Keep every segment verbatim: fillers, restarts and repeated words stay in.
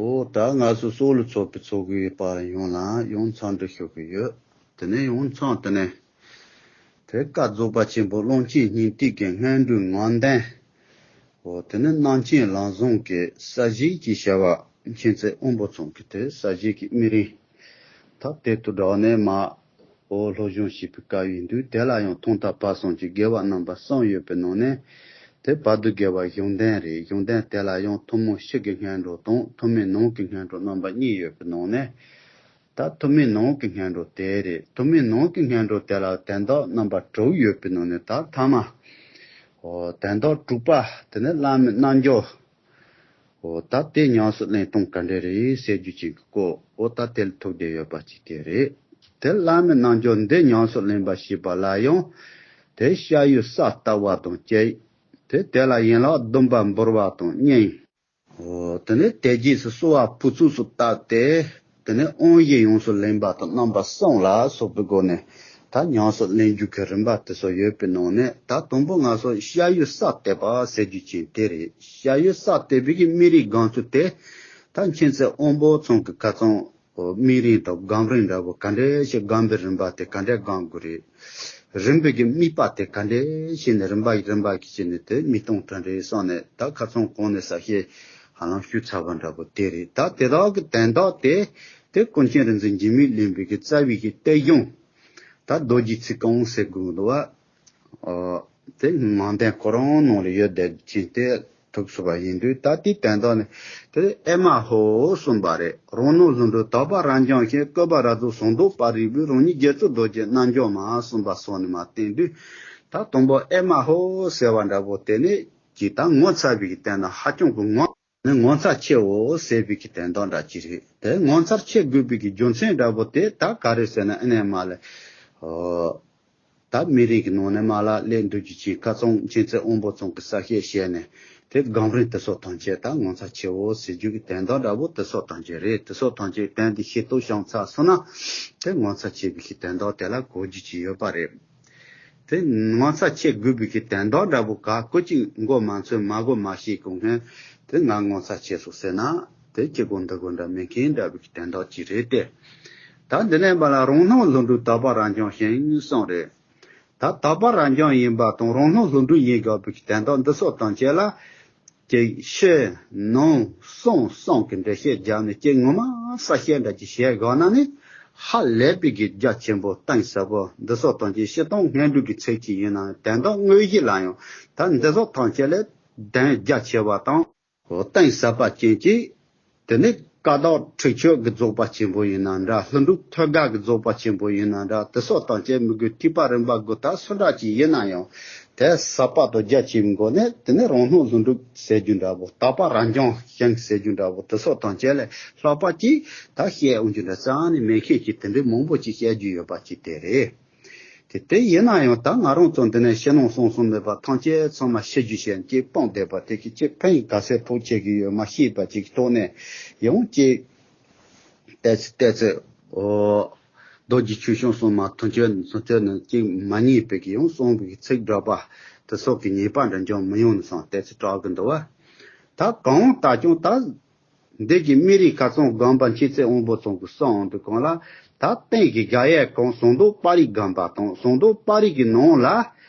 འོ་ད་ང་ཚོ་སོག་ལུ་ཚོགས་པའི་ཚོགས་གི་པར་ཡོངས་ལ་ཡང་འཚམས་འདྲི་ཞུ་གི་ཡོད། དེ་ནས་ཡང་འཚམས་དེ་ནས་དེ་བཀའ་རྫོགས་པ་ཆེན་པོ་ཀློང་ཆེན་སྙིང་ཐིག་གི་སྔོན་འགྲོའི་ངག་འདོན། འོ་དེ་ནས་རྣམ་མཁྱེན་ལམ་བཟང་གི་ས་གཞི་གི་བྱ་བ་མཁྱེན་བརྩེ་དབང་པོ་ཚང་གི་དེ་ས་གཞི་གི་སྨིན་རིམ། ད་དེ་དུ་འགྲོ་ནས་མ། འོ་སློབ་སྦྱོང་བྱེད་པའི་སྐབས་ཡིན་དུས་དེ་ལ་ཡང་ཐོག་མཐའ་བར་གསུམ་གྱི་དགེ་བ་རྣམ་པ་གསུམ་ཡོད་པའི་ནང་ནས། དེ་བར་དུ་དགེ་བ་གཞུང་ལྡན་རེད། གཞུང་ལྡན་དེ་ལ་ཡང་ཐུན་མོང་སྤྱི་གི་སྔོན་འགྲོ་དང་ཐུན་མོང་ནང་གི་སྔོན་འགྲོ་རྣམ་པ་གཉིས་ཡོད་པའི་ནང་ནས། ད་ཐུན་མོང་ནང་གི་སྔོན་འགྲོ་དེ་རེད། ཐུན་མོང་ནང་གི་སྔོན་འགྲོ་དེ་ལ་དོན་དག་རྣམ་པ་དྲུག་ཡོད་པའི་ནང་ནས་ད་ཐ་མ། འོ་དོན་དག་དྲུག་པ་དེ་ནི་བླ་མའི་རྣལ་འབྱོར། འོ་ད་དེ་ཉམས་སུ་ལེན་སྟངས་ག་འདྲ་རེད་ཟེར་རྒྱུ་ཅིག་གི་སྐོར་འོ་ད་དེ་ལ་ཐུག་བསྡད་ཡོད་པ་ཅིག་དེ་རེད། དེ་བླ་མའི་རྣལ་འབྱོར་འདི་ཉམས་སུ་ལེན་པར་བྱེད་པ་ལ་ཡང་། དེ་ཤ་ཡུལ་ས་ལྟ་བ་དང་བཅས། དེ་དེ་ལ་ཡན་ལག་བདུན་པ་འབུལ་བ་དང་གཉིས། འོ་དེ་ནས་དེ་རྗེས་སུ་གསོལ་བ་ཕུར་ཚུགས་སུ་བཏབ་སྟེ། དེ་ནས་དབང་བཞི་ཡོངས་སུ་ལེན་པ་དང་རྣམ་པ་གསུམ་ལ་སོགས་པའི་སྒོ་ནས་ད་ཉམས་སུ་ལེན་རྒྱུ་གི་རིམ་པ་དེ་ཚོ་ཡོད་པའི་ནང་ནས་ད་དང་པོ་ང་ཚོ་ཤ་ཡུལ་ས་བལྟས་པ་ཟེར་རྒྱུ་ཅན་དེ་རེད། ཤ་ཡུལ་ས་བལྟས་པའི་གི་སྨིན་རིམ་སྒོམ་ཚུལ་དེ་ད་མཁྱེན་བརྩེ་དབང་པོ་ཚང་གི་ཁ་ཚང་སྨིན་རིམ་དང་སྒོམ་རིམ་འདྲ་པོ་ག་འདྲ་ཞིག་སྒོམ་པའི་རིམ་པ་དེ་ག་འདྲ་སྒོམ་དགོས་རེད། རིམ་པའི་གི་དམིགས་པ་དེ་ག་འདྲ་བྱས་ནས་རིམ་པ་རིམ་པ་གི་བྱས་ནས་དེ་དམིགས་སྟངས་ག་འདྲ་སོང་ནས་ད་ཁ་ཚང་གོང་ནས་ས་བཤད་ཧ་ལམ་ཞུས་ཚར་བ་འདྲ་པོ་དེ་རེད། ད་དེ་དག་གི་དོན་དག་དེ་དེ་ཀུན་མཁྱེན་རིག་འཛིན་འཇིགས་མེད་གླིང་པའི་གི་རྩ་བའི་གི་གཏེར་གཞུང་ད་རྡོ་རྗེ་ཚིག་རྐང་ཟེར་དགོས་འདུག་བ། དེ་ནང་དོན་ཁོ་རང་ནང་ལ་ཡོད་བསྡད་ཅིང་དེ། ཐུགས་སུ་བ་ཡིན་དུས་ད་ལྟའི་དོན་དག་ནི། དེ་ཨེ་མ་ཧོ་གསུངས་པ་རེད། རང་སྣང་ལྷུན་གྲུབ་དག་པ་རང་བྱུང་ཞིང་། བཀོད་པ་རབ་རྫོགས་ཟུང་དུ་སྤེལ་རིགས་པས། རང་ཉིད་རྗེ་བཙུན་རྡོ་རྗེ་རྣལ་འབྱོར་མ་གསུངས་པ་སོགས་ནས་མ་བསྟན་དུས། ད་དང་པོ་ཨེ་མ་ཧོ་ཟེར་བ་འདྲ་པོ་དེ་ནི་ཇི་ལྟར་ངོ་མཚར་བའི་གི་དོན་དག་ཧ་ཅང་གི་ངོ་ནི་ངོ་མཚར་ཆེའོ་ཟེར་བའི་གི་དོན་དག་འདྲ་ཅིག་རེད། དེ་ངོ་མཚར་ཆེ་དགོས་པའི་གི་རྒྱུ་མཚན་འདྲ་པོ་དེ་ད་ག་རེ་ཟེར་ན་ཨེ་ནས་མ་ལས། ད་སྨིན་རིམ་གྱི་ནང་ནས་མ་ལ་ལས་འདུ་རྒྱུ་ཅིག་ཁ་ཚང་མཁྱེན་བརྩེ་དབང་པོ་ཚང་གི་ས་བཤད་བཤད་ནས་དེ་སྒོམ་རིམ་དེ་སོགས་ཐམས་ཅད་ད་ངོ་མཚར་ཆེའོ་ཟེར་རྒྱུ་གི་དོན་དག་འདྲ་པོ་དེ་སོགས་ཐམས་ཅད་རེད། དེ་སོགས་ཐམས་ཅད་དོན་དེ་ཤེས་རྟོགས་བྱུང་ཚར་སོང་ན་དེ་ངོ་མཚར་ཆེ་བའི་གི་དོན་དག་དེ་ལ་གོ་རྒྱུ་ཅིག་ཡོད་པ་རེད། དེ་ངོ་མཚར་ཆེ་དགོས་པའི་གི་དོན་དག་འདྲ་པོ་ག་གོ་ཅིག་མགོ་མ་ཚོས་མ་གོ་མ་ཤེས་གོང་ངན་དེ་ང་ངོ་མཚར་ཆེ་སོང་ཟེར་ན་དེ་ཅི་གོ་འདི་གོ་འདྲ་མེད་མཁན་འདྲ་པའི་གི་དོན་དག་ཅིག་རེད་དེ། ད་འདི་ནས་མ་ལ་རང་སྣང་ལྷུན་གྲུབ་དག་པ་རང་བྱུང་ཞིང་གསུངས་རེད། ད་དག་པ་རང་བྱུང་ཡིན་པ་དང་རང་སྣང་ལྷུན་གྲུབ་ཡིན་དགོས་པའི་གི་དོན་དག་འདི་སོགས་དང་བཅས་ལ། ཅིག་ཕྱི་ནང་གསང་གསུམ་གྱི་འགྲེལ་བཤད་བརྒྱབ་ནས་ཅིག་ངོ་མ་ས་བཤད་འདྲ་ཅིག་བཤད་དགོས་ན་ནི་ཧ་ལས་པའི་གི་རྒྱ་ཆེན་པོ་གཏིང་ཟབ་པོ་འདི་སོགས་དང་ཅིག་སྤྱིར་བཏང་སྔོན་འགྲོ་གི་ཚིག་ཅིག་ཡིན་ན་དོན་དག་དངོས་གཞི་ལ་ཡང་ད་འདི་སོགས་དང་བཅས་ལས་དོན་རྒྱ་ཆེ་བ་དང་། འོ་གཏིང་ཟབ་པ་ཅན་གྱི། དེ་ནི་ཀ་དག་ཁྲིགས་ཆོད་ཀྱི་རྫོགས་པ་ཆེན་པོ་ཡིན་ན་འདྲ། ལྷུན་གྲུབ་ཐོད་རྒལ་གྱི་རྫོགས་པ་ཆེན་པོ་ཡིན་ན་འདྲ། དེ་སོགས་དང་བཅས་མི་དགོས་ཐེག་པ་རིམ་པ་དགུ་ད་སུ་འདྲ་ཅིག་ཡིན་ན་ཡང་། དེ་ཟབ་པ་དང་རྒྱ་ཆེ་མི་དགོས་ནས་དེ་ནི་རང་སྣང་ལྷུན་གྲུབ་ཟེར་རྒྱུ་འདྲ་པོ་དག་པ་རང་བྱུང་ཞིང་ཟེར་རྒྱུ་འདྲ་པོ་དེ་སོགས་དང་བཅས་ལས་ལྷག་པ་ཅིག་ད་བཤད་འོང་རྒྱུ་འདྲ་རྩ་ནས་མེད་མཁན་གྱི་དེ་འདྲའི་མང་པོ་ཅིག་བཤད་རྒྱུ་ཡོད་པ་ཅིག་དེ་རེད། དེ་དེ་ཡིན་ན་ཡང་ད་ང་རང་ཚོ་འདི་ནས་ཕྱི་ནང་གསང་གསུམ་མེད་པ་ཐམས་ཅད་ཚང་མ་ཕྱི་རྒྱུ་ཞེན་གྱིས་སྤངས་བསྡད་པ་དེ་གི་ཅིག་ཕན་ཡོན་ག་ཚད་ཕོག་ཆེ་གི་ཡོད་མ་ཤེས་པ་ཅིག་གི་ཐོག་ནས་ཡང་ཅིག་ཏེ་ཙི་ཏེ་ཙི་འོ་རྡོ་རྗེ་ཆོས་སྐྱོང་སྲུང་མ་ཐམས་ཅད་ཚོ་ཚོ་ནི་ཅིག་མ་ཉེས་པའི་གི་ཡང་གསུངས་པའི་གི་ཚིག་སྒྲོག་པ་དེ་སོགས་ཀྱི་ཉེས་པ་འདྲ་འབྱུང་མི་ཡོང་ནི་སང་ཏེ་ཙི་སྐྲག་གི་འདུག་བ། ད་གང་ལྟར་ཀྱང་ད། འདི་གི་སྨིན་རིམ་ཁ་ཚང་སྒོམ་པ་མཁྱེན་བརྩེ་དབང་པོ་ཚང་གི་གསུང་འོང་དུས་གང་ལ། ད་རྟེན་གྱི་དགག་དབྱེ་གང་ཟུང་དུ་པར་རིས་སྒོམ་པ་དང་ཟུང་དུ་པར་རིས་ཀྱི་ནང་ལ།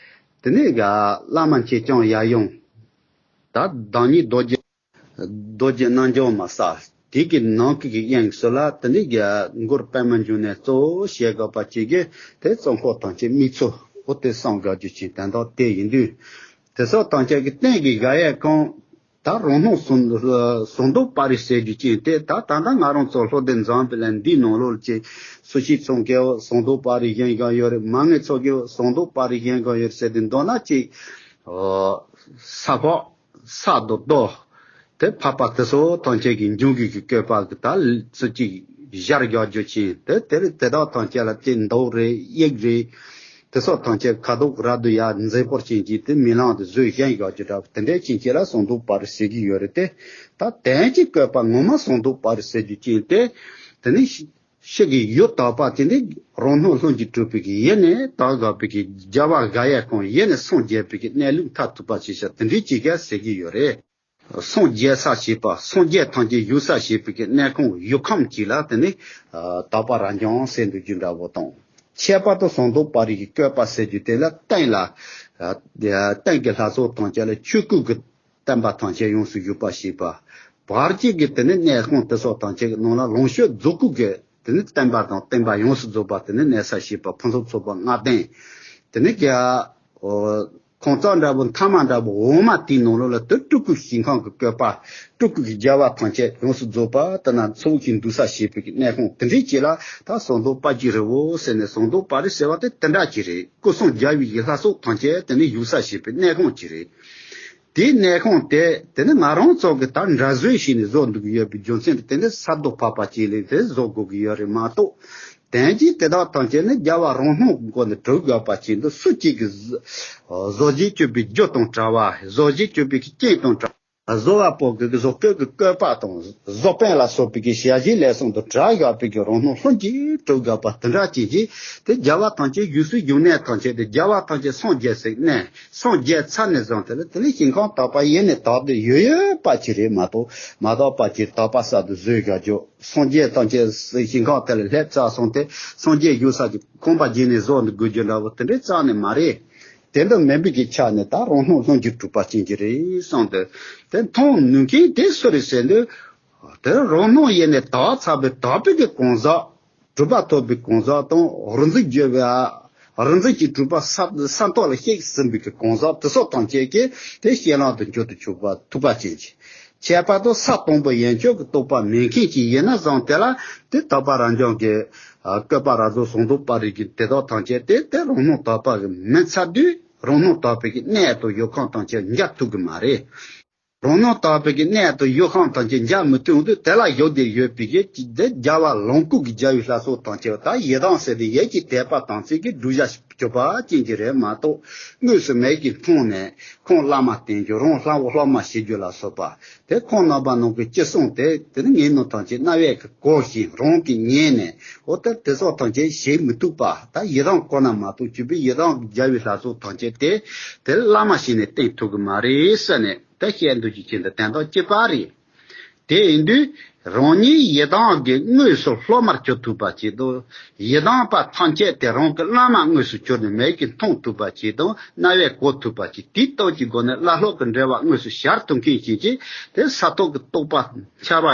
དེ་ནས་ག་བླ་མ་མཁྱེན་བརྩེ་ཡབ་ཡུམ། ད་བདག་ཉིད་རྡོ་རྗེ། རྡོ་རྗེ་རྣལ་འབྱོར་མ་ས། དེ་གི་ནང་གི་གི་དབྱིངས་སུ་ལ་དེ་ནས་ག་མགུར་པད་མ་འབྱུང་གནས་གཙོ་བོ་བྱེད་དགོས་པ་ཅིག་གི་དེ་གཙོ་འཁོར་ཐམས་ཅད་དམིགས་ཚུལ་འོ་དེ་གསུང་དགོས་རྒྱུ་ཅན་དོན་དག་དེ་ཡིན་དུས། དེ་སོགས་ཐམས་ཅད་ཀྱི་རྟེན་གྱི་དགག་དབྱེ་གང་། ད་རང་སྣང་ཟུང་ཟུང་དུ་པར་རིས་ཟེར་རྒྱུ་ཅན་དེ་ད་ད་ལྟ་ང་རང་ཚོ་ལྷོ་སྡེ་འཛམ་བུ་གླིང་འདིའི་ནང་ལོགས་ཀྱི་སུ་ཞིག་ཚང་གེའོ་ཟུང་དུ་པར་རིས་གཞན་གང་ཡོད་རེད། མ་ངེས་ཚོ་གེའོ་ཟུང་དུ་པར་རིས་གཞན་གང་ཡོད་རེད་ཟེར་ཏེ་མདོར་ན་ཅིག་ས་ཕག་ས་རྡོ་རྡོ་དེ་ཕག་པ་དེ་སོགས་ཐམས་ཅད་ཀྱི་འབྱུང་གི་གི་བཀོད་པ་གི་ད་ཚུལ་གཅིག་ཞར་རྒྱག་རྒྱུ་ཅན་དེ་དེ་རེད། དེ་དག་ཐམས་ཅད་ལ་ཅིག་མདོག་རེད། དབྱིབས་རེད། དེ་སོགས་ཐམས་ཅད་ཁ་དོག་རབ་ཏུ་ཡར་མཛེས་པོར་ཅན་གྱིས་དེ་མི་ལང་དུ་བཟོས་གཞན་ཡོད་ཀྱི་འདྲ་བ་དེ་འདྲའི་ཅན་གྱིས་ལ་ཟུང་དུ་པར་རིས་ཟེར་གྱི་ཡོད་རེད་དེ། ད་དོན་གྱི་བཀོད་པ་ངོ་མ་ཟུང་དུ་པར་རིས་ཟེར་རྒྱུ་ཅན་དེ། དེ་ནི་ཤི་གི་ཡུལ་དག་པ་དེ་ནི་རང་སྣང་ལྷུན་གྱིས་གྲུབ་པའི་གི་ཡེ་ནས་དག་དགག་པའི་གི་རྒྱལ་བ་དགག་དབྱེ་ཁོང་ཡེ་ནས་སངས་རྒྱས་པའི་གི་གནས་ལུགས་མཐར་ཐུག་པ་ཅིག་བྱ་དེ་འདྲའི་ཅིག་ག་ཟེར་གྱི་ཡོད་རེད། སངས་རྒྱས་ས་བྱེད་པ། སངས་རྒྱས་ཐམས་ཅད་བཞུགས་ས་བྱེད་པའི་གི་གནས་ཁང་ཡུལ་ཁམས་ཅིག་ལ་དེ་ནི་དག་པ་རབ་འབྱམས་ཟེར་འདུག་རྒྱུ་འདྲ་བོ་དང་། ཁྱད་པར་དུ་ཟངས་མདོག་དཔལ་རི་གི་བཀོད་པ་ཟེར་རྒྱུ་དེ་ལ་སྟེང་ལ་སྟེང་གི་ལྷ་ཚོགས་ཐམས་ཅད་ལ་ཆོས་སྐུ་གི་བསྟན་པ་ཐམས་ཅད་ཡོངས་སུ་བཞུགས་པ་བྱེད་པ། བར་གྱི་གི་དེ་ནི་གནས་ཁང་དེ་སོགས་ཐམས་ཅད་ཀྱི་ནང་ལ་ལོངས་སྤྱོད་རྫོགས་སྐུ་གི་དེ་ནི་བསྟན་པ་དང་བསྟན་པ་ཡོངས་སུ་རྫོགས་པ་དེ་ནི་གནས་ས་བྱེད་པ། ཕུན་སུམ་ཚོགས་པ་ལྔ་ལྡན། དེ་ནི་ག་ཁང་བཟང་འདྲ་བོ་མཐའ་མ་འདྲ་བོ་འོ་མ་དེའི་ནང་ལོགས་ལ་དེ་སྤྲུལ་སྐུ་ཞིང་ཁམས་ཀྱི་བཀོད་པ། སྤྲུལ་སྐུ་གི་རྒྱལ་བ་ཐམས་ཅད་ཡོངས་སུ་རྫོགས་པ་དེ་ན་ཚུལ་བཞིན་འདུ་ས་བྱེད་པའི་གི་གནས་ཁང་དེ་འདྲའི་ཅིག་ལ་ད་ཟངས་མདོག་དཔལ་གྱི་རི་བོ་ཟེར་ནས། ཟངས་མདོག་དཔལ་རི་ཟེར་བ་དེ་དེ་འདྲ་ཅིག་རེད། སྐུ་སངས་རྒྱ་བའི་གི་ལྷ་ཚོགས་ཐམས་ཅད་དེ་ནི་བཞུགས་ས་བྱེད་པའི་གནས་ཁང་ཅིག་རེད། དེའི་གནས་ཁང་དེ་དེ་ནི་ང་རང་ཚོ་གི་ད་འདྲ་བཟོས་བྱས་ནས་བཟོ་འདུག་ཡོད་པའི་རྒྱུ་མཚན་དེ་ནི་ས་རྡོ་ཕབ་པ་ཅིག་ལས་དེ་བཟོ་དགོས་ཀྱི་ཡོད་རེད་མ་གཏོགས། དོན་གྱིས་དེ་དག་ཐམས་ཅད་ནི་རྒྱལ་བ་རང་སྣང་གི་སྒོ་ནས་གྲུབ་ཡོད་པ་ཅིག་འདུག་སུ་གཅིག་གིས་བཟོ་བཟོ་བྱེད་སྤྱོད་པའི་རྒྱུ་དང་བྲལ་བ། བཟོ་བྱེད་སྤྱོད་པའི་རྐྱེན་དང་བྲལ། བཟོ་བ་པོ་གི་བཟོ་བཀོད་ཀྱི་བཀོད་པ་དང་བཟོ་དཔོན་ལ་སོགས་པའི་གི་ཞལ་བཞེས་ལས་གསུམ་དང་བྲལ་ཡོད་པའི་གི་རང་སྣང་ལྷུན་གྱིས་གྲུབ་ཡོད་པ་དེ་འདྲ་ཅིག་གིས། དེ་རྒྱལ་བ་ཐམས་ཅད་བཞུགས་སའི་བཞུགས་གནས་ཐམས་ཅད་དེ་རྒྱལ་བ་ཐམས་ཅད་སངས་རྒྱས་སའི་གནས། སངས་རྒྱས་ཚར་ནས་བཟུང་དེ་ལ་དེ་ནི་ཞིང་ཁམས་དག་པ་ཡེ་ནས་དག་པའི་ཡོད་ཡོད་པ་ཅིག་རེད་མ་གཏོགས། མ་དག་པ་ཅིག་དག་པ་གསར་དུ་བཟོས་བཞག་རྒྱུ། སངས་རྒྱས་ཐམས་ཅད་ཞིང་ཁམས་དེ་ལ་སླེབས་ཚར་སོང་སྟེ་སངས་རྒྱས་བཞུགས་ས་ཀྱི་ཁང་པ་བརྒྱུད་ནས་བཟོ་འདི་དགོས་རྒྱུ་འདྲ་བོ་དེ་འདྲའི་རྩ་ནས་མ་རེད། དེ་འདྲ་མིན་པའི་གི་ཆ་ནས་ད་རང་སྣང་ལྷུན་གྱིས་གྲུབ་པ་ཅན་གྱི་རེད་བསམ་སྟེ། དེ་མཐོང་ནུས་མཁན་དེ་སུ་རེད་ཟེར་དུས། དེ་རང་སྣང་ཡེ་ནས་དག་ཚར་བའི་དག་པའི་གི་གང་ཟག་གྲུབ་པ་ཐོབ་པའི་གང་ཟག་དང་རིག་འཛིན་བརྒྱུད་པའི་རིག་འཛིན་གྱི་གྲུབ་པ་ས་ས་ཐོག་ལ་གཤེགས་ཟིན་པའི་གི་གང་ཟག་དེ་སོགས་ཐམས་ཅད་ཀྱིས་དེ་གཞན་ལམ་དུ་འགྱུར་དུ་ཆུག་པ་ཐུབ་པ་ཅན་གྱི། ཁྱད་པར་དུ་ས་དང་པོ་ཡན་ཆོད་ཀྱི་རྟོགས་པ་མེད་མཁན་གྱི་ཡིན་ན་བཟང་། དེ་ལ་དེ་དག་པ་རབ་འབྱམས་ཀྱི་བཀོད་པ་རབ་རྫོགས་ཟངས་མདོག་དཔལ་རི་གི་དེ་དག་ཐམས་ཅད་དེ་དེ་རང་སྣང་དག་པ་གི་མིན་ཚར་དུས། རང་སྣང་དག་པའི་གི་གནས་དང་ཡུལ་ཁམས་ཐམས་ཅད་འཇལ་ཐུབ་ཀྱི་མ་རེད། རང་སྣང་དག་པའི་གི་གནས་དང་ཡུལ་ཁམས་ཐམས་ཅད་འཇལ་མི་ཐུབ་དུས། དེ་ལ་བཞག་སྟེ་ཡོད་པའི་གི་དེ་རྒྱལ་བ་ལོངས་སྐུ་གི་རྒྱལ་བའི་ལྷ་ཚོགས་ཐམས་ཅད་ད་ཡི་དམ་ཟེར་ཏེ་ཡིད་ཀྱི་དད་པ་དམ་ཚིག་གི་སྒྲུབ་བྱ་གྱུར་པ་ཅན་གྱི་རེད་མ་གཏོགས། དངོས་སུ་མིག་གིས་མཐོང་ནས་ཁོང་བླ་མ་བསྟེན་རྒྱུ། རང་སློབ་བུ་སློབ་མ་བྱེད་རྒྱུ་ལ་སོགས་པ། དེ་ཁོང་རྣམ་པ་ནང་གི་ཅི་གསུང་དེ་དེ་ནི་ངའི་ནང་ཐམས་ཅད་རྣ་བས་གོ་ཞིང་རང་གིས་ཉན་ནས། འོ་ད་དེ་སོགས་ཐམས་ཅད་བྱེད་མི་ཐུབ་པ། ད་ཡི་དམ་ཁོ་ན་མ་གཏོགས་གཅིག་པུའི་ཡི་དམ་རྒྱལ་བའི་ལྷ་ཚོགས་ཐམས་ཅད་དེ་དེ་བླ་མ་བྱས་ནས་བསྟེན་ཐུབ་ཀྱི་མ་རེད་ཟེར་ནས། ད་བཤད་འདོད་ཀྱི་ཆེད་དུ་དོན་དག་གཅིག་པ་རེད། དེ་ཡིན་དུས་རང་ཉིད་ཡི་དམ་གྱི་དངོས་སུ་སློབ་མར་གྱུར་ཐུབ་པ་ཅིག་དང་། ཡི་དམ་པ་ཐམས་ཅད་དེ་རང་གི་བླ་མ་དངོས་སུ་གྱུར་ནས་མིག་གིས་མཐོང་ཐུབ་པ་ཅིག་དང་རྣ་བས་གོ་ཐུབ་པ་ཅིག་དེའི་སྟོབས་ཀྱི་སྒོ་ནས་བླ་སློབ་ཀྱི་འབྲེལ་བ་དངོས་སུ་ཤར་ཐུབ་མཁན་ཞིག་ཅིག་དེ་ས་ཐོག་གི་རྟོགས་པ་འཆར་བ་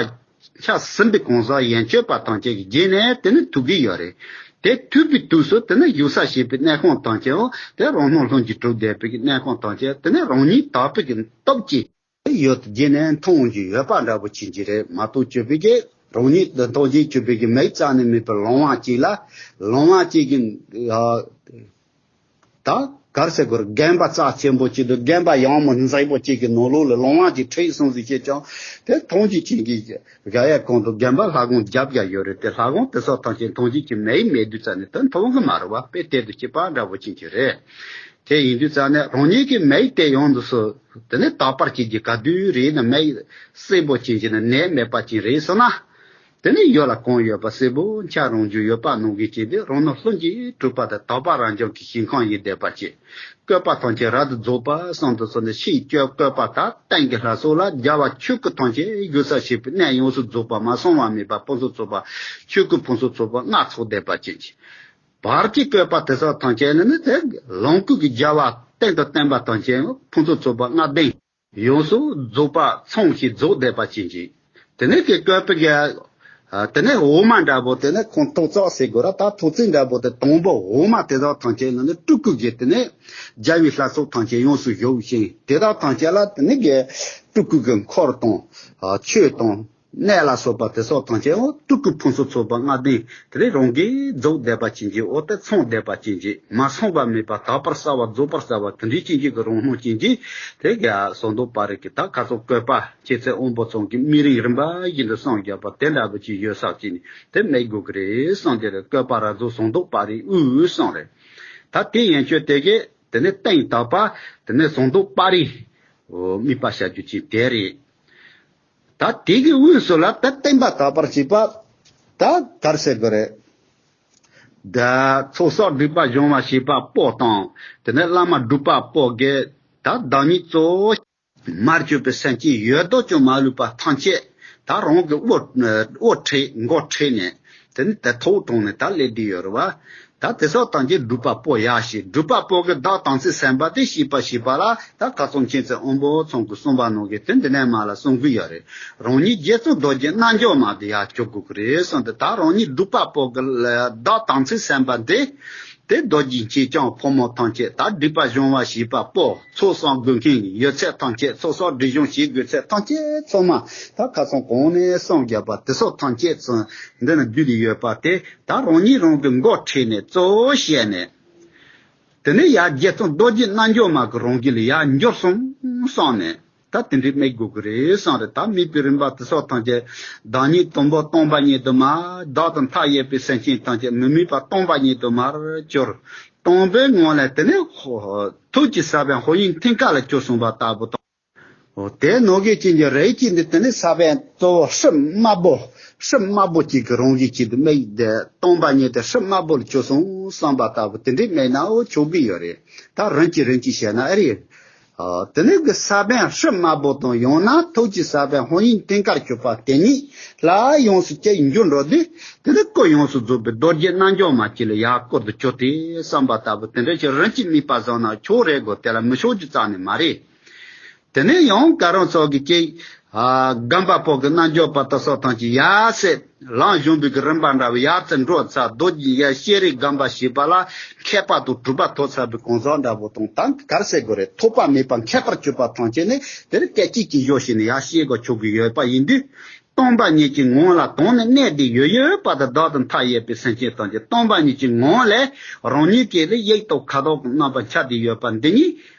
འཆར་ཟིན་པའི་གང་ཟག་ཡན་ཆོད་པ་ཐམས་ཅད་ཀྱི་རྗེས་ནས་དེ་ནི་ཐུག་གི་ཡོད་རེད། དེ་ཐུག་པའི་དུས་སུ་དེ་ནི་བཞུགས་ས་བྱེད་པའི་གནས་ཁང་ཐམས་ཅད་འོ་དེ་རང་སྣང་ལྷུན་གྱིས་གྲུབ་བསྡད་པའི་གནས་ཁང་ཐམས་ཅད་དེ་ནི་རང་ཉིད་དག་པའི་གི་སྟོབས་ཀྱིས། ཡོད་རྗེས་ནས་མཐོང་རྒྱུ་ཡོད་པ་འདྲ་པོ་ཅིག་ཅིག་རེད་མ་གཏོགས། གཅིག་པུའི་གི་རང་ཉིད་དུ་མཐོང་རྒྱུ་གཅིག་པུའི་གི་མིག་རྩ་ནས་མེད་པའི་ལོང་བ་ཅིག་ལ། ལོང་བ་ཅིག་གི་ད་ག་རེ་ཟེར་དགོས་རེད། རྒན་པ་རྩ་ཆེན་པོ་ཅིག་དང་རྒན་པ་ཡང་མོ་མཛེས་པོ་ཅིག་གི་ནང་ལོགས་ལ་ལོང་བ་ཅིག་ཁྲིད་སོང་ཟིག་བྱས་ཀྱང་། དེ་མཐོང་རྒྱུ་ཅན་གྱི་ག་ཡ་གང་དུ་རྒན་པ་ལྷ་སྒང་རྒྱབ་རྒྱ་ཡོད་རེད་དེ། ལྷ་སྒང་དེ་སོགས་ཐམས་ཅད་མཐོང་རྒྱུ་ཅན་གྱི་མིག་མེད་དུས་ཙ་ནས་དེ་མཐོང་གི་མ་རེད་བ། དཔེ་དེ་དང་གཅིག་པ་འདྲ་པོ་ཅིག་ཅིག་རེད། དེ་ཡིན་དུས་ཙང་ནས་རང་ཉིད་ཀྱི་མིག་དེ་ཡང་འདུག་སེ་དེ་ནས་དག་པར་བྱེད་རྒྱུ་ག་དུས་རེད་ན། མིག་གསལ་པོ་ཅན་གྱི་ནི་ནད་མེད་པ་ཅན་རེད་ཟེར་ན། དེ་ནས་ཡུལ་ལ་གང་ཡོད་པ་གསལ་པོ་འཆར་རུང་རྒྱུ་ཡོད་པ་ནང་གི་ཅན་དེ་རང་སྣང་ལྷུན་གྱིས་གྲུབ་པ་དང་དག་པ་རབ་འབྱམས་ཀྱི་ཞིང་ཁམས་ཡིན་བསྡད་པ་ཅན། བཀོད་པ་ཐམས་ཅད་རབ་ཏུ་རྫོགས་པ་གསུམ་དུ་སོང་ནས་ཕྱིའི་བཀོད་པ་དག་སྟེང་གི་ལྷ་ཚོགས་ལ་རྒྱལ་བ་ཆོས་སྐུ་ཐམས་ཅད་བཞུགས་ས་བྱེད་པའི་གནས་ཡོངས་སུ་རྫོགས་པ། མ་སོང་བ་མེད་པ་ཕུན་སུམ་ཚོགས་པ། ཆོས་སྐུ་ཕུན་སུམ་ཚོགས་པ་ལྔ་ཚོགས་བསྡད་པ་ཅན་གྱི། བར་གྱི་བཀོད་པ་དེ་སོགས་ཐམས་ཅད་ནི་ནི་དེ་ལོངས་སྐུ་གི་རྒྱལ་བ་སྟེང་དུ་བསྟན་པ་ཐམས་ཅད་ཕུན་སུམ་ཚོགས་པ་ལྔ་ལྡན་ཡོངས་སུ་རྫོགས་པ་ཚང་ཞིང་རྫོགས་བསྡད་པ་ཅན་གྱི། དེ་ནས་ཀྱི་བཀོད་པའི་གི་དེ་ནས་འོ་མ་འདྲ་པོ་དེ་ནས་ཁོང་ཐོག་བརྩེགས་ཟེར་དགོས་ར། ད་ཐོག་བརྩེགས་འདྲ་པོ་དེ་དང་པོ་འོ་མ་དེ་དག་ཐམས་ཅད་ནི་ནི་སྤྲུལ་སྐུ་གི་དེ་ནས་རྒྱལ་བའི་ལྷ་ཚོགས་ཐམས་ཅད་ཡོངས་སུ་བཞུགས་ཤིང་། དེ་དག་ཐམས་ཅད་ལ་དེ་ནས་གི་སྤྲུལ་སྐུ་གི་འཁོར་དང་ཆོས་དང་། གནས་ལ་སོགས་པ་དེ་སོགས་ཐམས་ཅད་འོ་སྤྲུལ་སྐུ་ཕུན་སུམ་ཚོགས་པ་ལྔ་ལྡན་དེ་རེ་རང་གིས་རྫོགས་བསྡད་པ་ཅན་གྱི། འོ་དེ་ཚང་བསྡད་པ་ཅན་གྱི། མ་སོང་བ་མེད་པ། དག་པར་གསལ་བ། རྫོགས་པར་གསལ་བ། དེ་འདྲའི་ཅན་གྱི་གི་རང་སྣང་ཅན་གྱི་དེ་ག་ཟངས་མདོག་དཔལ་རི་གི་ད་ཁ་སང་བཀོད་པ་ཁྱེད་ཚོས་དབང་པོ་ཚང་གི་དམིགས་རིམ་རིམ་པ་བཞིན་དུ་གསུངས་བཞག་པ་དེ་འདྲ་པོ་ཅིག་ཡོད་ས་ཅིག་ནི་དེ་མེད་དགོས་ཀྱི་རེད་གསུངས་དེ་རེད། བཀོད་པ་རབ་རྫོགས་ཟངས་མདོག་དཔལ་རིའི་དབུས་གསུངས་རེད། ད་དེ་ཡན་ཆོད་དེ་གི་དེ་ནས་སྟེང་དག་པ་དེ་ནས་ཟངས་མདོག་དཔལ་རི་དམིགས་པ་བྱ་རྒྱུ་ཅན་དེ་རེད། ད་དེ་གི་དབུས་སུ་ལ་ད་བསྟན་པ་དག་པར་བྱེད་པ། ད་ག་རེ་ཟེར་དགོས་རེད། ད་ཚོགས་བསགས་སྒྲིབ་པ་སྦྱང་བ་བྱེད་པ་པོ་དང་། དེ་ནས་བླ་མ་སྒྲུབ་པ་པོ་གི་ད་བདག་ཉིད་གཙོ་བོ། མར་གྱུར་པའི་སེམས་ཅན་ཡོད་དོ་ཅོག་མ་ལུས་པ་ཐམས་ཅད་ད་རང་གི་དབུ་དབུ་ཁྲིད་མགོ་ཁྲིད་ནས་དེ་ནི་དེ་ཐོག་དྲངས་ནས་ད་སླེབས་བསྡད་ཡོད་རེད་བ། ད་དེ་སོགས་ཐམས་ཅད་སྒྲུབ་པ་པོ་ཡག་ཤོས། སྒྲུབ་པ་པོ་གི་བདག་དམ་ཚིག་སེམས་དཔའ་དེ་ཤེས་པ་ཤེས་པ་ལ་ད་ཁ་སང་མཁྱེན་བརྩེ་དབང་པོ་ཚང་གིས་གསུངས་པ་ནང་གི་དེ་འདི་ནས་མ་ལ་གསུང་གི་ཡོད་རེད། རང་ཉིད་རྗེ་བཙུན་རྡོ་རྗེ་རྣལ་འབྱོར་མ་དེ་ཡར་གྱུར་དགོས་ཀྱི་རེད་གསུངས་ཏེ། ད་རང་ཉིད་སྒྲུབ་པ་པོ་གི་བདག་དམ་ཚིག་སེམས་དཔའ་དེ། དེ་རྡོ་རྗེ་མཆེད་བརྐྱང་ཕོ་མོ་ཐམས་ཅད་ད་སྒྲིབ་པ་སྦྱང་བ་བྱེད་པ་པོ། ཚོགས་བསགས་དགོས་མཁན་གྱི་ཡོད་ཚད་ཐམས་ཅད། ཚོགས་བསགས་སྒྲིབ་སྦྱང་བྱེད་དགོས་ཚད་ཐམས་ཅད་ཚང་མ་ད་ཁ་སང་གོང་ནས་གསུངས་བརྒྱབ་པ་དེ་སོགས་ཐམས་ཅད་ཚང་འདི་ན་བསྡུས་ཏེ་ཡོད་པ་དེ་ད་རང་ཉིད་རང་གི་མགོ་ཁྲིད་ནས་གཙོ་བོ་བྱས་ནས། དེ་ནས་ཡར་རྗེ་བཙུན་རྡོ་རྗེ་རྣལ་འབྱོར་མ་གི་རང་རྒྱུད་ལ་ཡར་འབྱོར་སོང་བསམ་ནས། ད་དེ་འདྲའི་དམིགས་དགོས་ཀྱི་རེད་བསམ་རེད། ད་དམིགས་པའི་རིམ་པ་དེ་སོགས་ཐམས་ཅད་བདག་ཉིད་དང་པོ་སྟོང་པ་ཉིད་དུ་མ། བདག་དང་མཐའ་ཡས་པའི་སེམས་ཅན་ཐམས་ཅད་མི་དམིགས་པ་སྟོང་པ་ཉིད་དུ་མར་གྱུར། སྟོང་པའི་ངང་ལས་དེ་ནས་ཧོ་ཧོ་ཐུགས་ཀྱི་ས་བོན་ཧོ་ཡིག་མཐིང་ག་ལ་གྱུར་སོང་བ་ལྟ་བུ་དང་། འོ་དེ་ནང་གི་ཅན་གྱི་རིགས་ཀྱི་འདི་དེ་ནི་ས་བོན་གཙོ་བོ་ཧྲི་དམར་པོ། ཧྲི་དམར་པོ་གཅིག་གི་རང་བཞིན་གཅིག་ཏུ་དམིགས་ཏེ་སྟོང་པ་ཉིད་དུ་ཧྲི་དམར་པོ་ལ་གྱུར་སོང་བསམ་པ་ལྟ་བུ་དེ་འདྲའི་དམིགས་ནའོ་ཆོག་གི་ཡོད་རེད། ད་རིམ་གྱིས་རིམ་གྱིས་བཤད་ན་ཨེ་རེད། ཨ། དེ་ནས་གི་ས་བོན་ཧྲི་དམར་པོ་དང་ཡང་ན་ཐུགས་ཀྱི་ས་བོན་ཧོ་ཡིག་མཐིང་གར་གྱུར་པ་དེ་ཉིད་ལྷ་ཡོངས་སུ་སྐྱེ་འགྱུར་འགྲོ་དུས། དེ་ནས་སྐུ་ཡོངས་སུ་རྫོགས་པའི་རྡོ་རྗེ་རྣལ་འབྱོར་མ་གཅིག་ལ་ཡར་བསྐུར་དུ་གྱུར་ཏེ་བསམ་པ་ལྟ་བུ་དེ་འདྲ་ཞིག་རིམ་གྱིས་དམིགས་པ་བཟང་ན་ཆོག་རེད་གོ། དེ་ལ་མི་ཆོག་རྒྱུ་རྩ་ནས་མ་རེད། དེ་ནས་ཡང་ག་རང་ཚོགས་ཀྱི་ཅིག་ཨ། སྒོམ་པ་པོ་གི་རྣལ་འབྱོར་པ་དེ་སོགས་ཐམས་ཅད་ཡར་སེ་ལམ་གཞུང་པའི་གི་རིམ་པ་འདྲ་བའི་ཡར་ཚེ་འགྲོ་ཚར། རྡོ་རྗེ་ཡ་ཤེས་རིག་སྒོམ་པ་བྱེད་པ་ལ་མཁས་པ་དང་གྲུབ་པ་ཐོབ་ཚར་བའི་གང་ཟག་འདྲ་བོ་དང་། ད་ག་རེ་ཟེར་དགོས་རེད། ཐོགས་པ་མེད་པ་མཁས་པར་གྱུར་པ་ཐམས་ཅད་ནི་དེ་ནི་སྐད་ཅིག་གིས་གཞོལ་ཞིག་ནས་ཡར་ཤེས་དགོས་ཆོག་གི་ཡོད་པ་ཡིན་དུས། སྟོང་པ་ཉིད་ཀྱི་ངང་ལ་དོན་ནི་གནས་ཏེ་ཡོད་ཡོད་པ་དང་། བདག་དང་མཐའ་ཡས་པའི་སེམས་ཅན་ཐམས་ཅད་སྟོང་པ་ཉིད་ཀྱི་ངང་ལས་རང་ཉིད་ཀྱི་ཡིད་དང་ཁ་དོག་གི་རྣམ་པ་འཆར་ཏེ་ཡོད་པ་འདི་ཉིད་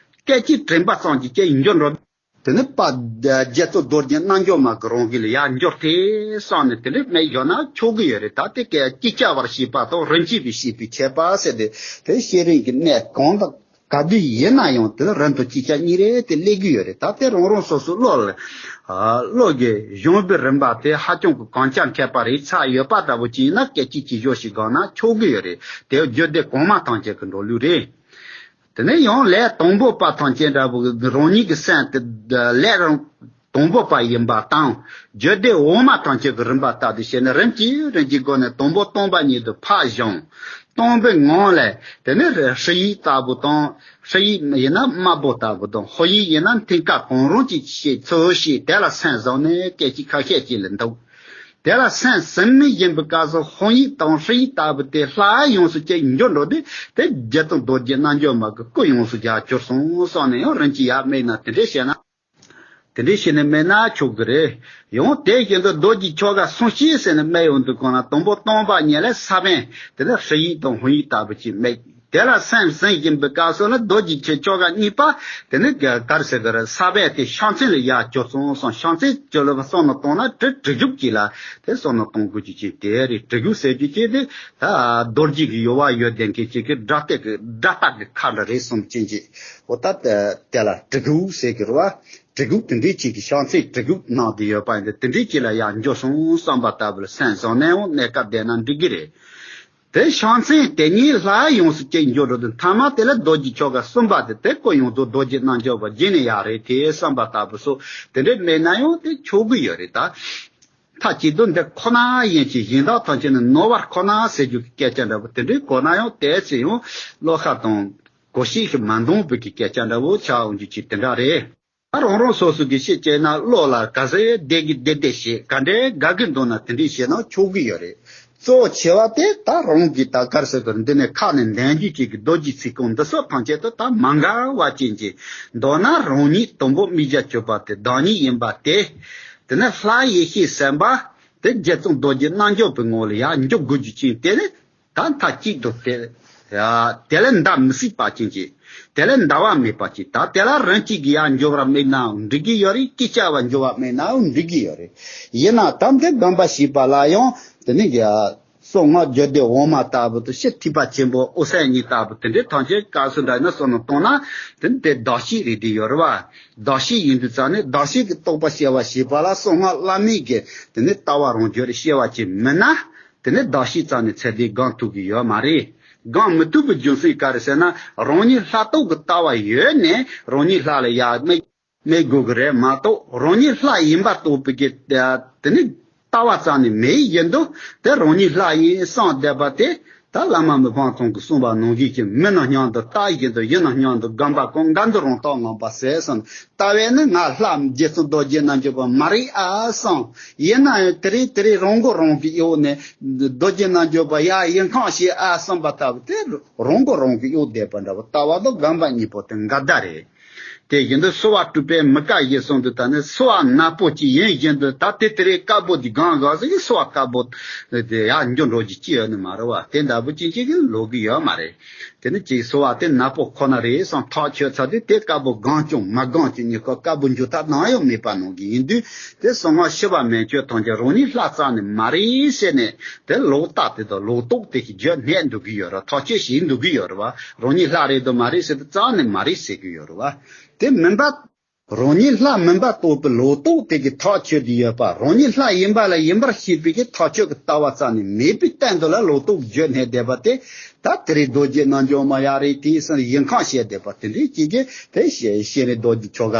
སྐད་ཅིག་དྲན་པ་ཙམ་གྱིས་སྐྱེ་འགྱུར་འགྲོ། དེ་ནི་པ་རྗེ་བཙུན་རྡོ་རྗེ་རྣལ་འབྱོར་མ་གི་རང་རྒྱུད་ལ་ཡར་འགྱུར་ཏེ་བསམ་ནས་དེ་འདྲའི་དམིགས་བཞག་ན་ཆོག་གི་ཡོད་རེད། ད་དེ་སྐད་ཅིག་ཅར་བར་ཤེས་པ་དང་རིམ་གྱིས་པའི་ཤེས་པའི་ཁྱད་པར་ཟེར་ཏེ། དེ་ཤེས་རིག་གི་གནས་གང་དང་ག་དུས་ཡིན་ན་ཡང་དེ་རིམ་དང་ཅིག་ཅར་གཉིས་རེ་དེ་སླེབས་ཀྱི་ཡོད་རེད། ད་དེ་རང་རང་སོ་སོའི་བློ་ལ་ཨ། བློ་གི་སྦྱོང་བའི་རིམ་པ་དེ་ཧ་ཅང་གི་གང་ཅག་མཁས་པ་རེད། ཚ་ཡོད་པ་འདྲ་བོ་ཅིག་ཡིན་ན་སྐད་ཅིག་གིས་གཞོལ་ཞིག་སྒོམ་ན་ཆོག་གི་ཡོད་རེད། དེ་རྒྱུད་སྡེ་གོང་མ་ཐམས་ཅད་ཀྱི་འགྲོ་ལུགས་རེད། དེ་ནས་ཡང་ལས་དང་པོ་པ་ཐམས་ཅད་འདྲ་བོ་རང་ཉིད་ཀྱི་སེམས་དེ་ལས་རང་དང་པོ་པ་ཡིན་པ་དང་། རྒྱུད་སྡེ་འོག་མ་ཐམས་ཅད་ཀྱི་རིམ་པ་ལྟར་དུ་བྱས་ནས་རིམ་གྱིས་རིམ་གྱིས་སྒོ་ནས་དང་པོ་སྟོང་པ་ཉིད་དུ་ཕར་བཞེངས། སྟོང་པའི་ངང་ལས་དེ་ནས་ཧྲཱིཿལྟ་བུ་དང་། ཧྲཱིཿཡིན་ན་དམར་པོ་ལྟ་བུ་དང་། ཧོ་ཡིགཡིན་ན་མཐིང་ག་གང་རུང་ཅིག་ཞེས་ཚུལ་བཞིན་དེ་ལ་སེམས་བཟུང་ནས་སྐད་ཅིག་ཁ་ཤས་ཅིག་ལ་འདུག་དེ་ལ་སེམས་ཟིན་མི་བཞིན་པའི་སྐབས་སུ་ཧོ་ཡིག་དང་ཧྲཱིཿལྟ་བུ་དེ་ལྷ་ཡོངས་སུ་སྐྱེ་འགྱུར་འགྲོ་དུས། དེ་རྗེ་བཙུན་རྡོ་རྗེ་རྣལ་འབྱོར་མ་གི་སྐུ་ཡོངས་སུ་ཡར་གྱུར་སོང་བསམ་ནས་ཡང་རིམ་གྱིས་ཡར་དམིགས་ན་དེ་འདྲས་བྱས་ན། དེ་འདྲས་བྱས་ནས་དམིགས་ན་ཆོག་གི་རེད། ཡང་དེ་བཞིན་དུ་རྡོ་རྗེ་ཆོ་ག་སུམ་བསྐྱེད་ཟེར་ནས་དམིགས་ཡོང་དུས་གང་ལ་དང་པོ་སྟོང་པ་ཉིད་ལ་ས་བོན་དེ་ནས་ཧྲཱིཿཡིག་དང་ཧོ་ཡིག་ལྟ་བུ་ཅིག་དམིགས། དེ་ལ་སེམས་ཟིན་བཞིན་པའི་སྐབས་སུ་ལ་རྡོ་རྗེ་ཆོ་ག་གཉིས་པ་དེ་ནི་ག་རེ་ཟེར་གི་རེད། ས་བོན་དེ་ཕྱག་མཚན་ལ་ཡར་གྱུར་སོང་བསམ། ཕྱག་མཚན་གྱུར་ལ་བསམ་མནོ་བཏང་ན་དེ་གྲུ་གཟུགས་ཅིག་ལ་དེ་བསམ་མནོ་གཏོང་དགོས་རྒྱུ་ཅིག་དེ་རེད། གྲུ་གཟུགས་ཟེར་རྒྱུ་ཅིག་དེ་ད་རྡོ་རྗེ་གི་ཡུ་བ་ཡོད་ལྡན་མཁན་ཅིག་གི་སྒྲ་སྟེགས་ཀྱི་སྒྲ་སྟེགས་ཀྱི་ཁ་འདྲ་རེད་བསམ་ཅན་ཅིག་འོ་ད་དེ་ལ་གྲུ་གཟུགས་ཟེར་གི་རེད་བ། གྲུ་གཟུགས་དེ་འདྲའི་ཅིག་གི་ཕྱག་མཚན་གྲུ་གཟུགས་གནང་དེ་ཡོད་པ་ཡིན་ཏེ། དེ་འདྲའི་ཅིག་ལ་ཡར་འགྱུར་སོང་བསམ་པ་ལྟ་བུ་ལ་སེམས་བཟུང་ནས་འོང་གནས་སྐབས་བསྡད་ན་འགྲིག་གི་རེད། དེ་ཕྱག་མཚན་དེ་ཉིད་ལྷ་ཡོངས་སུ་སྐྱེ་འགྱུར་འགྲོ་དུས་མཐའ་མ་དེ་ལ་རྡོ་རྗེ་ཆོ་ག་གསུམ་པ་དེ་དེ་སྐུ་ཡོངས་རྫོགས་རྡོ་རྗེ་རྣལ་འབྱོར་པ་རྗེས་ནས་ཡར་རེད་དེ་བསམ་པ་ལྟ་བུ་སོགས་དེ་འདྲའི་དམིགས་ན་ཡང་དེ་ཆོག་གི་ཡོད་རེད། ད་མཐའ་གཅིག་ཏུ་འདི་ཁོ་ན་ཡིན་གྱི་གཞན་དག་ཐམས་ཅད་ནི་ནོར་བར་ཁོ་ན་ཟེར་རྒྱུ་གི་སྐད་ཆ་འདྲ་བོ་དེ་འདྲའི་གོ་ན་ཡང་དེ་ཚེ་ཡང་བློ་ཁ་དང་གོ་ཤེས་ཤིག་མ་འདང་བའི་གི་སྐད་ཆ་འདྲ་བོ་ཆགས་འོང་རྒྱུ་ཅིག་དེ་འདྲ་རེད། ད་རང་རང་སོ་སོ་གི་ཤེས་བྱས་ན་བློ་ལ་ག་ཚོད་བདེ་གི་བདེ་བདེ་བྱེད། ག་འདྲའི་དགའ་གི་འདུག་ན་དེ་འདྲའི་བྱས་ན་ཆོག་གི་ཡོད་རེད། གཙོ་ཆེ་བ་དེ་ད་རང་གི་ད་ག་རེ་ཟེར་དགོས་རེད། འདི་ནས་ཁ་ནས་འདོན་རྒྱུ་ཅིག་གི་རྡོ་རྗེ་ཚིག་རྐང་འདི་སོགས་ཐམས་ཅད་དུ་ད་མ་འགལ་བ་ཅན་གྱི། མདོར་ན་རང་ཉིད་དང་པོ་དམིགས་བྱ་གྱུར་པ་དེ་བདག་ཉིད་ཡིན་པ་དེ། དེ་ནས་ལྷ་ཡེ་ཤེས་སེམས་དཔའ་དེ་རྗེ་བཙུན་རྡོ་རྗེ་རྣལ་འབྱོར་པའི་ངང་ལ་ཡར་འཇུག་དགོས་རྒྱུ་ཅན་དེ་ནི། ད་མཐའ་གཅིག་ཏུ་དེ། ཡ། དེ་ལས་འདའ་མི་སྲིད་པ་ཅན་གྱི། དེ་ལས་འདའ་བ་མེད་པ་ཅིག་ད་དེ་ལ་རང་གཅིག་གིས་ཡར་འཇོག་ར་མེད་ནའང་འགྲིག་གི་ཡོད་རེད། ཀི་ཅ་བ་འཇོག་པ་མེད་ནའང་འགྲིག་གི་ཡོད་རེད། ཡིན་ན་ད་འདི་སྒོམ་པ་བྱེད་པ་ལ་ཡང་དེ་ནི་གསང་སྔགས་རྒྱུད་སྡེ་འོག་མ་ལྟ་བུ་དང་ཕྱི་ཐེག་པ་ཆེན་པོ་འོད་གསལ་གཉིས་ལྟ་བུ་དེ་འདྲའི་ཐམས་ཅད་སྐབས་སུ་འདྲ་ཡིན་ན་བསམ་བློ་བཏང་ན་དེ་ནི་དེ་གདགས་གཞི་རེད་དེ་ཡོད་རེད་བ། གདགས་གཞི་ཡིན་དུས་ཙང་ནས་གདགས་གཞི་གི་རྟོགས་པ་སྐྱེ་བ་བྱེད་པ་ལ་གསང་སྔགས་བླ་མེད་ཀྱི་དེ་ནི་ལྟ་བ་རང་རྒྱུད་རེ་སྐྱེ་བ་ཅིག་མིན་ན། དེ་ནས་གདགས་གཞི་རྩ་ནས་ཚད་ལྡན་སྒོམ་ཐུབ་ཀྱི་ཡོད་མ་རེད། སྒོམ་མི་ཐུབ་པའི་རྒྱུ་མཚན་ག་རེ་ཟེར་ན། རང་ཉིད་ལྷ་ལྟོ་གི་ལྟ་བ་ཡོད་ནས་རང་ཉིད་ལྷ་ལ་ཡར་དམིགས། མེད་དགོས་ཀྱི་རེད་མ་གཏོགས། རང་ཉིད་ལྷ་ཡིན་པ་རྟོགས་པའི་གི་དེ་ནི་ལྟ་བ་རྩ་ནས་མེད་བཞིན་དུ། དེ་རང་ཉིད་ལྷ་ཡིན་བསམ་བསྡད་པ་དེ། ད་བླ་མ་མི་ཕམ་ཚང་གིས་གསུངས་པ་ནང་བཞིན་གྱི། མི་ནི་སྙམ་དུ་བལྟ་བཞིན་དུ། ཡིན་ནི་སྙམ་དུ་སྒོམ་པ་གང་། འགལ་འདུ་རང་རྟོག་ངང་པ་ཟད་གསུངས། ལྟ་བས་ནི་ང་ལྷ་རྗེ་བཙུན་རྡོ་རྗེ་རྣལ་འབྱོར་པ་མ་རེད་ཨ་བསམ། ཡིན་ན་ཡང་དེ་རིང་དེ་རིང་རང་མགོ་རང་གིས་གཡོགས་ནས། རྡོ་རྗེ་རྣལ་འབྱོར་པ་ཡར་ཡིད་ཁམས་ཞེས་ཨ་བསམ་པ་ལྟ་བུ་དེ། རང་མགོ་རང་གིས་གཡོགས་བསྡད་པ་འདྲ་བོ། ལྟ་བ་དང་སྒོམ་པ་གཉིས་པོ་དེ་འགལ་ཟླ་རེད། དེ་བཞིན་དུ་གསོལ་བ་སྒྲུབ་པའི་མི་དཀའ་ཞེས་གསུངས་འདུག་ད་ནི་གསོལ་བ་ནག་པོ་ཅིག་ཡིན་བཞིན་དུ། ད་དེ་དེ་རིང་དཀར་པོ་འདི་གང་གང་ཟེར་གྱི་གསོལ་བ་དཀར་པོ་དེ་ཡར་འགྱོ་འགྲོ་རྒྱུ་ཅི་ཡོད་ནི་མ་རེད་བ། དེ་འདྲ་པོ་ཅན་ཅིག་གི་ལོག་གི་ཡོད་མ་རེད། དེ་ནི་ཅིག་གསོལ་བ་དེ་ནག་པོ་ཁོ་ན་རེད་བསམ་ཐག་ཆོད་ཚར་དུས། དེ་དཀར་པོ་སྒོམ་ཀྱང་མ་སྒོམ་ཀྱང་གཉིས་ཀ་དཀར་པོ་འགྱུར་ཐབས་ནམ་ཡང་མེད་པ་ནང་བཞིན་ཡིན་དུས། དེ་གསང་སྔགས་ཤེས་པ་མེད་ཁྱོད་ཐམས་ཅད་རང་ཉིད་ལྷ་རྩ་ནས་མ་རེད་ཟེར་ནས། དེ་ལོག་ལྟ་དེ་དང་ལོག་རྟོག་དེ་གི་རྒྱུ་སྣེ་འདུག་གི་ཡོད་རེད། ཐག་གཅོད་བྱེད་འདུག་གི་ཡོད་རེད་བ། རང་ཉིད་ལྷ་རེད་དང་མ་རེད་ཟེར་དུས་རྩ་ནས་མ་རེད་ཟེར་གི་ཡོད་རེད་བ། དེ་མིན་པ། རང་ཉིད་ལྷ་མིན་པ་རྟོགས་པའི་ལོག་རྟོག་དེ་གི་ཐག་ཆོད་དེ་ཡོད་པ། རང་ཉིད་ལྷ་ཡིན་པ་ལ་ཡིན་པར་ཤེས་པའི་གི་ཐག་ཆོད་ཀྱི་ལྟ་བ་རྩ་ནས་མེད་པའི་སྟེང་དུ་ལ་ལོག་རྟོག་རྒྱུ་སྣེ་བསྡད་པ་དེ། ད་དེ་རིང་རྡོ་རྗེ་རྣལ་འབྱོར་མ་ཡར་རེད་དེ་ཟེར་ཡིད་ཁམས་བཤད་བསྡད་པ་དེ་འདྲའི་ཅིག་གིས། དེ་ཤེས་ཤེས་རིག་རྡོ་རྗེ་ཆོ་ག་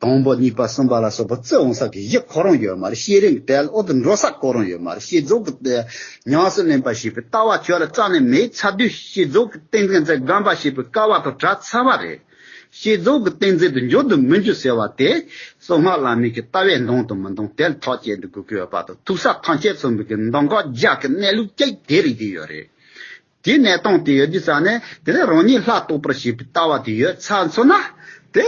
དང་པོ་གཉིས་པ་གསུམ་པ་ལ་སོགས་པ་བརྩི་འོང་ས་གི་གཞི་ཁོ་རང་ཡོད་མ་རེད། ཤེས་རིག་དེ་ལ་འོ་དེ་འགྲོ་ས་ཁོ་རང་ཡོད་མ་རེད། བསྐྱེད་རྫོགས་ཀྱི་ཉམས་སུ་ལེན་པ་ཞེས་པའི་ལྟ་བ་ཁྱོད་ལ་རྩ་ནས་མེད་ཚར་དུས། བསྐྱེད་རྫོགས་ཀྱི་ཏིང་ངེ་འཛིན་སྒོམ་པ་ཞེས་པའི་སྐལ་བ་དང་བྲལ་ཚར་བ་རེད། བསྐྱེད་རྫོགས་ཀྱི་ཏིང་འཛིན་དུ་འགྱུར་དུ་མི་འགྱུར་ཟེར་བ་དེ། གསང་སྔགས་བླ་མེད་ཀྱི་ལྟ་བས་འདང་དུ་མི་འདང་། དེ་ལ་ཐག་བཅད་དུ་དགོས་ཀྱི་ཡོད་པ་དང་། ཐུག་ས་ཐམས་ཅད་མཚོན་པའི་གི་མདོ་འགག་རྒྱ་གི་གནས་ལུགས་གཅིག་དེ་རིགས་དེ་ཡོད་རེད། དེའི་གནས་སྟངས་དེ་ཡོད་དུས་ཙང་ནས། དེ་ནས་རང་ཉིད་ལྷ་རྟོགས་པར་བྱེད་པའི་ལྟ་བ་དེ་ཡོད་ཚར་སོང་ན། དེ་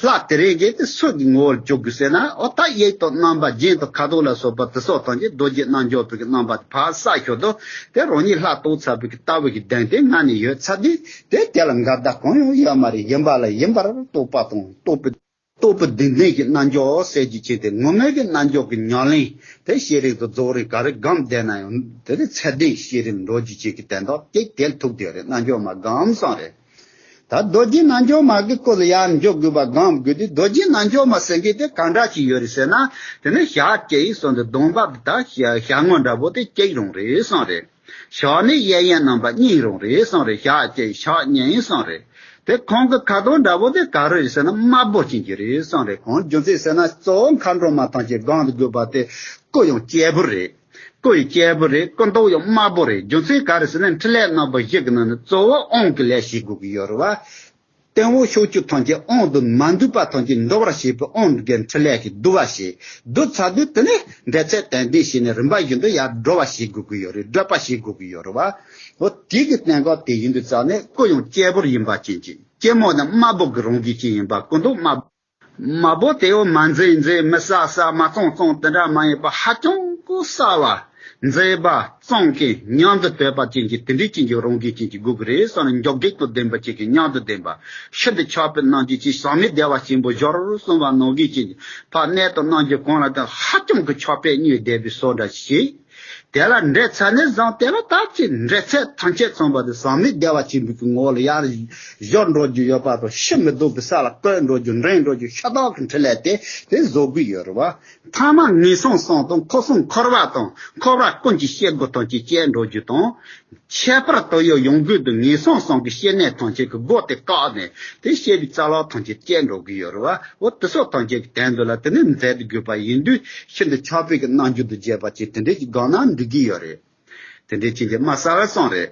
ལྷ་དེ་རིང་གི་དེ་སུ་གི་ངོ་བོར་འཇོག་དགོས་ཟེར་ན། འོ་ད་དབྱིག་དང་རྣམ་པ་རྒྱན་དང་ཁ་དོག་ལ་སོགས་པ་དེ་སོགས་ཐམས་ཅད་རྡོ་རྗེ་རྣལ་འབྱོར་པའི་གི་རྣམ་པ་དེ་ཕར་བསལ་ཞོར་དུ། དེ་རང་ཉིད་ལྷ་རྟོགས་ཚར་བའི་གི་ལྟ་བའི་གི་གདེང་དེ་སྔ་ནས་ཡོད་ཚར་དུས། དེ་དེ་ལ་འགལ་ཟླ་གང་ཡང་ཡོད་མ་རེད། ཡིན་པ་ལ་ཡིན་པར་རྟོགས་པ་དང་རྟོགས་པའི། རྟོགས་པའི་སྡུག་བདེན་གྱི་རྣལ་འབྱོར་ཟེར་རྒྱུ་ཅན་དེ། ངོ་མའི་གི་རྣལ་འབྱོར་གྱི་ཉམས་ལེན་དེ་ཤེས་རིག་དང་རྫོགས་རིག་ག་རེ་སྒོམ་བསྡད་ན་ཡང་། དེ་ནི་ཚད་ལྡན་ཤེས་རིག་འགྲོ་རྒྱུ་ཅན་གྱི་དོན་དག་གཅིག་དེ་ལ་ཐུག་བསྡད་རེད། རྣལ་འབྱོར་མ་སྒོམ་བསམ་རེད། ད་རྡོ་རྗེ་རྣལ་འབྱོར་མ་གི་སྐོར་ལ་ཡར་འཇོག་དགོས་པ། སྒོམ་དགོས་དུས་རྡོ་རྗེ་རྣལ་འབྱོར་མ་ཟེར་མཁན་དེ་ག་འདྲ་ཅིག་ཡོད་རེད་ཟེར་ན། དེ་ནི་ཞག་གཅིག་གསུངས་ཏེ། སྡོམ་པ་ད་ཞག་ཞག་ངོ་འདྲ་པོ་དེ་གཅིག་རང་རེད་བསམ་རེད། ཞག་ནི་གཡས་གཡོན་རྣམ་པ་གཉིས་རང་རེད་བསམ་རེད། ཞག་གཅིག་ཞག་གཉིས་བསམ་རེད། དེ་ཁོང་གི་ཁ་དོག་འདྲ་པོ་དེ་ག་རེ་རེད་ཟེར་ན། དམར་པོ་ཅན་གྱི་རེད་བསམ་རེད། གང་རྒྱུ་མཚན་ཟེར་ན། གཙོ་བོ་མཁའ་འགྲོ་མ་ཐམས་ཅད་སྒོམ་དགོས་པ་དེ་སྐུ་ཡང་གཅེར་བུར་རེད། སྐུ་ཡང་གཅེར་བུར་རེད། སྐུ་མདོག་ཡང་དམར་པོ་རེད། རྒྱུ་མཚན་ག་རེ་ཟེར་ན། འཕྲིན་ལས་རྣམ་པ་བཞི་གི་ནང་ནས་གཙོ་བོ་དབང་གི་ལས་བྱེད་དགོས་ཀྱི་ཡོད་རེད་བ། སྟེང་འོག་ཕྱོགས་བཅུ་ཐམས་ཅད་དབང་དུ་མ་འདུས་པ་ཐམས་ཅད་འདུ་བར་བྱེད་པའི་དབང་གི་འཕྲིན་ལས་ཀྱིས་བསྡུ་བ་བྱེད། བསྡུ་ཚར་དུས་དེ་ནས་འབྲེལ་ཚད་དམ་ལྡན་བྱས་ནས་རིམ་པ་བཞིན་དུ་ཡར་བགྲོད་པ་བྱེད་དགོས་ཀྱི་ཡོད་རེད། བགྲོད་པ་བྱེད་དགོས་ཀྱི་ཡོད་རེད་བ། འོ་དེ་གི་གནད་འགག་དེ་ཡིན་དུས་ཙང་ནས། སྐུ་ཡང་གཅེར་བུར་ཡིན་པ་ཅན་གྱི། སྐྱེད་མོས་ནི་དམར་པོ་གི་རང་བཞིན་ཅན་ཡིན་པ། སྐུ་མདོག་དམར། དམར་པོ་དེ་འོ་མ་མཛེས་མཛེས། མི་གསལ་གསལ། མ་གཙང་གཙང་དེ་འདྲ་མ་ཡིན་པ། ཧ་ཅང་གི་གསལ་བ། མཛེས་པ། གཙང་མཁན། མཉམ་དུ་སྡོད་པ་ཅན་གྱི་དེ་འདྲའི་ཅན་གྱི་རང་བཞིན་ཅན་གྱི་དགོས་ཀྱི་རེད་བསམ་ནས། འཇོག་འདེགས་དང་ལྡན་པ་ཅན་གྱི། མཉམ་དུ་ལྡན་པ། ཤིན་ཏུ་ཆགས་པའི་རྣམ་འགྱུར་ཅན། ཟག་མེད་བདེ་བ་ཆེན་པོ་སྦྱོར་གསུངས་པ་ནང་བཞིན་ཅན་གྱི། ཕར་གནས་དང་རྣམ་འགྱུར་གང་ལ་ད་ཧ་ཅང་གི་ཆགས་པས་མྱོས་བསྡད་པའི་བཟོ་འདྲ་ཞིག་དེ་ལ་འདྲེས་ཚར་ནས་བཟུང་། དེ་ལ་ད་ཅི་འབྲེལ་ཚད་ཐམས་ཅད་མཚོན་པ་དེ་ཟག་མེད་བདེ་བ་ཆེན་པོའི་གི་ངོ་བོ་ལ་ཡར་སྦྱོར་འགྲོ་རྒྱུ་ཡོད་པ་དང་། ཕྱིར་མི་ལྡོག་པའི་ས་ལ་བཀོད་འགྲོ་རྒྱུ། འདྲེན་འགྲོ་རྒྱུ་ཤ་སྟག་གི་འཕྲིན་ལས་དེ་དེ་བཟོ་དགོས་ཡོད་རེད་བ། ཐ་མ་ངན་སོང་གསུམ་དང་། འཁོར་གསུམ་འཁོར་བ་དང་། འཁོར་བ་ཀུན་གྱི་སྐྱེ་སྒོ་ཐམས་ཅད་བཅད་འགྲོ་རྒྱུ་དང་། ཁྱད་པར་དུ་ཡང་ཡོངས་གྲོལ་དུ་ངན་སོང་གསུམ་གྱི་སྐྱེ་གནས་ཐམས་ཅད་ཀྱི་སྒོ་དེ་བཀག་ནས། དེ་སྐྱེ་བའི་རྩ་ལག་ཐམས་ཅད་བཅད་འགྲོ་གི་ཡོད་རེད་བ། འོ་དེ་སོགས་ཐམས་ཅད་ཀྱི་དོན་དུ་ལ་དེ་ནི་མཛད་དགོས་པ་ཡིན་དུས། ཤིན་ཏུ་ཆགས་པའི་གི་རྣལ་འབྱོར་དུ་བྱས་པ་ཅིག་དེ་འདྲས་ཀྱི་སྒང་ན་འགྲིག་གི་ཡོད་རེད། དེ་འདྲས་ཅན་གྱི་དམའ་ས་ལ་སོང་རེད།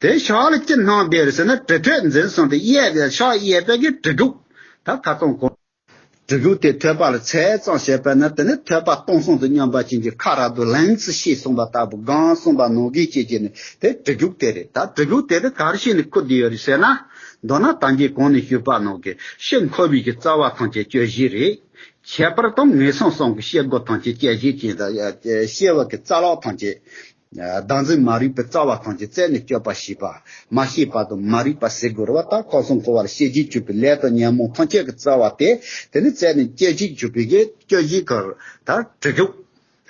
དེ་ཕྱག་ལ་ཅི་གནང་བསྡད་རེད་ཟེར་ན། གྲི་ཐོད་འཛིན་གསུངས་ཏེ། གཡས་དེ་ཕྱག་གཡས་པའི་གི་གྲི་གུག་ད་ཁ་སང་གོང་གྲི་གུག་དེ་ཐོད་པ་ལ་འཚེར་ཙམ་བྱས་པ་ན། དེ་ནི་ཐོད་པ་སྟོང་སང་དང་མཉམ་པ་ཅན་གྱི། ཁ་ར་དུ་ལན་ཙི་ཤེས་གསུངས་པ་ལྟ་བུ། གང་གསུངས་པ་ནང་བཞིན་བྱས་བྱས་ནས། དེ་གྲི་གུག་དེ་རེད། ད་གྲི་གུག་དེ་དེ་ག་རེ་བྱས་ནས་ཁུར་བསྡད་ཡོད་རེད་ཟེར་ན། མདོར་ན་ད་གིན་གོང་ནས་ཞུས་པ་ནང་གི་ཕྱིར་འཁོར་བའི་གི་རྩ་བ་ཐམས་ཅད་གཅོད་བྱེད་རེད། ཁྱད་པར་དུ་ངན་སོང་གསུམ་གྱི་སྐྱེ་སྒོ་ཐམས་ཅད་བཅད་བྱེད་ཅན་དང་། སྐྱེ་བ་གི་རྩ་ལག་ཐམས་ཅད། བདག་འཛིན་མ་རིག་པའི་རྩ་བ་ཐམས་ཅད་རྩད་ནས་གཅོད་པ་བྱེད་པ། མ་ཤེས་པ་དང་མ་རིག་པ་ཟེར་དགོས་རེད་བ། ད་ཁ་སང་གོང་བར་ཤེས་བྱེད་གཅོད་པའི་ལས་དང་ཉོན་མོངས་ཐམས་ཅད་ཀྱི་རྩ་བ་དེ། དེ་ནི་རྩད་ནས་གཅོད་བྱེད་གཅོད་པའི་གི་གཅོད་བྱེད་ཀྱི། ད་གྲི་གུག་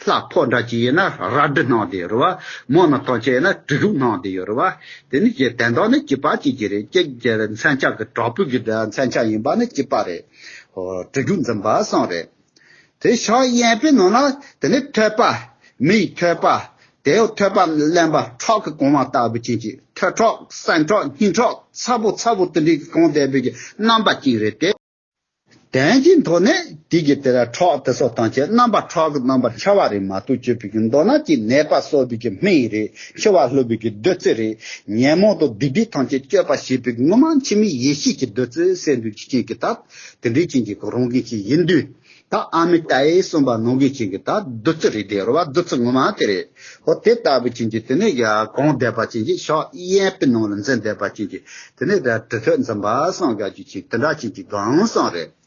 ལྷ་ཕོ་འདྲ་ཅིག་ཡིན་ན་རལ་གྲི་གནང་བསྡད་ཡོད་རེད་བ། མོ་ནི་ཐམས་ཅད་ཡིན་ན་གྲི་གུག་གནང་བསྡད་ཡོད་རེད་བ། དེ་ནི་ཀྱི་དོན་དག་ནི་གཅིག་པ་གཅིག་གི་རེད། གཅིག་གི་མཚོན་ཆ་གི་དྲག་པོའི་གི་མཚོན་ཆ་ཡིན་པ་ནི་གཅིག་པ་རེད། འོ་གྲི་གུག་འཛིན་པ་གསུངས་རེད། དེ་ཕྱག་གཡས་པའི་ནང་ན་དེ་ནི་ཐོད་པ། མིའི་ཐོད་པ། དེའི་ཐོད་པ་རློན་པ་ཁྲག་གིས་གང་བ་ལྟ་བུ་ཅན་གྱི། ཐོད་ཁྲག་སེམས་ཁྲག་སྙིང་ཁྲག་ཚ་པོ་ཚ་པོ་དེ་འདྲའི་གང་བསྡད་པའི་གི་རྣམ་པ་ཅིག་རེད་དེ། དོན་གྱི་ཐོག་ནས་དེ་གི་དེ་ལ་ཁྲག་དེ་སོགས་དང་བཅས་རྣམ་པ་ཁྲག་གི་རྣམ་པར་འཆར་བ་རེད་མ་གཏོགས་བཅོས་པའི་གི་མདོར་ན་ཅིག་ནད་པ་གསོ་བའི་གི་སྨན་རེད། འཆི་བ་སླུ་བའི་གི་བདུད་རྩི་རེད། ཉོན་མོངས་དང་སྡིག་སྒྲིབ་ཐམས་ཅད་གཅོད་པར་བྱེད་པའི་གི་ངོ་མ་འཆི་མེད་ཡེ་ཤེས་ཀྱི་བདུད་རྩི་ཟེར་འདུག་ཅིག་ཅན་གྱི་ད་དེ་འདྲའི་ཅན་གྱི་གི་རང་བཞིན་ཅིག་ཡིན་དུས། ད་ཨ་མི་ཏའི་གསུངས་པ་ནང་བཞིན་ཅན་གྱི་ད་བདུད་རྩི་རེད་དེ་རེད་བ། བདུད་རྩི་ངོ་མ་དེ་རེད། འོ་དེ་ལྟ་བུ་ཅན་གྱི་དེ་ནས་ཡ་གང་བསྡད་པ་ཅན་གྱི་ཕྱག་གཡས་པའི་ནང་ལ་འཛིན་བསྡད་པ་ཅན་གྱི་དེ་ནས་ད་གྲི་ཐོད་འཛིན་པ་སངས་རྒྱས་ཀྱི་ཅིག་དེ་འདྲ་ཅན་གྱི་གང་སང་རེད།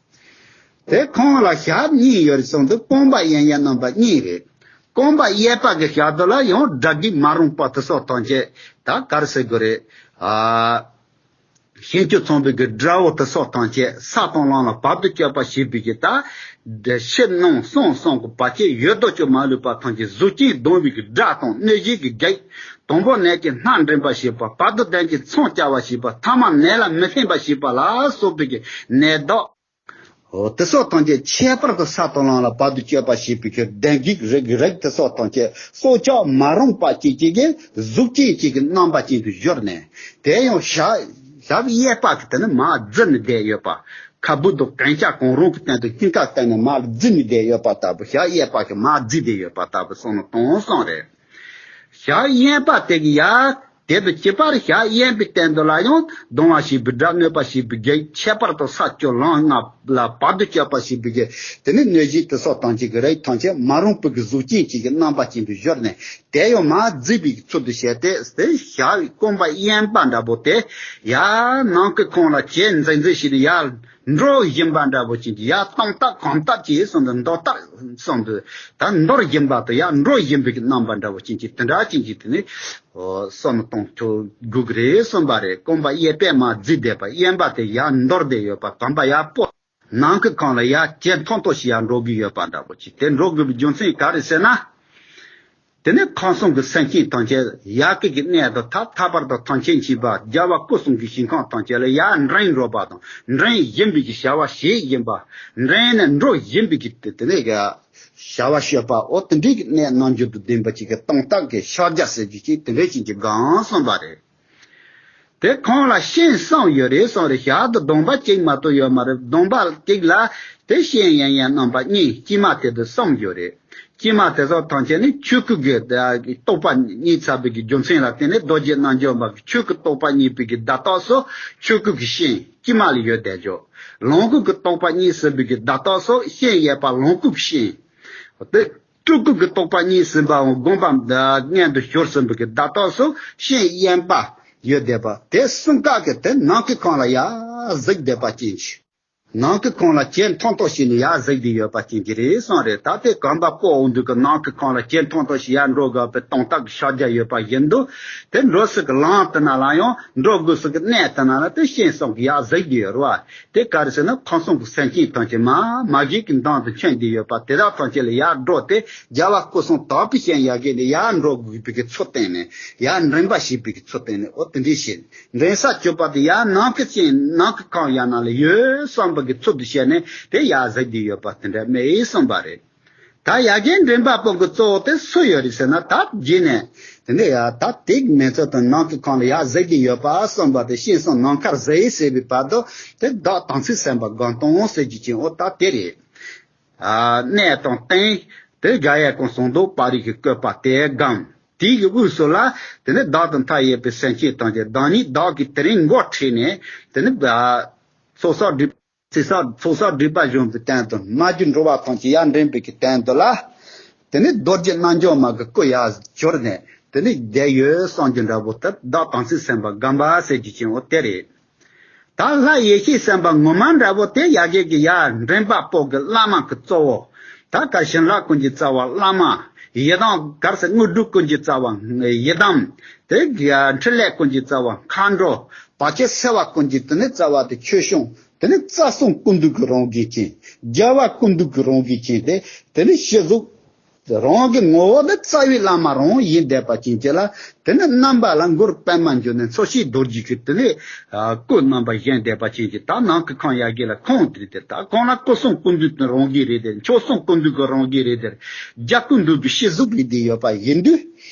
དེ་ཁོང་ལ་ཞབས་གཉིས་ཡོད་རེད་གསུངས་འདུག་རྐང་པ་གཡས་གཡོན་རྣམ་པ་གཉིས་རེད། རྐང་པ་གཡས་པ་གི་ཞབས་རྡོལ་ལ་ཡང་དགྲ་བགེགས་མ་རུངས་པ་དེ་སོགས་ཐམས་ཅད་ད་ག་རེ་ཟེར་དགོས་རེད། ཨ། ཤིན་ཏུ་མཚུངས་པའི་གི་དགྲ་བོ་དེ་སོགས་ཐམས་ཅད་ས་དང་ལམ་ལ་བར་དུ་གཅོད་པ་བྱེད་པའི་གི་ད་ཕྱི་ནང་གསང་གསུམ་གྱི་བར་ཆད་ཡོད་དོ་ཅོག་མ་ལུས་པ་ཐམས་ཅད་གཟུགས་ཅན་གདུང་བའི་གི་དགྲ་དང་གནོད་བྱེད་ཀྱི་བགེགས། དང་པོ་ནད་ཀྱི་སྣ་འདྲེན་པ་བྱེད་པ། བར་དུ་ལྡན་གྱི་མཚམས་སྦྱར་བ་བྱེད་པ། ཐ་མ་ནད་ལ་མི་ལྷན་པ་བྱེད་པ་ལ་སོགས་པའི་གི་ནད་བདག་འོ་དེ་སོགས་ཐམས་ཅད་ཁྱད་པར་དུ་ས་དང་ལམ་ལ་བར་དུ་གཅོད་པ་བྱེད་པའི་ཕྱིར་གདོན་བགེགས་རིགས་རིགས་དེ་སོགས་ཐམས་ཅད་སྲོག་ཆགས་མ་རུངས་པ་གཅིག་གཅིག་གི་གཟུགས་ཅན་གཅིག་གི་རྣམ་པ་ཅན་དུ་གྱུར་ནས། དེ་ཡང་ཞབས་ཞབས་གཡས་པ་གི་དེ་ནི་མར་བརྫིས་ནས་བསྡད་ཡོད་པ། ཁ་སྦུབ་དང་གན་རྐྱལ་གང་རུང་གི་སྟེང་དུ་སྙིང་ག་སྟེང་ནས་མར་བརྫིས་ནས་བསྡད་ཡོད་པ་ལྟ་བུ། ཞབས་གཡས་པ་གི་མར་བརྫིས་བསྡད་ཡོད་པ་ལྟ་བུ་སོང་ནས་གཏོང་སོང་རེད། ཞབས་གཡོན་པ་དེ་གི་ཡ། དེ་དང་གཅིག་པར་ཞབས་གཡོན་པའི་སྟེང་དུ་ལ་ཡང་གདུང་བ་བྱེད་པའི་དགྲ། གནོད་པ་བྱེད་པའི་བགེགས། ཁྱད་པར་དུ་ས་བཅུ་ལམ་ལྔ་ལ་བར་དུ་གཅོད་པ་བྱེད་པའི་བགེགས། དེ་ནི་གནོད་བྱེད་དེ་སོགས་ཐམས་ཅད་ཀྱི་རིགས་ཐམས་ཅད་མ་རུངས་པའི་གི་གཟུགས་ཅན་གཅིག་གི་རྣམ་པ་ཅན་དུ་གྱུར་ནས། དེ་ཡང་མར་བརྫིས་པའི་ཚུལ་དུ་བྱས་ཏེ། དེ་ཞབས་རྐང་པ་གཡོན་པ་འདྲ་པོ་དེ་ཡར་ནང་གི་ཁོང་ལ་གྱེན་འཛེག་འཛེག་བྱས་ཏེ་ཡར། འགྲོ་བཞིན་པ་འདྲ་པོ་ཅན་གྱི་ཡར་བཏང་སྟབས་གང་སྟབས་ཀྱིས་གསུངས་འདུག་མདོར་བསྟན་གསུངས་འདུག་ད་འདོར་བཞིན་པ་དང་ཡར་འགྲོ་བཞིན་པའི་རྣམ་པ་འདྲ་པོ་ཅན་གྱི་དེ་འདྲ་ཅན་གྱི་དེ་ནི་གསུམ་གཏོང་ཆོག་དགོས་ཀྱི་རེད་གསུངས་པ་རེད། རྐང་པ་གཡས་པས་མར་བརྫིས་བསྡད་པ། གཡོན་པ་དེ་ཡར་འདོར་བསྡད་ཡོད་པ། གོམ་པ་ཡར་སྤོ། ནང་གི་ཁོང་ལ་ཡར་གྱེན་ཐོག་ཐོག་ཞིག་ཡར་འགྲོ་གི་ཡོད་པ་འདྲ་པོ་ཅིག་དེ་འགྲོ་དགོས་པའི་རྒྱུ་མཚན་ག་རེ་ཟེར་ན། དེ་ནས་ཁམས་གསུམ་གྱི་སེམས་ཅན་ཐམས་ཅད་ཡ་གི་གི་གནས་དང་ཐ་ཐ་བར་དུ་ཐམས་ཅད་མཁྱེན་པ་རྒྱལ་བ་སྐུ་གསུམ་གྱི་ཞིང་ཁམས་ཐམས་ཅད་ལ་ཡར་འདྲེན་འགྲོ་བ་དང་། འདྲེན་བཞིན་པའི་གི་བྱ་བ་བྱེད་བཞིན་པ། འདྲེན་ནས་འགྲོ་བཞིན་པའི་གི་དེ་དེ་ནས་གི་བྱ་བ་སྤྱོད་པ། འོ་དེ་འདྲའི་གི་གནས་རྣལ་འབྱོར་དང་ལྡན་པ་ཅིག་གི་སྟོང་ཐག་གི་ཕྱག་རྒྱ་ཟེར་རྒྱུ་ཅིག་དེ་འདྲའི་ཅིག་གི་གང་གསུངས་པ་རེད། དེ་ཁོང་ལ་སྤྱན་གསུམ་ཡོད་རེད་གསུངས་རེད། ཞབས་དང་གདོང་པ་གཅིག་མ་གཏོགས་ཡོད་མ་རེད། གདོང་པ་གཅིག་ལ་དེ་སྤྱན་གཡས་གཡོན་རྣམ་པ་གཉིས། དཀྱིལ་མ་དེ་དང་གསུམ་ཡོད་རེད། དཀྱིལ་མ་དེ་ཚོ་ཐམས་ཅད་ནི་ཆོས་སྐུ་གི་རྟོགས་པ་གཉིས་ཚར་བའི་གི་རྒྱུ་མཚན་ལ་བརྟེན་ནས་རྡོ་རྗེ་རྣལ་འབྱོར་མ་གི་ཆོས་སྐུ་རྟོགས་པ་གཉིས་པའི་གི་བརྡ་རྟགས་སུ་ཆོས་སྐུ་གི་སྤྱན་དཀྱིལ་མ་ལ་ཡོད་བསྡད་ཆོག་ལོངས་སྐུ་གི་རྟོགས་པ་གཉིས་ཟིན་པའི་གི་བརྡ་རྟགས་སུ་སྤྱན་གཡས་པ་ལོངས་སྐུ་གི་སྤྱན། དེ་སྤྲུལ་སྐུ་གི་རྟོགས་པ་གཉིས་ཟིན་པའམ་དགོངས་པ་མངོན་དུ་གྱུར་ཟིན་པའི་གི་བརྡ་རྟགས་སུ་སྤྱན་གཡོན་པ་ཡོད་བསྡད་པ། དེ་གསུམ་ཀ་གི་དེ་ནང་གི་ཁོང་ལ་ཡར་གཟིགས་བསྡད་པ་ཅན་གྱི། ནང་གི་ཁོང་ལ་གྱེན་ཐོག་ཐོག་ཞིག་ནས་ཡར་གཟིགས་བསྡད་ཡོད་པ་ཅན་གྱི་རེད་གསུངས་རེད། ད་དེ་གོམ་པ་སྤོ་འོང་དུས་ཀྱི་ནང་གི་ཁོང་ལ་གྱེན་ཐོག་ཐོག་ཞིག་ཡར་འགྲོ་དགོས་པའི་སྟོང་ཐག་གི་ཕྱག་རྒྱ་ཡོད་པ་ཡིན་དུས། དེ་འགྲོ་སའི་གི་ལམ་དེ་ན་ལ་ཡང་། འགྲོ་དགོས་སའི་གི་གནས་དེ་ན་ལ་དེ་སྤྱན་གསུམ་གྱིས་ཡར་གཟིགས་བསྡད་ཡོད་རེད་བ། དེ་ག་རེ་ཟེར་ན་ཁམས་གསུམ་གྱི་སེམས་ཅན་ཐམས་ཅད་མ་མ་གི་གི་མདུན་དུ་མཁྱེན་བསྡད་ཡོད་པ་དེ་དག་ཐམས་ཅད་ལ་ཡར་འགྲོ་སྟེ་རྒྱལ་བ་སྐུ་གསུམ་དག་པའི་སྤྱན་ཡ་གི་ནས་ཡར་འགྲོ་དགོས་པའི་གི་ཚུལ་བསྟན་ནས། ཡར་འདྲེན་པ་བྱེད་པའི་གི་ཚུལ་བསྟན་ནས། འོ་དེ་འདྲའི་བྱས། འདྲེན་ས་གྱུར་པ་དེ་ཡར་ནང་གི་སྤྱན་ནང་གི་ཁོང་ཡ་ན་ལ་ཡོད་བསམ་པའི་གི་ཚུལ་དུ་བྱས་ནས་དེ་ཡར་གཟིགས་བསྡད་ཡོད་པ་དེ་འདྲ་མེད་གསུངས་པ་རེད། ད་ཡ་གི་འདྲེན་པ་པོ་གི་གཙོ་བོ་དེ་སུ་ཡོད་རེད་ཟེར་ན། ད་རྗེས་ནས་དེ་འདྲ་ཡ་ད་དེ་གི་མེད་ཚོད་དང་ནང་གི་ཁོང་ལ་ཡར་གཟིགས་བསྡད་ཡོད་པ་གསུངས་པ་དེ་སྤྱན་གསུམ་ནམ་མཁར་གཟིགས་ཟེར་བའི་བར་དུ་དེ་བདག་དམ་ཚིག་སེམས་དཔའ་སྒོམ་སྟངས་ཟེར་རྒྱུ་ཅན། འོ་ད་དེ་རེད། ཨ་གནས་དང་རྟེན། དེ་དགག་ཡས་ཀུན་གསུང་རྡོ་པར་རིས་ཀྱི་བཀོད་པ་དེ་སྒོམ། དེའི་གི་དབུས་སུ་ལ་དེ་ནི་བདག་དང་མཐའ་ཡས་པའི་སེམས་ཅན་ཐམས་ཅད་བདག་ཉིད་བདག་གིས་དེ་རིང་མགོ་ཁྲིད་ནས་དེ་ནི་ཚོགས་བསགས་སྒྲིབ་ཚེ་བསགས་ཚོགས་བསགས་སྒྲིབ་པ་གཞོམ་པའི་སྟེང་དུ་མ་གྱུར་འགྲོ་བ་ཐམས་ཅད་ཡར་འདྲེན་པའི་གི་སྟེང་དུ་ལ། དེ་ནི་རྡོ་རྗེ་རྣལ་འབྱོར་མ་གི་སྐུ་ཡར་གྱུར་ནས་དེ་ནི་བསྡད་ཡོད་གསུང་རྒྱུ་འདྲ་པོ་དེ་བདག་དམ་ཚིག་སེམས་དཔའ་སྒོམ་པ་ཟེར་རྒྱུ་ཅན། འོ་དེ་རེད། ད་ལྷ་ཡེ་ཤེས་སེམས་དཔའ་ངོ་མ་འདྲ་པོ་དེ་ཡ་གི་གི་ཡ་འདྲེན་པ་པོ་གི་བླ་མ་གི་གཙོ་བོ། ད་ག་བྱིན་རླབས་ཀུན་གྱི་རྩ་བ་བླ་མ། ཡི་དམ་ག་རེ་ཟེར། དངོས་གྲུབ་ཀུན་གྱི་རྩ་བ་ཡི་དམ། དེ་གི་ཡ་འཕྲིན་ལས་ཀུན་གྱི་རྩ་བ་མཁའ་འགྲོ། བར་ཆད་སེལ་བ་ཀུན་གྱི་དེ་ནི་རྩ་བ་དེ་ཆོས་སྐྱོང་། དེ་ནི་རྩ་གསུམ་ཀུན་འདུས་ཀྱི་རང་བཞིན་ཅན། རྒྱལ་བ་ཀུན་འདུས་ཀྱི་རང་བཞིན་ཅན་དེ། དེ་ནི་སྤྱི་གཟུགས། རང་གི་ངོ་བོ་ནི་རྩ་བའི་བླ་མ་རང་ཡིན་བསྡད་པ་ཅན་གྱི་ལ། དེ་ནི་རྣམ་པ་ལ་མགུར་པདྨ་འབྱུང་གནས་མཚོ་སྐྱེས་རྡོ་རྗེ་གི་དེ་ནི་སྐུ་རྣམ་པ་བཞེངས་བསྡད་པ་ཅན་གྱི། ད་ནང་གི་ཁོང་ཡ་གི་ལ་ཁོང་དེ་དེ་ད་ཁོང་ལ་སྐུ་གསུམ་ཀུན་འདུས་ཀྱི་རང་བཞིན་རེད་དེ། ཆོས་གསུམ་ཀུན་འདུས་ཀྱི་རང་བཞིན་རེད་དེ། རྒྱལ་ཀུན་འདུས་ཀྱི་སྤྱི་གཟུགས་རེད་དེ་ཡོད་པ་ཡིན་དུས།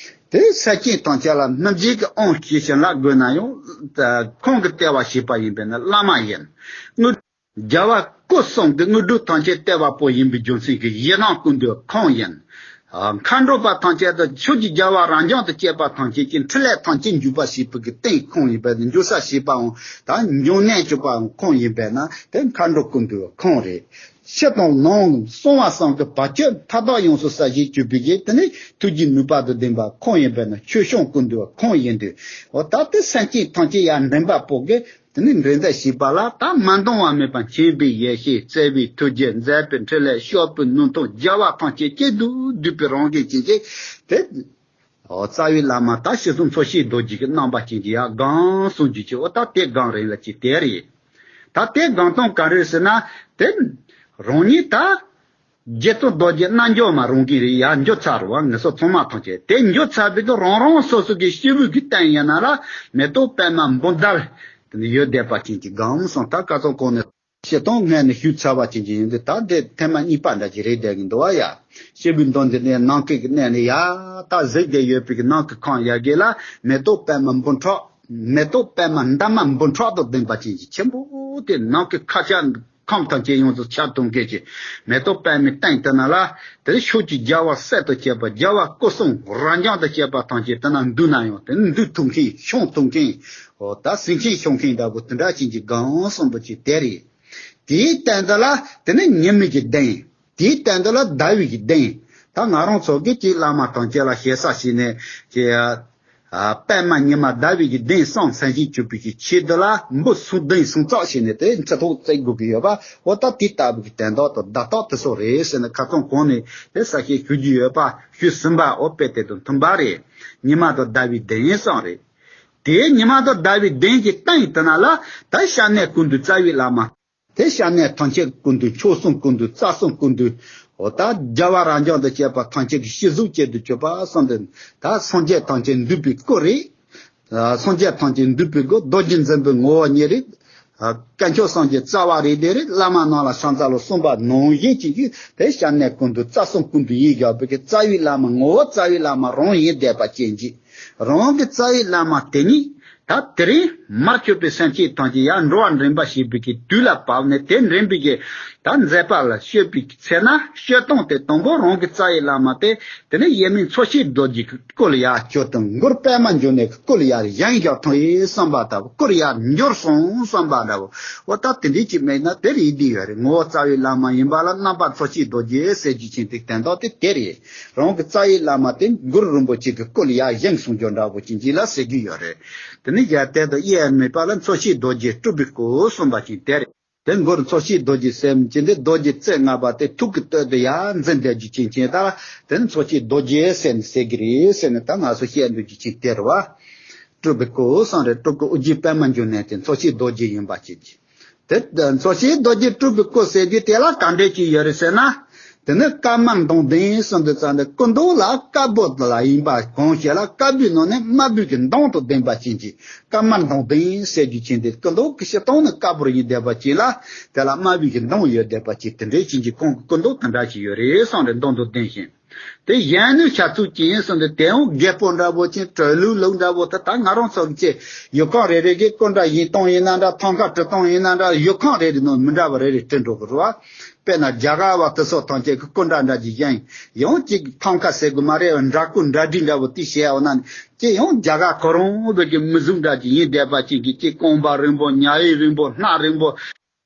དེ་སེམས་ཅན་ཐམས་ཅད་ལ་སྨིན་བྱེད་ཀྱི་དབང་སྐྱེས་བྱིན་རླབས་དགོས་ན་ཡང་ཁོང་གི་སྟེར་བ་བྱེད་པ་ཡིན་པས་ན་བླ་མ་ཡིན། དངོས། རྒྱལ་བ་སྐུ་གསུམ་གྱི་དངོས་གྲུབ་ཐམས་ཅད་སྟེར་བ་པོ་ཡིན་པའི་རྒྱུ་མཚན་གྱིས་ཡི་དམ་ཀུན་འདུས་ཁོང་ཡིན། མཁའ་འགྲོ་པ་ཐམས་ཅད་དང་ཆོས་ཀྱི་རྒྱལ་བ་རབ་འབྱམས་དང་བཅས་པ་ཐམས་ཅད་ཀྱི་འཕྲིན་ལས་ཐམས་ཅད་འཇུག་པ་བྱེད་པའི་གི་སྟེང་ཁོང་ཡིན་པས་ན། འཇུག་ས་བྱེད་པའང་ད་འབྱུང་གནས་བཅུ་པའང་ཁོང་ཡིན་པས་ན། དེ་མཁའ་འགྲོ་ཀུན་འདུས་ཁོང་རེད། ཕྱི་དང་ནང་གསང་བ་གསུམ་གྱི་བར་ཆད་མཐའ་དག་ཡོངས་སུ་གསལ་བྱེད་བཅུག་པའི་གི་དེ་ནི་ཐུགས་རྗེ་ནུས་པ་དང་ལྡན་པ་ཁོང་ཡིན་པས་ན། ཆོས་སྐྱོང་ཀུན་འདུས་ཁོང་ཡིན་དུས། འོ་ད་དེ་སེམས་ཅན་ཐམས་ཅད་ཡར་འདྲེན་པ་པོ་གི་དེ་ནི་འདྲེན་མཛད་བྱེད་པ་ལ་ད་མ་འདང་བ་མེད་པ་མཁྱེན་པའི་ཡེ་ཤེས། བརྩེ་བའི་ཐུགས་རྗེ། མཛད་པའི་འཕྲིན་ལས། སྐྱོབ་པའི་ནུས་མཐུ། རྒྱལ་བ་ཐམས་ཅད་སྐྱེ་དུ་འདུས་པའི་རང་བཞིན་ཅན་གྱི་དེ། འོ་རྩ་བའི་བླ་མ་ད་ཞེ་གསུམ་འཚོ་བྱེད་རྡོ་རྗེ་གི་རྣམ་པ་ཅན་གྱི་ཡར་སྒང་གསུང་རྒྱུ་ཅིག་འོ་ད་དེ་སྒང་རེད་ལ་ཅིག་དེ་རེད། ད་དེ་སྒང་སྟོང་ག་རེ་ཟེར་ན། དེ་རང་ཉིད་ད་རྗེ་བཙུན་རྡོ་རྗེ་རྣལ་འབྱོར་མ་རང་གིས་རེད་ཡར་འགྱོ་ཚར་བ། ངེད་ཚོ་ཚང་མ་ཐམས་ཅད་དེ་འགྱོ་ཚར་བའི་དུས་རང་རང་སོ་སོ་གི་སྐྱེས་བུ་གི་སྟེང་ཡིན་ན་ལ་མེ་ཏོག་པདྨ་འབུམ་དར་དེ་ནི་ཡོད་བསྡད་པ་ཅན་གྱི་སྒང་གསུང་། ད་ཁ་སང་གོང་ནས་བཤད་སྟངས་ངས་ནི་ཞུས་ཚར་བ་ཅན་གྱི་ཡིན་དུས། ད་དེ་ཐེངས་མ་གཉིས་པ་འདྲ་ཅིག་རེད་བསྡད་ཀྱི་འདུག་བ་ཡ། སྐྱེས་བུ་མདུན་དེ་ནས་ནམ་མཁའི་གི་གནས་ནས་ཡར་ད་གཟིགས་བསྡད་ཡོད་པའི་གི་ནམ་མཁའི་ཁམས་ཡ་གི་ལ་མེ་ཏོག་པདྨ་འབུམ་ཕྲག་མེ་ཏོག་པདྨ་འདབ་མ་འབུམ་ཕྲག་དང་ལྡན་པ་ཅན་གྱི་ཆེན་པོ་དེ། ནམ་མཁའི་མཁའ་ཁྱབ་ཁམས་ཐམས་ཅད་ཡོངས་སུ་ཁྱབ་གཏོང་མཁན་གྱི་མེ་ཏོག་པདྨའི་སྟེང་དེ་ན་ལ་དེ་ཆོས་ཀྱི་རྒྱལ་བ་སྲས་དང་བཅས་པ། རྒྱལ་བ་སྐུ་གསུམ་རབ་འབྱམས་དང་བཅས་པ་ཐམས་ཅད་དེ་ན་འདུས་ན་ཡང་དེ་ནི་འདུས་ཐུབ་མཁན་ཤོང་ཐུབ་མཁན། འོ་ད་སེམས་ཅན་ཤོང་མཁན་འདྲ་པོ་དེ་འདྲ་ཅན་གྱི་སྒང་གསུང་པོ་ཅིག་དེ་རེད། དེའི་སྟེང་དུ་ལ་དེ་ནི་ཉི་མའི་གི་གདན། དེའི་སྟེང་དུ་ལ་ཟླ་བའི་གི་གདན། ད་ང་རང་ཚོ་གི་ཅིག་བླ་མ་ཐམས་ཅད་ལ་ཞེ་ས་བྱས་ནས་ཀྱི། ཨ། པདྨ་ཉི་མ་ཟླ་བའི་གི་གདན་གསུམ་མཚན་ཞིང་བཅུག་པའི་གི་ཆེད་དུ་ལ་འབུམ་གསུམ་གདན་གསུམ་བརྩེགས་བྱས་ནས་དེ་ཚེ་ཐོག་བརྩེགས་དགོས་ཀྱི་ཡོད་པ། འོ་ད་དེ་ལྟ་བུའི་གི་དོན་དག་དང་བརྡ་རྟགས་དེ་ཚོ་རེད་ཟེར་ནས་ཁ་སང་གོང་ནས་དེ་གསལ་བཤད་ཞུ་རྒྱུ་ཡོད་པ་ཞུས་ཟིན་པ། འོ་དཔེ་དེ་དང་མཐུན་པ་རེད། ཉི་མ་དང་ཟླ་བའི་གདན་གསུམ་རེད། དེའི་ཉི་མ་དང་ཟླ་བའི་གདན་གྱི་སྟེང་དེ་ན་ལ་ད་སྐྱབས་གནས་ཀུན་འདུས་རྩ་བའི་བླ་མ། དེ་སྐྱབས་གནས་ཐམས་ཅད་ཀུན་འདུས། མཆོག་གསུམ་ཀུན་འདུས། རྩ་གསུམ་ཀུན་འདུས། འོ་ད་རྒྱལ་བ་རབ་འབྱམས་དང་བཅས་པ་ཐམས་ཅད་ཀྱི་སྤྱི་གཟུགས་ཅན་དུ་གྱུར་པ་གསུངས་ཏེ། ད་སངས་རྒྱས་ཐམས་ཅད་འདུས་པའི་སྐུ་རེད། ཨ། སངས་རྒྱས་ཐམས་ཅད་འདུས་པའི་སྐུ། རྡོ་རྗེ་འཛིན་པའི་ངོ་བོ་ཉིད་རེད། ཨ། དཀོན་མཆོག་གསུམ་གྱི་རྩ་བ་རེད། དེ་རེད། བླ་མ་རྣམས་ལ་ཕྱག་འཚལ་ལོ་གསུངས་པ་ནང་བཞིན་གྱི་དེ་སྐྱབས་གནས་ཀུན་འདུས་རྩ་གསུམ་ཀུན་འདུས་ཡིན་བཞག་པའི་གི་རྩ་བའི་བླ་མ་ངོ་བོ་རྩ་བའི་བླ་མ་རང་ཡིན་བསྡད་པ་ཅན་གྱི། རང་གི་རྩ་བའི་བླ་མ་དེ་ཉིད་ད་དེ་རིང་མར་གྱུར་པའི་སེམས་ཅན་ཐམས་ཅད་ཡར་འགྲོ་བ་འདྲེན་པ་བྱེད་པའི་གི་དུས་ལ་བབས་ནས་དེ་འདྲེན་པའི་གི་ད་མཛད་པ་ལ་སྤྱོད་པའི་ཚེ་ན་སྤྱོད་སྟངས་དེ་དང་པོ་རང་གི་རྩ་བའི་བླ་མ་དེ་དེ་ནས་ཡེ་མིན་འཚོ་བྱེད་རྡོ་རྗེ་གི་སྐུ་ལ་ཡར་བསྐྱོད་དང་། མགུར་པདྨ་འབྱུང་གནས་ཀྱི་སྐུ་ལ་ཡར་བཞེངས་བཞག་ཐོན་ཡིན་བསམ་པ་ལྟ་བུ། སྐུར་ཡར་འགྱུར་སོང་བསམ་པ་འདྲ་བོ། འོ་ད་དེ་འདྲའི་ཅིག་མེད་ན་དེ་རེད་བསྡད་ཡོད་རེད། ངོ་བོ་རྩ་བའི་བླ་མ་ཡིན་པ་ལ་རྣམ་པར་འཚོ་བྱེད་རྡོ་རྗེ་ཟེར་རྒྱུ་ཅན་དེ་དོན་དག་དེ་དེ་རེད། རང་གི་རྩ་བའི་བླ་མ་དེ་གུ་རུ་རིན་པོ་ཆེ་གི་སྐུ་ལ་ཡར་བཞེངས་སོང་རྒྱུ་འདྲ་བོ་ཅན་ཅིག་ལ་ཟེར་གྱི་ཡོད་རེད། དེ་ནི་ཡར་དེ་དང་དབྱེར་མེད་པ་ལ་འཚོ་བྱེད་རྡོ་རྗེ་སྤྲུལ་པའི་སྐུ་གསུངས་པ་ཅན་དེ་རེད། དེ་གུ་རུ་འཚོ་བྱེད་རྡོ་རྗེ་ཟེར་མི་ཅན་དེ་རྡོ་རྗེ་རྩེ་ལྔ་པ་དེ་ཐུགས་ཀྱི་སྟོད་དུ་ཡར་འཛིན་བསྡད་རྒྱུ་ཅན་ཅན་ད་དེ་ནི་འཚོ་བྱེད་རྡོ་རྗེ་ཟེར་ནས་ཟེར་གྱི་རེད་ཟེར་ནས་ད་ང་ཚོ་བཤད་འདོད་རྒྱུ་ཅན་དེ་རེད་བ། སྤྲུལ་པའི་སྐུ་གསུངས་རེད། སྤྲུལ་སྐུ་ཨོ་རྒྱན་པདྨ་འབྱུང་གནས་དེ་འཚོ་བྱེད་རྡོ་རྗེ་ཡིན་པ་ཅན་གྱི། དེ་འཚོ་བྱེད་རྡོ་རྗེ་སྤྲུལ་པའི་སྐུ་ཟེར་རྒྱུ་དེ་ལ་ག་འདྲས་ཅིག་ཡོད་རེད་ཟེར་ན། དེ་ནི་དཀར་དམར་མདངས་ལྡན་གསུངས་དུས་ཙམ་ནས་སྐུ་མདོག་ལ་དཀར་པོ་ལ་ཡིན་པ་གང་ཞིག་ལ་དཀར་པོའི་ནང་ནས་དམར་པོའི་གི་མདངས་དང་ལྡན་པ་ཅན་གྱི་དཀར་དམར་མདངས་ལྡན་ཟེར་རྒྱུ་ཅན་དེ། སྐུ་མདོག་གི་སྤྱིར་བཏང་ནི་དཀར་པོར་ཡིན་བསྡད་པ་ཅན་ལ་དེ་ལ་དམར་པོའི་གི་མདངས་ཡོད་བསྡད་པ་ཅན་དེ་འདྲས་ཅན་གྱི་ཁོང་གི་སྐུ་མདོག་དེ་འདྲ་ཅིག་ཡོད་རེད་གསུངས་རེད། མདངས་དང་ལྡན་ཞིང་། དེ་གཞོན་ནུའི་བྱ་ཚུལ་ཅན་གསུངས་ཏེ་དེ་ཡང་རྒད་པོ་འདྲ་པོ་ཅན་དྲོད་ལུག་ལུག་འདྲ་པོ་དེ་ད་ང་རང་ཚོ་གི་ཅིག་ཡུལ་ཁམས་རེ་རེ་གི་སྐུ་འདྲ་བཞེངས་སྟངས་ཡིན་ན་འདྲ། ཐང་ཀ་བྲི་སྟངས་ཡིན་ན་འདྲ། ཡུལ་ཁམས་རེ་རེ་ནང་མི་འདྲ་བ་རེ་རེ་བྲིས་འགྲོ་གི་རེད་བ། དཔེར་ན་རྒྱ་གར་བ་དེ་ཚོ་ཐམས་ཅད་ཀྱི་སྐུ་འདྲ་འདྲ་ཅིག་བཞེངས། ཡང་ཅིག་ཐང་ཀ་ཟེར་དགོས་མ་རེད། འདྲ་སྐུ་འདྲ་བྲིས་འདྲ་པོ་དེ་བྱས་འོ་ན་ཅིག་ཡང་རྒྱ་གར་ཁོ་རང་བོད་ཀྱི་མི་གཟུགས་འདྲ་ཅིག་ཡིན་བསྡད་པ་ཅན་གྱི་ཅིག་རྐང་པ་རིང་པོ། ཉྭ་ཡིག་རིང་པོ། སྣ་རིང་པོ།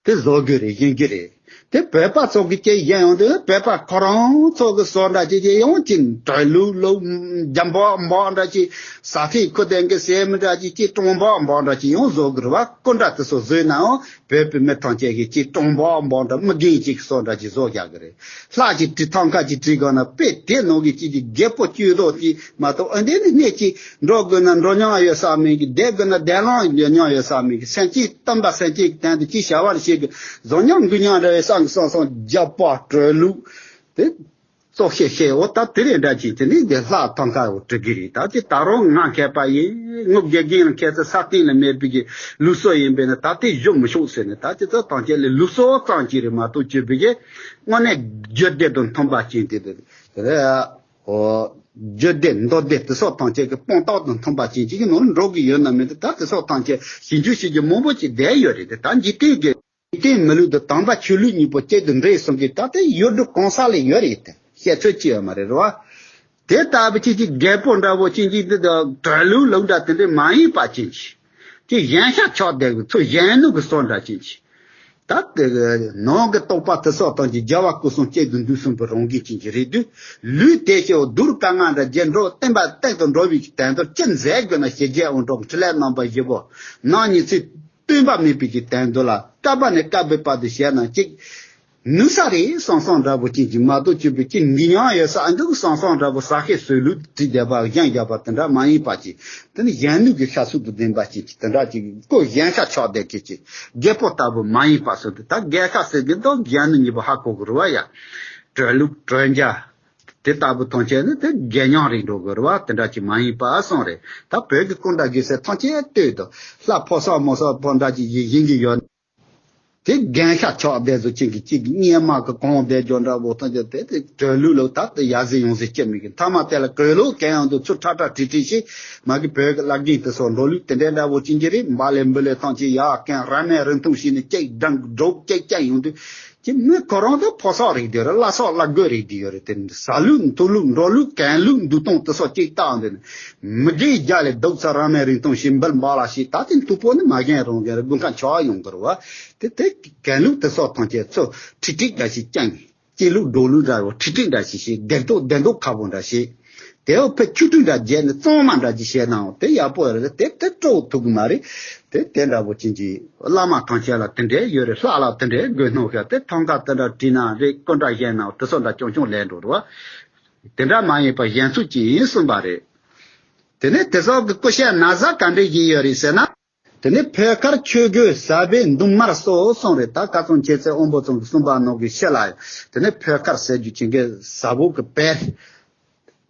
དེ་བཟོ་རྒྱུ་རེད། བཞེངས་རྒྱུ་རེད། དེ་བོད་པ་ཚོ་གི་ཅིག་བཞེངས་ཡོང་དུས་བོད་པ་ཁོ་རང་ཚོ་གི་བཟོ་འདྲ་ཅིག་ཅིག་ཡང་ཅིག་དྲོད་ལུག་ལུག་རྒྱ་འབག་འབག་འདྲ་ཅིག་ཟ་ཁའི་ཁུ་ལྡན་གི་ཟས་མི་འདྲ་ཅིག་ཅིག་གྲང་འབག་འབག་འདྲ་ཅིག་ཡང་བཟོ་དགོས་རེད་བ། སྐུ་འདྲ་དེ་ཚོ་བཟོས་ནའང་བོད་པའི་མི་ཐམས་ཅད་ཀྱིས་ཅིག་གྲང་འབག་འབག་འདྲ་མི་རྒན་ཅིག་བཟོ་འདྲ་ཅིག་བཟོ་རྒྱག་གི་རེད། ལྷ་ཅིག་བྲིས། ཐང་ཀ་ཅིག་བྲིས་དགོས་ན་དཔེ་དེ་ནང་གི་ཅིག་ཅིག་རྒད་པོ་བཅུ་ཐོག་ཅིག་མ་གཏོགས། ཨ། འདི་ནི་སྣེ་གཅིག་འགྲོ་དགོས་ན་འགྲོ་མྱོང་ཡོད་ས་མེད་གི། བསྡད་དགོས་ན་བསྡད་ལོང་ཡོད་མྱོང་ཡོད་ས་མེད་གི། སེམས་ཅན་སྟོན་པ་སེམས་ཅན་གྱི་དོན་དུ་ཅིག་བྱ་བ་ལ་བྱེད་དགོས། བཟོ་མྱོང་འགུལ་མྱོང་འདྲ་བའི་སང་གི་སང་སང་རྒྱ་པ་དྲོད་ལུག་དེ་ཙོག་ཤེ་ཤེ། འོ་ད་དེ་རེད་འདྲ་ཅིག་དེ་ནི་དེ་ལྷ་ཐང་ཀ་འོ་བྲི་གི་རེད། ད་དེ་ད་རུང་ང་མཁས་པ་ཡིན། ངོ་དགེ་རྒན་ལ་མཁས་ཚད་ས་སྟེང་ལ་མེད་པའི་གི་ལུགས་སྲོལ་ཡིན་པས་ན་ད་དེ་བཞུགས་མི་ཆོག་ཟེར་ནས། ད་དེ་ཚོ་ཐམས་ཅད་ལས་ལུགས་སྲོལ་ཙམ་ཅིག་རེད་མ་གཏོགས་བཅོས་པའི་གི་དངོས་གནས་རྒྱུད་སྡེ་དང་མཐུན་པ་ཅན་དེ་དེ་རེད། འོ། རྒྱུད་སྡེ་མདོ་སྡེ་དེ་སོགས་ཐམས་ཅད་ཀྱི་དཔང་རྟགས་དང་མཐུན་པ་ཅན་ཅིག་གི་ནང་ལ་འགྲོ་གི་ཡོད་ན་མེད་ན། ད་དེ་སོགས་ཐམས་ཅད་ཞིབ་འཇུག་བྱེད་རྒྱུ་མང་པོ་ཅིག་བསྡད་ཡོད་རེད་དེ། ད་འཇིག་རྟེན་གྱི་ བསྟན་མི་ལུགས་དང་དམ་པ་ཆོས་ལུགས་གཉིས་པོ་གཅིག་ཏུ་འདྲེས་སོང་གི། ད་ལྟའི་ཡུལ་གྲུ་གང་ས་ལ་ཡོད་རེད་དེ། བཤད་ཚོད་ཅི་ཡོད་མ་རེད། རེད་བ། དེ་ལྟ་བུ་ཅིག་ཅིག་རྒད་པོ་འདྲ་བོ་ཅིག་ཅིག་འདི་དང་གྲོས་ལུགས་ལུགས་འདྲ་དེ་འདྲ་མ་ཡིན་པ་ཅིག་ཅིག་ཅིག་གཞན་ཤ་ཆགས་བསྡད་གི། ཚུར་གཞན་ནུ་གི་སོ་འདྲ་ཅིག་ཅིག་ད་དེ་གི་ནང་གི་རྟོགས་པ་དེ་སོགས་དང་ཅིག་རྒྱལ་བ་སྐུ་གསུམ་གཅིག་ཏུ་འདུས་གསུངས་པའི་རང་གི་ཅིག་ཅིག་རེད་དུས། ལུས་དེ་ཤེས་བ་གདུལ་དཀའ་ངལ་འདྲ་རྒྱས་འགྲོ། བསྟན་པ་སྟེང་དུ་འགྲོ་བའི་གི་དོན་དུ་ཅི་མཛད་དགོས་ན། ཞི་རྒྱས་དབང་དྲག་འཕྲིན་ལས་རྣམ་པ་བཞི་པོ་ནང་ཉིད་ཚིག་བསྟུན་པ་མེད་པའི་གི་དོན་དུ་ལ། བསྐལ་པ་ནས་བསྐལ་པའི་བར་དུ་བྱས་ན་ཅིག་ནུས་ས་རེད་བསམ་བསམ་འདྲ་པོ་ཅིག་ཅིག་མ་གཏོགས་ཅིག་པའི་ཅིག་འགྲིག་མྱོང་ཡོད་ས་ཨ་འདུག་བསམ་བསམ་འདྲ་པོ། ཟ་ཤེས་ཟོས་ལུགས་བྲིས་བསྡད་པ་གཞན་རྒྱབ་པ་དེ་འདྲ་མ་ཡིན་པ་ཅིག་དེ་ནི་གཞན་ནུས་ཀྱི་ཤ་ཚུགས་དུ་ལྡན་པ་ཅིག་ཅིག་དེ་འདྲ་ཅིག་ཀོ་གཞན་ཤ་ཆགས་བསྡད་ཀྱི་ཅིག་རྒད་པོ་ལྟ་བུ་མ་ཡིན་པ་སོགས་དེ། ད་རྒད་ཤ་ཟེར་གི་འདུག་གཞན་ནུས་གཉིས་པོ་ཧ་གོ་གི་རེད་བ་ཡ། གྲོས་ལུགས་གྲོས་འཇལ་དེ་ལྟ་བུ་ཐམས་ཅད་ནི་དེ་རྒས་ཉམས་རིག་འགྲོ་གི་རེད་བ། དེ་འདྲ་ཅིག་མ་ཡིན་པ་སོང་རེད། ད་བོད་ཀྱི་སྐུ་འདྲ་དགེ་སེ་ཐམས་ཅད་ལྟོས་དང་། ལྷ་ཕོ་གསར་མོ་གསར་པོ་འདྲ་ཅིག་ཡིན་ཡིན་གྱི་ཡོད། དེ་རྒན་ཤ་ཆགས་བསྡད་ཚོ་ཅིག་གི་ཅིག་གི་གཉེར་མ་གི་གོང་བསྡད་འཇོག་འདྲ་བོ་ཐམས་ཅད་དེ་དེ་གྲོས་ལུགས་ལ་ད་དེ་ཡ་ཟི་ཡོང་ཟི་སྐྱེ་མི་གི། མཐའ་མ་དེ་ལ་གོས་ལུགས་གན་ཡང་དུ་ཚུར་ཁྲ་ཁྲ་ཁྲི་ཁྲི་ཞིག་མ་གི་བོད་ཀྱི་བླ་རྒན་དེ་སོགས་འགྲོ་ལུགས་དེ་འདྲའི་འདྲ་བོ་ཅིག་གི་རེད། འབའ་ལེ་འབུ་ལེ་ཐམས་ཅད་ཡ་གན་ར་མའི་རིང་ཐུང་ཞིག་ནི་ཅིག་འགྲང་འགྲོ་ཅིག་ཅིག་ཡོང་དུས། ཅི་མི་ཁོ་རང་དེ་ཕོ་གསར་རིགས་དེ་རེད། བླ་གསར་བླ་རྒོད་རིགས་དེ་ཡོད་རེད། དེ་ཟ་ལུགས་འཐུང་ལུགས་འགྲོ་ལུགས་གན་ལུགས་འདུག་སྟངས་དེ་སོགས་ཅིག་བལྟ་འདི་ནི་མི་དགེ་རྒྱ་ལས་སྡུག་ཚ་ར་མའི་རིང་ཐུང་ཞིག་འབུལ་འབའ་ལ་ཞིག་ད་དེ་མཐུག་པོ་ནི་མ་གན་རང་གན་རེད། དགུན་ཁ་འཆར་བ་ཡོང་གི་རེད་བ། དེ་དེ་གན་ལུགས་དེ་སོགས་ཐམས་ཅད་ཚོ་ཁྲིག་ཁྲིག་འདྲ་ཞིག་ཀྱང་། སྐྱེ་ལུགས་འགྲོ་ལུགས་འདྲ་བོ་ཁྲིག་ཁྲིག་འདྲ་ཞིག་ཞིག་སྡེར་ཏོག་སྡེར་མདོག་ཁ་པོ་འདྲ་ཞིག་དེ་བ་ཕེ་ཆུ་ཁྲུས་འདྲ་བརྒྱབ་ནས་གཙང་མ་འདྲ་ཅིག་བྱས་ནའང་དེ་ཡག་པོ་རེད། དེ་དེ་སྤྲོ་ཐུབ་གི་མ་རེད། དེ་དེ་འདྲ་བོ་ཅན་གྱི་བླ་མ་ཐམས་ཅད་ལ་དེ་འདྲའི་ཡོད་རེད། ལྷ་ལ་དེ་འདྲའི་དགོས་སྣང་ཤར་དེ་ཐང་ཀ་དེ་འདྲ་བྲིས་ན་རེད། སྐུ་འདྲ་བཞེངས་ན་དེ་སོགས་འདྲ་ཅུང་ཅུང་ལས་འགྲོ་རེད་བ། དེ་འདྲ་མ་ཡིན་པ་གཞན་ཚུལ་ཅིག་ཡིན་གསུངས་པ་རེད། དེ་ནས་དེ་སོགས་ཀྱི་སྐུ་ཞབས་ན་བཟའ་ག་འདྲས་ཞིག་ཡོད་རེད་ཟེར་ན། དེ་ནས་ཕོ་ཁར་ཆོས་གོས་ཟབ་པའི་མདུང་དམར་སོགས་གསུངས་རེད། ད་ཁ་སང་ཁྱེད་ཚོས་དབོན་པོ་ཚང་གི་གསུངས་པ་ནང་གི་ཤེས་ལ། དེ་ནས་ཕོ་ཁར་ཟེར་རྒྱུ་ཅན་གི་ཟབ་པོ་གི་དཔེར།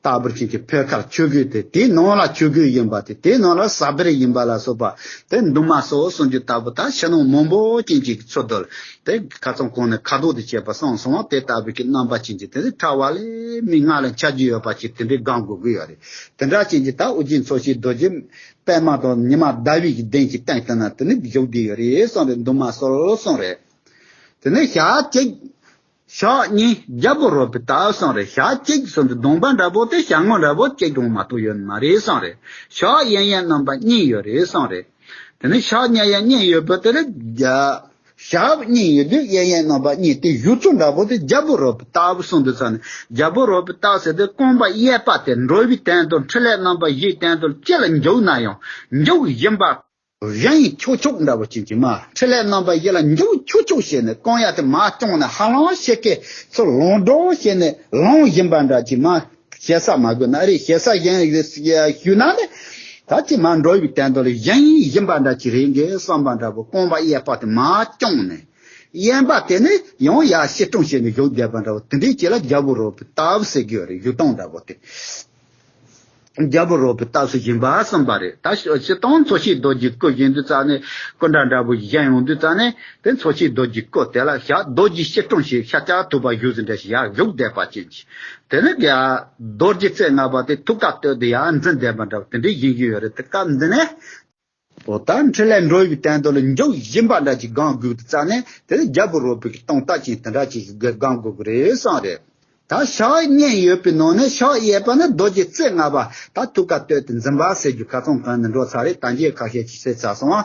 ལྟ་བུར་ཅན་གྱི་ཕོ་ཁར་ཆོས་གོས་དེ་དེའི་ནང་ལ་ཆོས་གོས་ཡིན་པ་དེ་དེའི་ནང་ལ་ཟབ་དཔེར་ཡིན་པ་ལ་སོགས་པ་དེ་མདུང་དམར་སོགས་གསུངས་རྒྱུ་ལྟ་བུ། ད་ཕྱི་ནང་མང་པོ་ཅན་གྱི་ཚུལ་དུ་དེ་ཁ་སང་གོང་ནས་ཁ་དོག་དེ་བྱས་པ་སོང་སོང་བ་དེ་ལྟ་བུ་གི་རྣམ་པ་ཅན་གྱི་དེ་ནི་ཕྲ་བ་ལས་མི་ལྔ་ལ་ཆ་རྒྱུས་ཡོད་པ་ཅིག་དེ་འདྲའི་སྒང་དགོས་ཀྱི་ཡོད་རེད། དེ་འདྲ་ཅན་གྱི་ད་ཨོ་རྒྱན་འཚོ་བྱེད་རྡོ་རྗེ་པད་མ་དང་ཉི་མ་ཟླ་བའི་གི་གདན་གྱི་སྟེང་དུ་ན་དེ་ནི་བཞུགས་བསྡད་ཡོད་རེད་གསུངས་རེད། མདུང་དམར་སོགས་གསུངས་རེད། དེ་ནས་ཞག་གཅིག་ཞག་གཉིས་རྒྱལ་པོ་རོལ་པའི་སྟབས་གསུངས་རེད། ཞག་གཅིག་གསུངས་དུས་གདོང་པ་འདྲ་པོ་དེ་ཞག་ངོ་འདྲ་པོ་གཅིག་ཀྱང་མ་གཏོགས་ཡོད་མ་རེད་གསུངས་རེད། ཞག་གཡས་གཡོན་རྣམ་པ་གཉིས་ཡོད་རེད་གསུངས་རེད། དེ་ནས་ཞག་གཡས་གཡོན་གཉིས་ཡོད་པ་དེ་ལ་རྒྱ། ཞག་གཉིས་ཡོད་དུས་གཡས་གཡོན་རྣམ་པ་གཉིས་དེ་བཞུགས་ཚུལ་འདྲ་པོ་དེ་རྒྱལ་པོ་རོལ་པའི་སྟབས་གསུངས་དུས་ཙ་ནས་རྒྱལ་པོ་རོལ་པའི་སྟབས་ཟེར་དུས་རྐང་པ་གཡས་པ་དེ་འགྲོ་བའི་དོན་དུ་འཕྲིན་ལས་རྣམ་པ་བཞིའི་དོན་དུ་ཅི་ལ་འཇུག་ན་ཡང་འཇུག་བཞིན་པ། གཞན་ཡི་ཁྱོག་ཁྱོག་འདྲ་བོ་ཅན་གྱི་མ་འཕྲིན་ལས་རྣམ་པ་བཞི་ལ་འཇུག་ཁྱོག་ཁྱོག་བྱས་ནས་རྐང་གཡས་དེ་མར་བརྐྱངས་ནས་ཧ་ལམ་ཤི་ཁའི་ཚུལ་ལོང་སྒྲོག་བྱས་ནས་ལོང་བཞིན་པ་འདྲ་ཅིག་མ་ཞེ་ས་མ་དགོས་ན་རེད། ཞེ་ས་གཞན་ཞུས་ན་ནི་ད་ཅིག་མར་འགྲོ་བའི་དོན་དུ་ལ་གཞན་བཞིན་པ་འདྲ་ཅིག་རེད་འགའི་བསམ་པ་འདྲ་བོ། རྐང་པ་གཡས་པ་དེ་མར་བརྐྱངས་ནས་གཡོན་པ་དེ་ནི་ཡང་ཡར་ཤི་གྲོང་བྱས་ནས་བཞུགས་བསྡད་པ་འདྲ་བོ་དེ་འདྲའི་ཅིག་ལ་རྒྱལ་པོ་རོལ་པའི་སྟབས་ཟེར་གྱི་ཡོད་རེད། བཞུགས་སྟངས་འདྲ་བོ་དེ། རྒྱལ་པོ་རོལ་པའི་སྟབས་སུ་བཞིན་པ་གསུངས་པ་རེད། ད་སྤྱིར་བཏང་འཚོ་བྱེད་རྡོ་རྗེ་སྐུ་བཞེངས་དུས་ཙ་ནས་སྐུ་འདྲ་འདྲ་པོ་བཞེངས་ཡོང་དུས་ཙ་ནས་དེ་འཚོ་བྱེད་རྡོ་རྗེ་སྐུ་དེ་ལ་ཞག་རྡོ་རྗེ་སྐྱིལ་ཀྲུང་ཞིག་ཤ་སྐྱ་ཐུབ་པ་བཞུགས་ཟིན་འདྲ་ཞིག་ཡར་བཞུགས་བསྡད་པ་ཅན་གྱི་དེ་ནས་རྒྱ་རྡོ་རྗེ་རྩེ་ལྔ་པ་དེ་ཐུགས་ཀ་གཏད་དེ་ཡར་འཛིན་བསྡད་པ་འདྲ་བ་དེ་འདྲའི་བཞེངས་ཀྱི་ཡོད་རེད། དེ་སྐབས་འདི་ནས། འོ་ད་འཕྲིན་ལས་འགྲོ་བའི་དོན་དུ་ལ་འཇུག་བཞིན་པ་འདྲ་ཅིག་སྒང་དགོས་དུས་ཙ་ནས་དེ་ནི་རྒྱལ་པོ་རོལ་པའི་གི་སྟངས་རྟགས་ཅན་དེ་འདྲ་ཅིག་གི་སྒང་དགོས་ཀྱི་རེད་གསུངས་རེད། ད་ཞག་གཉིས་ཡོད་པའི་ནང་ནས་ཞག་གཡས་པ་ནི་རྡོ་རྗེ་རྩེ་ལྔ་པ་ད་ཐུགས་ཀ་གཏད་དེ་འཛིན་པ་ཟེར་རྒྱུ་ཁ་སང་གོང་ནས་འགྲོ་ཚར་རེད། ད་འཇལ་ཁ་ཤས་ཅིག་ཟེར་ཚར་སོང་ཨ།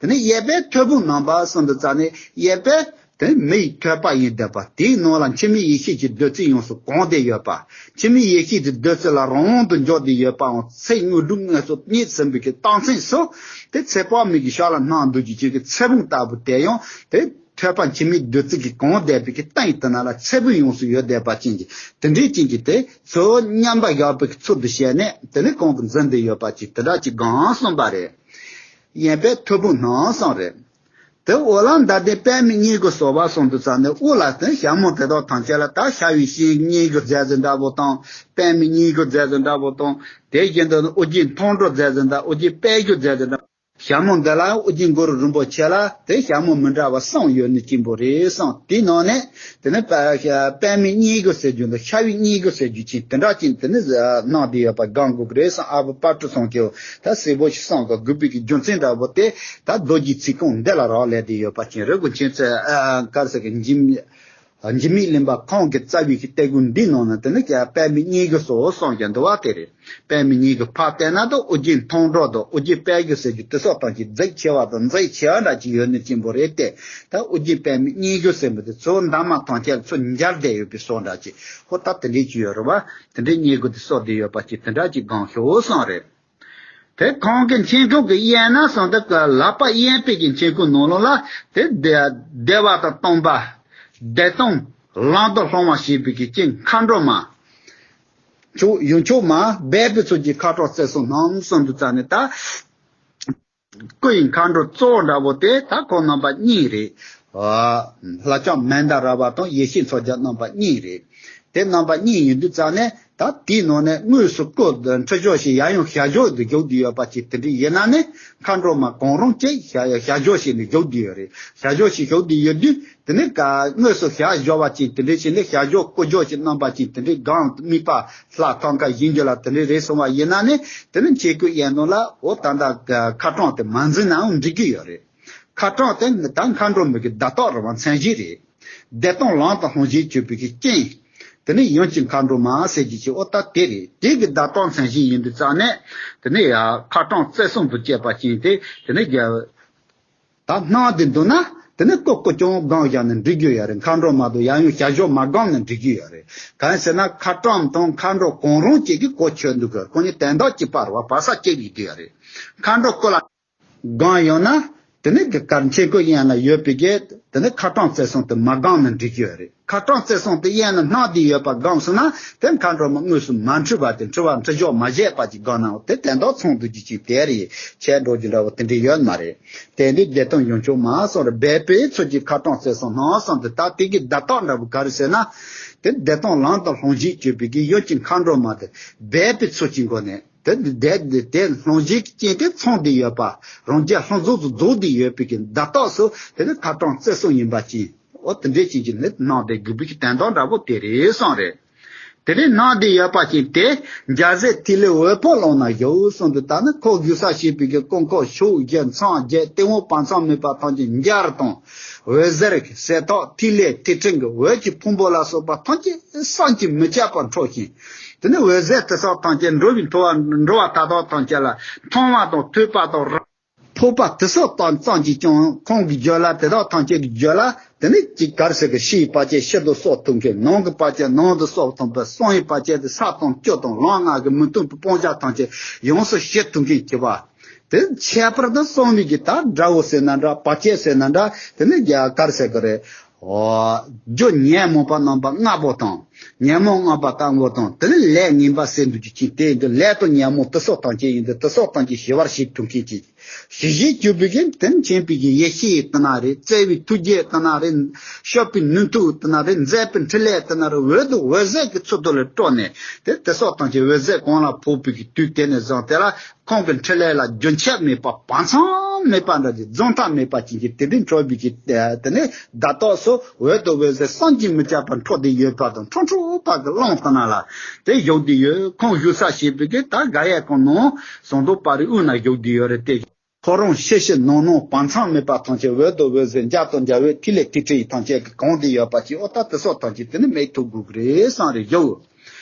དེ་ནས་གཡས་པས་ཐོད་ཕུང་བསྣམས་པ་གསུངས་དུས་ཙ་ནས་གཡས་པས། དེ་མི་ཡི་ཐོད་པ་ཡིན་བསྡད་པ་དེའི་ནང་ལ་འཆི་མེད་ཡེ་ཤེས་ཀྱི་བདུད་རྩི་ཡོངས་སུ་གང་བསྡད་ཡོད་པ། འཆི་མེད་ཡེ་ཤེས་ཀྱི་བདུད་རྩི་ལ་རང་དབང་དུ་འཇོག་བསྡད་ཡོད་པའང་ཚེ་དངོས་གྲུབ་དངོས་སུ་རྙེད་ཟིན་པའི་གི་རྟགས་མཚན་སོགས་དེ་ཚེ་དཔག་མེད་ཀྱི་ཞག་ལ་སྣང་འདུག་རྒྱུ་ཅན་གྱི་ཚེ་ཕུང་ལྟ་བུ་དེ་ཡང་དེ་ཐོད་པ་འཆི་མེད་བདུད་རྩི་གིས་གང་བསྡད་པའི་གི་སྟེང་དེ་ན་ལ་ཚེ་ཕུང་ཡོངས་སུ་ཡོད་བསྡད་པ་ཅན་གྱི་དེ་འདྲའི་ཅན་གྱི་དེ་ཚུར་མཉམ་པ་བཞག་པའི་གི་ཚུལ་དུ་བྱས་ནས་དེ་ནི་གང་གི་འཛིན་བསྡད་ཡོད་པ་ཅིག་དེ་འདྲ་ཅིག་གང་གསུངས་པ་རེད། གཡས་པས་ཐོད་ཕུང་བསྣམས་གསུངས་རེད། དེ་འོག་ལ་མདའ་ལྡན་པདྨའི་སྙིང་པོ་གསོལ་བ་གསུངས་དུས་ཙ་ནས་དབུ་ལ་དེ་ཞྭ་མོ་དེ་དག་ཐམས་ཅད་ལ་ད་ཤ་བའི་ཤིང་སྙིང་གི་རྫས་ཟེར་འདྲ་པོ་དང་པདྨའི་སྙིང་གི་རྫས་ཟེར་འདྲ་པོ་དང་དེ་བཞིན་དུ་ཨོ་རྒྱན་མཐོང་གྲོལ་རྫས་ཟེར་འདྲ་ཨོ་རྒྱན་དཔལ་གྱི་རྫས་ཟེར་འདྲ། ཞྭ་མོ་འདི་ལ་ཨོ་རྒྱན་གུ་རུ་རིན་པོ་ཆེ་ལ་དེ་ཞྭ་མོ་མི་འདྲ་བ་གསུམ་ཡོད་ནི་གཅིག་པོ་རེད་གསུངས། དེའི་ནང་ནས་དེ་ནི་པ་པདྨའི་སྙན་གོ་ཟེར་རྒྱུ་འདུག་ཤ་བའི་སྙན་གོ་ཟེར་རྒྱུ་ཅིག་དེ་འདྲ་ཅིག་དེ་ནི་གནང་བསྡད་ཡོད་པ་སྒོམ་དགོས་ཀྱི་རེད་གསུངས། ཨ་བུ་དཔལ་སྤྲུལ་ཚང་གིས་ད་གསལ་པོ་ཞིག་གསུངས་གི། དགོས་པའི་གི་རྒྱུ་མཚན་འདྲ་པོ་དེ་ད་རྡོ་རྗེ་ཚིག་རྐང་འདི་ལ་རག་ལས་བསྡད་ཡོད་པ་ཅིག་རེད། གོ་མཁྱེན་བརྩེ་ཨ་ག་རེ་ཟེར་གི་འཇིགས་འཇིགས་མེད་གླིང་པ་ཁོང་གི་རྩ་བའི་གི་གཏེར་དགོན་འདིའི་ནང་ན་དེ་ནི་ཀྱང་པདྨའི་སྙན་གོ་སོགས་གསུངས་ཀྱང་འདུག་པ་དེ་རེད། པདྨའི་སྙན་གོ་ཕར་བལྟས་ན་ད་ཨོ་རྒྱན་མཐོང་གྲོལ་དང་ཨོ་རྒྱན་དཔལ་མགོན་ཟེར་རྒྱུ་དེ་སོགས་དང་གི་རྫིག་ཆེ་བ་དང་རྫིག་ཆེ་བ་འདྲ་ཅིག་ཡོད་ནི་གཅིག་པོ་རེད་དེ། ད་ཨོ་རྒྱན་པདྨའི་སྙན་གོ་ཟེར་མི་དེ་ཚོ་འདབ་མ་ཐམས་ཅད་ཚུར་འབྱར་བསྡད་ཡོད་པའི་བཟོ་འདྲ་ཅིག་ཧོ་ད་དེ་འདྲས་ཅིག་ཡོད་རེད་པ། དེ་འདྲའི་སྙན་གོ་དེ་སོགས་བསྡད་ཡོད་པ་ཅིག་དེ་འདྲ་ཅིག་སྒོམ་ཤོག་གསུངས་རེད། དེ་ཁོང་གི་མཆན་ཁུང་གི་དབྱིན་ན་སོང་དེ་ཀ་ལག་པ་གཡས་པའི་གི་མཆན་ཁུང་ནང་ལོགས་ལ་དེ་བདེ་བདེ་བ་དང་སྟོང་པ། བདེ་སྟོང་ལམ་དུ་ལྷུང་བ་ཞེས་པའི་གི་རྐྱེན་མཁའ་འགྲོ་མ། མཆོག་ཡུམ་མཆོག་མ་སྦས་པའི་ཚུལ་གྱིས་ཁ་དྲག་བརྩེ་གསུམ་སྣང་གསུངས་འདུག་ཙ་ནས་ད། སྐུ་ཡི་མཁའ་འགྲོ་གཙོ་བོ་འདྲ་པོ་དེ་ད་ཁོང་རྣམ་པ་གཉིས་རེད། ལྷ་ལྕམ་མན་དཱ་ར་བ་དང་ཡེ་ཤེས་མཚོ་རྒྱལ་རྣམ་པ་གཉིས་རེད། དེ་རྣམ་པ་གཉིས་ཡིན་དུས་ཙ་ནས་ད་དེའི་ནང་ནས་དངོས་སུ་སྐུ་འཁྲུ་ཆོག་ཞིག་ཡང་ཡང་ཞལ་བཞུགས་འདི་བཞུགས་བསྡད་ཡོད་པ་ཅིག་དེ་འདྲ་ཡིན་ན་ནི་མཁའ་འགྲོ་མ་གང་རུང་ཅིག་ཞལ་ཞལ་བཞུགས་ཞིག་ནི་བཞུགས་བསྡད་ཡོད་རེད། ཞལ་བཞུགས་ཞིག་བཞུགས་བསྡད་ཡོད་དུས། དེ་ནི་ག་དངོས་སུ་ཞལ་བཞུགས་པ་ཅིག་དེ་འདྲའི་ཞིག་ནི་ཞལ་བཞུགས་སྐུ་བཞུགས་ཀྱི་རྣམ་པ་ཅིག་དེ་འདྲའི་སྒང་དམིགས་པ་ལྷ་ཐང་ཀ་ཡིན་རྒྱུ་ལ་དེ་འདྲའི་རེད་སོང་བ་ཡིན་ན་ནི་དེ་ནི་མཆན་ཁུང་གཡས་གཡོན་ལ་འོ་ད་ལྟ་ཁ་གྲངས་དེ་མ་འཛིན་ནའང་འགྲིག་གི་ཡོད་རེད། ཁ་གྲངས་དེ་ད་མཁའ་འགྲོ་མའི་གི་བརྡ་རྟགས་རེད་བ། མཚན་གཞི་རེད། བདེ་སྟོང་ལམ་དུ་ལྷུང་བྱེད་གྱུར་པའི་གི་རྐྱེན། དེ་ནི་ཡུམ་གྱི་མཁའ་འགྲོ་མ་ཟེར་གྱི་ཅིག་འོ་ད་དེ་རེད། དེ་གི་བརྡ་རྟགས་མཚན་གཞི་ཡིན་དུས་ཙ་ནས་དེ་ནི་ཡ་ཁ་གྲངས་རྩིས་གསུམ་དུ་བཅད་པ་ཅིག་དེ་དེ་ནི་རྒྱ། ད་སྣང་དེ་འདུག་ན་དེ་ནི་ཀོ་ཀོ་ཅུང་སྒང་བཞག་ནས་འགྲིག་རྒྱུ་ཡོད་རེད། མཁའ་འགྲོ་མ་གཏོགས་ཡང་ཡང་ཞལ་བཞུགས་མ་སྒོམ་ནས་འགྲིག་རྒྱུ་ཡོད་རེད། གང་ཟེར་ན་ཁ་གྲངས་དང་མཁའ་འགྲོ་གང་རུང་གཅིག་གིས་གོ་ཆོད་འདུག་གི། ཁོ་གཉིས་དོན་དག་གཅིག་པ་རེད་བ། བར་ས་གཅིག་ཡིན་རྒྱུ་ཡོད་རེད། མཁའ་འགྲོ་སྐུ་ལ་སྒོམ་ཡོང་ན་དེ་ནི་གི་གར་མཆན་ཁུང་གཡས་ན་ཡོད་པའི་གི་དེ་ནི་ཁ་གྲངས་རྩིས་གསུམ་དེ་མ་སྒོམ་ནས་འགྲིག་རྒྱུ་ཡོད་རེད། ཁ་གྲངས་རྩིས་གསུམ་དེ་གཡས་ན་སྣང་དེ་ཡོད་པ་སྒོམ་སོང་ན་དེ་མཁའ་འགྲོ་མ་དངོས་སུ་མ་འཁྲུལ་བ་དེ་འཁྲུལ་བ་འཁྲུལ་ཞོག་མ་བྱས་པ་ཅིག་སྒོམ་ནའང་དེ་དོན་དག་མཚུངས་འདུག་རྒྱུ་ཅིག་དེ་རེད། ཁྱད་འགྲོ་རྒྱུ་འདྲ་བོ་དེ་འདྲ་ཡོད་མ་རེད། དེ་འདི་བདེ་སྟོང་ཡུམ་མཆོག་མ་གསུངས་རེད། སྦས་པའི་ཚུལ་གྱིས་ཁ་གྲངས་རྩིས་གསུམ་སྣང་གསུངས་ཏེ། ད་དེ་གི་བརྡ་རྟགས་འདྲ་བོ་ག་རེ་ཟེར་ན། དེ་བདེ་སྟོང་ལམ་དུ་ལྷུང་བྱེད་གྱུར་པའི་གི་ཡུམ་གྱི་མཁའ་འགྲོ་མ་དེ་སྦས་པའི་ཚུལ་གྱི་སྒོ་ནས་དེ་བདེ་བདེ་དེ་ལྷུང་བྱེད་ཀྱི་རྐྱེན་དེ་ཚང་བསྡད་ཡོད་པ། རང་རྒྱལ་ལྷུང་བཟེད་དུ་རྫོགས་བསྡད་ཡོད་པའི་གི་བརྡ་རྟགས་སུ་དེ་ནི་ཁ་གྲངས་རྩིས་གསུམ་ཡིན་པ་ཅིག་འོ་དེ་འདྲའི་ཅིག་གི་ནི་སྣང་དེ་དགོས་པའི་གི་དོན་དག་འདྲ་བོ་དེ་རེད་གསུངས་རེད། དེ་ནས་སྣང་དེ་ཡོད་པ་ཅིག་དེ་འཇའ་ཟེར་ཐིག་ལེ་འོད་ཕུང་ཀློང་ན་བཞུགས་གསུངས་འདུག་ད་ནི་ཁོ་བཞུགས་ས་ཞེས་པའི་གི་ཀོང་ཁོ་ཕྱོགས་བཞི་མཚམས་བརྒྱད་སྟེང་འོག་བར་མཚམས་མེད་པ་ཐམས་ཅད་འཇའ་དང་འོད་ཟེར་གྱི་གསལ་ཐག་ཐིག་ལེ་ཐིག་ཕྲེང་གི་འོད་ཀྱི་ཕུང་པོ་ལ་སོགས་པ་ཐམས་ཅད་བསམ་གྱིས་མི་ཁྱབ་པར་འཕྲོ་ཞིང་། དེ་ནི་འོད་ཟེར་དེ་སོགས་ཐམས་ཅད་འགྲོ་བའི་འགྲོ་བ་འགྲོ་བ་དག་དག་ཐམས་ཅད་ལ་མཐོང་བ་དང་ཐོས་པ་དང་ར། ཕོག་པ་དེ་སོགས་དང་ཙམ་གྱིས་ཀྱང་ཁོང་གི་རྒྱུད་ལ་དེ་དག་ཐམས་ཅད་ཀྱི་རྒྱུད་ལ་དེ་ནི་ཅིག་ག་རེ་ཟེར་གི་ཕྱི་ཡི་བར་ཆད་ཕྱི་དུ་གསོག་ཐུབ་མཁན། ནང་གི་བར་ཆད་ནང་དུ་གསོག་ཐུབ་པའི་གསང་བའི་བར་ཆད་དེ་ས་དང་ཆུ་དང་ལམ་ལྔ་གི་མི་མཐུན་པའི་སྤང་བྱ་ཐམས་ཅད་ཡོངས་སུ་ཞི་ཐུབ་མཁན་གྱི་བ། དེ་ཁྱད་པར་དུ་གསང་བའི་གི་ད་དགྲ་བོ་ཟེར་ན་འདྲ་བར་ཆད་ཟེར་ན་འདྲ་དེ་ནི་རྒྱ་གར་ཟེར་གི་རེད། འོ། རྒྱུ་ཉོན་མོངས་པ་རྣམ་པ་ལྔ་པོ་དང་། ཉོན་མོངས་ལྔ་པ་དང་པོ་དང་དེ་ནི་ལས་ངན་པ་ཟེར་འདུག་རྒྱུ་ཅིག་དེ་འདི་ལས་དང་ཉོན་མོངས་དེ་སོགས་ཐམས་ཅད་ཡིན་འདི་དེ་སོགས་ཐམས་ཅད་ཞི་བར་བྱེད་ཐུབ་མཁན་གྱི། ཞི་བྱེད་གྱུར་པའི་གི་དེ་ནི་མཁྱེན་པའི་གི་ཡེ་ཤེས་དེ་ན་རེད། བརྩེ་བའི་ཐུགས་རྗེ་དེ་ན་རེད། སྤྱོད་པའི་ནུས་མཐུ་དེ་ན་རེད། མཛད་པའི་འཕྲིན་ལས་དེ་ན་རེད། འོད་དང་འོད་ཟེར་གྱི་ཚུལ་དུ་ལ་སྤྲོ་ནས་དེ་དེ་སོགས་ཐམས་ཅད་འོད་ཟེར་གང་ལ་ཕོག་པའི་གི་དུས་དེ་ནས་བཟུང་དེ་ལ། ཁོང་གི་འཕྲིན་ལས་ལ་རྒྱུན་ཆད་མེད་པ་བར་མཚམས་མེད་པ་འདྲ་ཅིག་རྫོགས་མཐའ་མེད་པ་ཅན་གྱི་དེ་འདྲའི་འཕྲོ་བའི་གི་དེ་ནས་བརྡ་རྟགས་སུ་འོད་དང་འོད་ཟེར་བསམ་གྱིས་མི་ཁྱབ་པར་འཕྲོ་བསྡད་ཡོད་པ་དང་འཕྲོ་འཕྲོ་བ་གི་ཀློང་དེ་ན་ལ་དེ་བཞུགས་བསྡད་ཡོད། ཁོང་བཞུགས་ས་ཞེས་པའི་གི་ད་ག་ཡ་ཁོང་ནང་ཟངས་མདོག་དཔལ་རིའི་དབུས་ན་བཞུགས་བསྡད་ཡོད་རེད་དེ། ཁོ་རང་ཕྱི་ཕྱི་ནང་ནང་བར་མཚམས་མེད་པ་ཐམས་ཅད་འོད་དང་འོད་ཟེར་འཇའ་དང་འཇའ་འོད་ཐིག་ལེ་ཐིག་ཕྲེང་ཐམས་ཅད་ཀྱིས་གང་བསྡད་ཡོད་པ་ཅིག་འོ་ད་དེ་སོགས་ཐམས་ཅད་དེ་ནི་མེད་ཐུབ་དགོས་ཀྱི་རེད་བསམ་རེ་བཞུགས།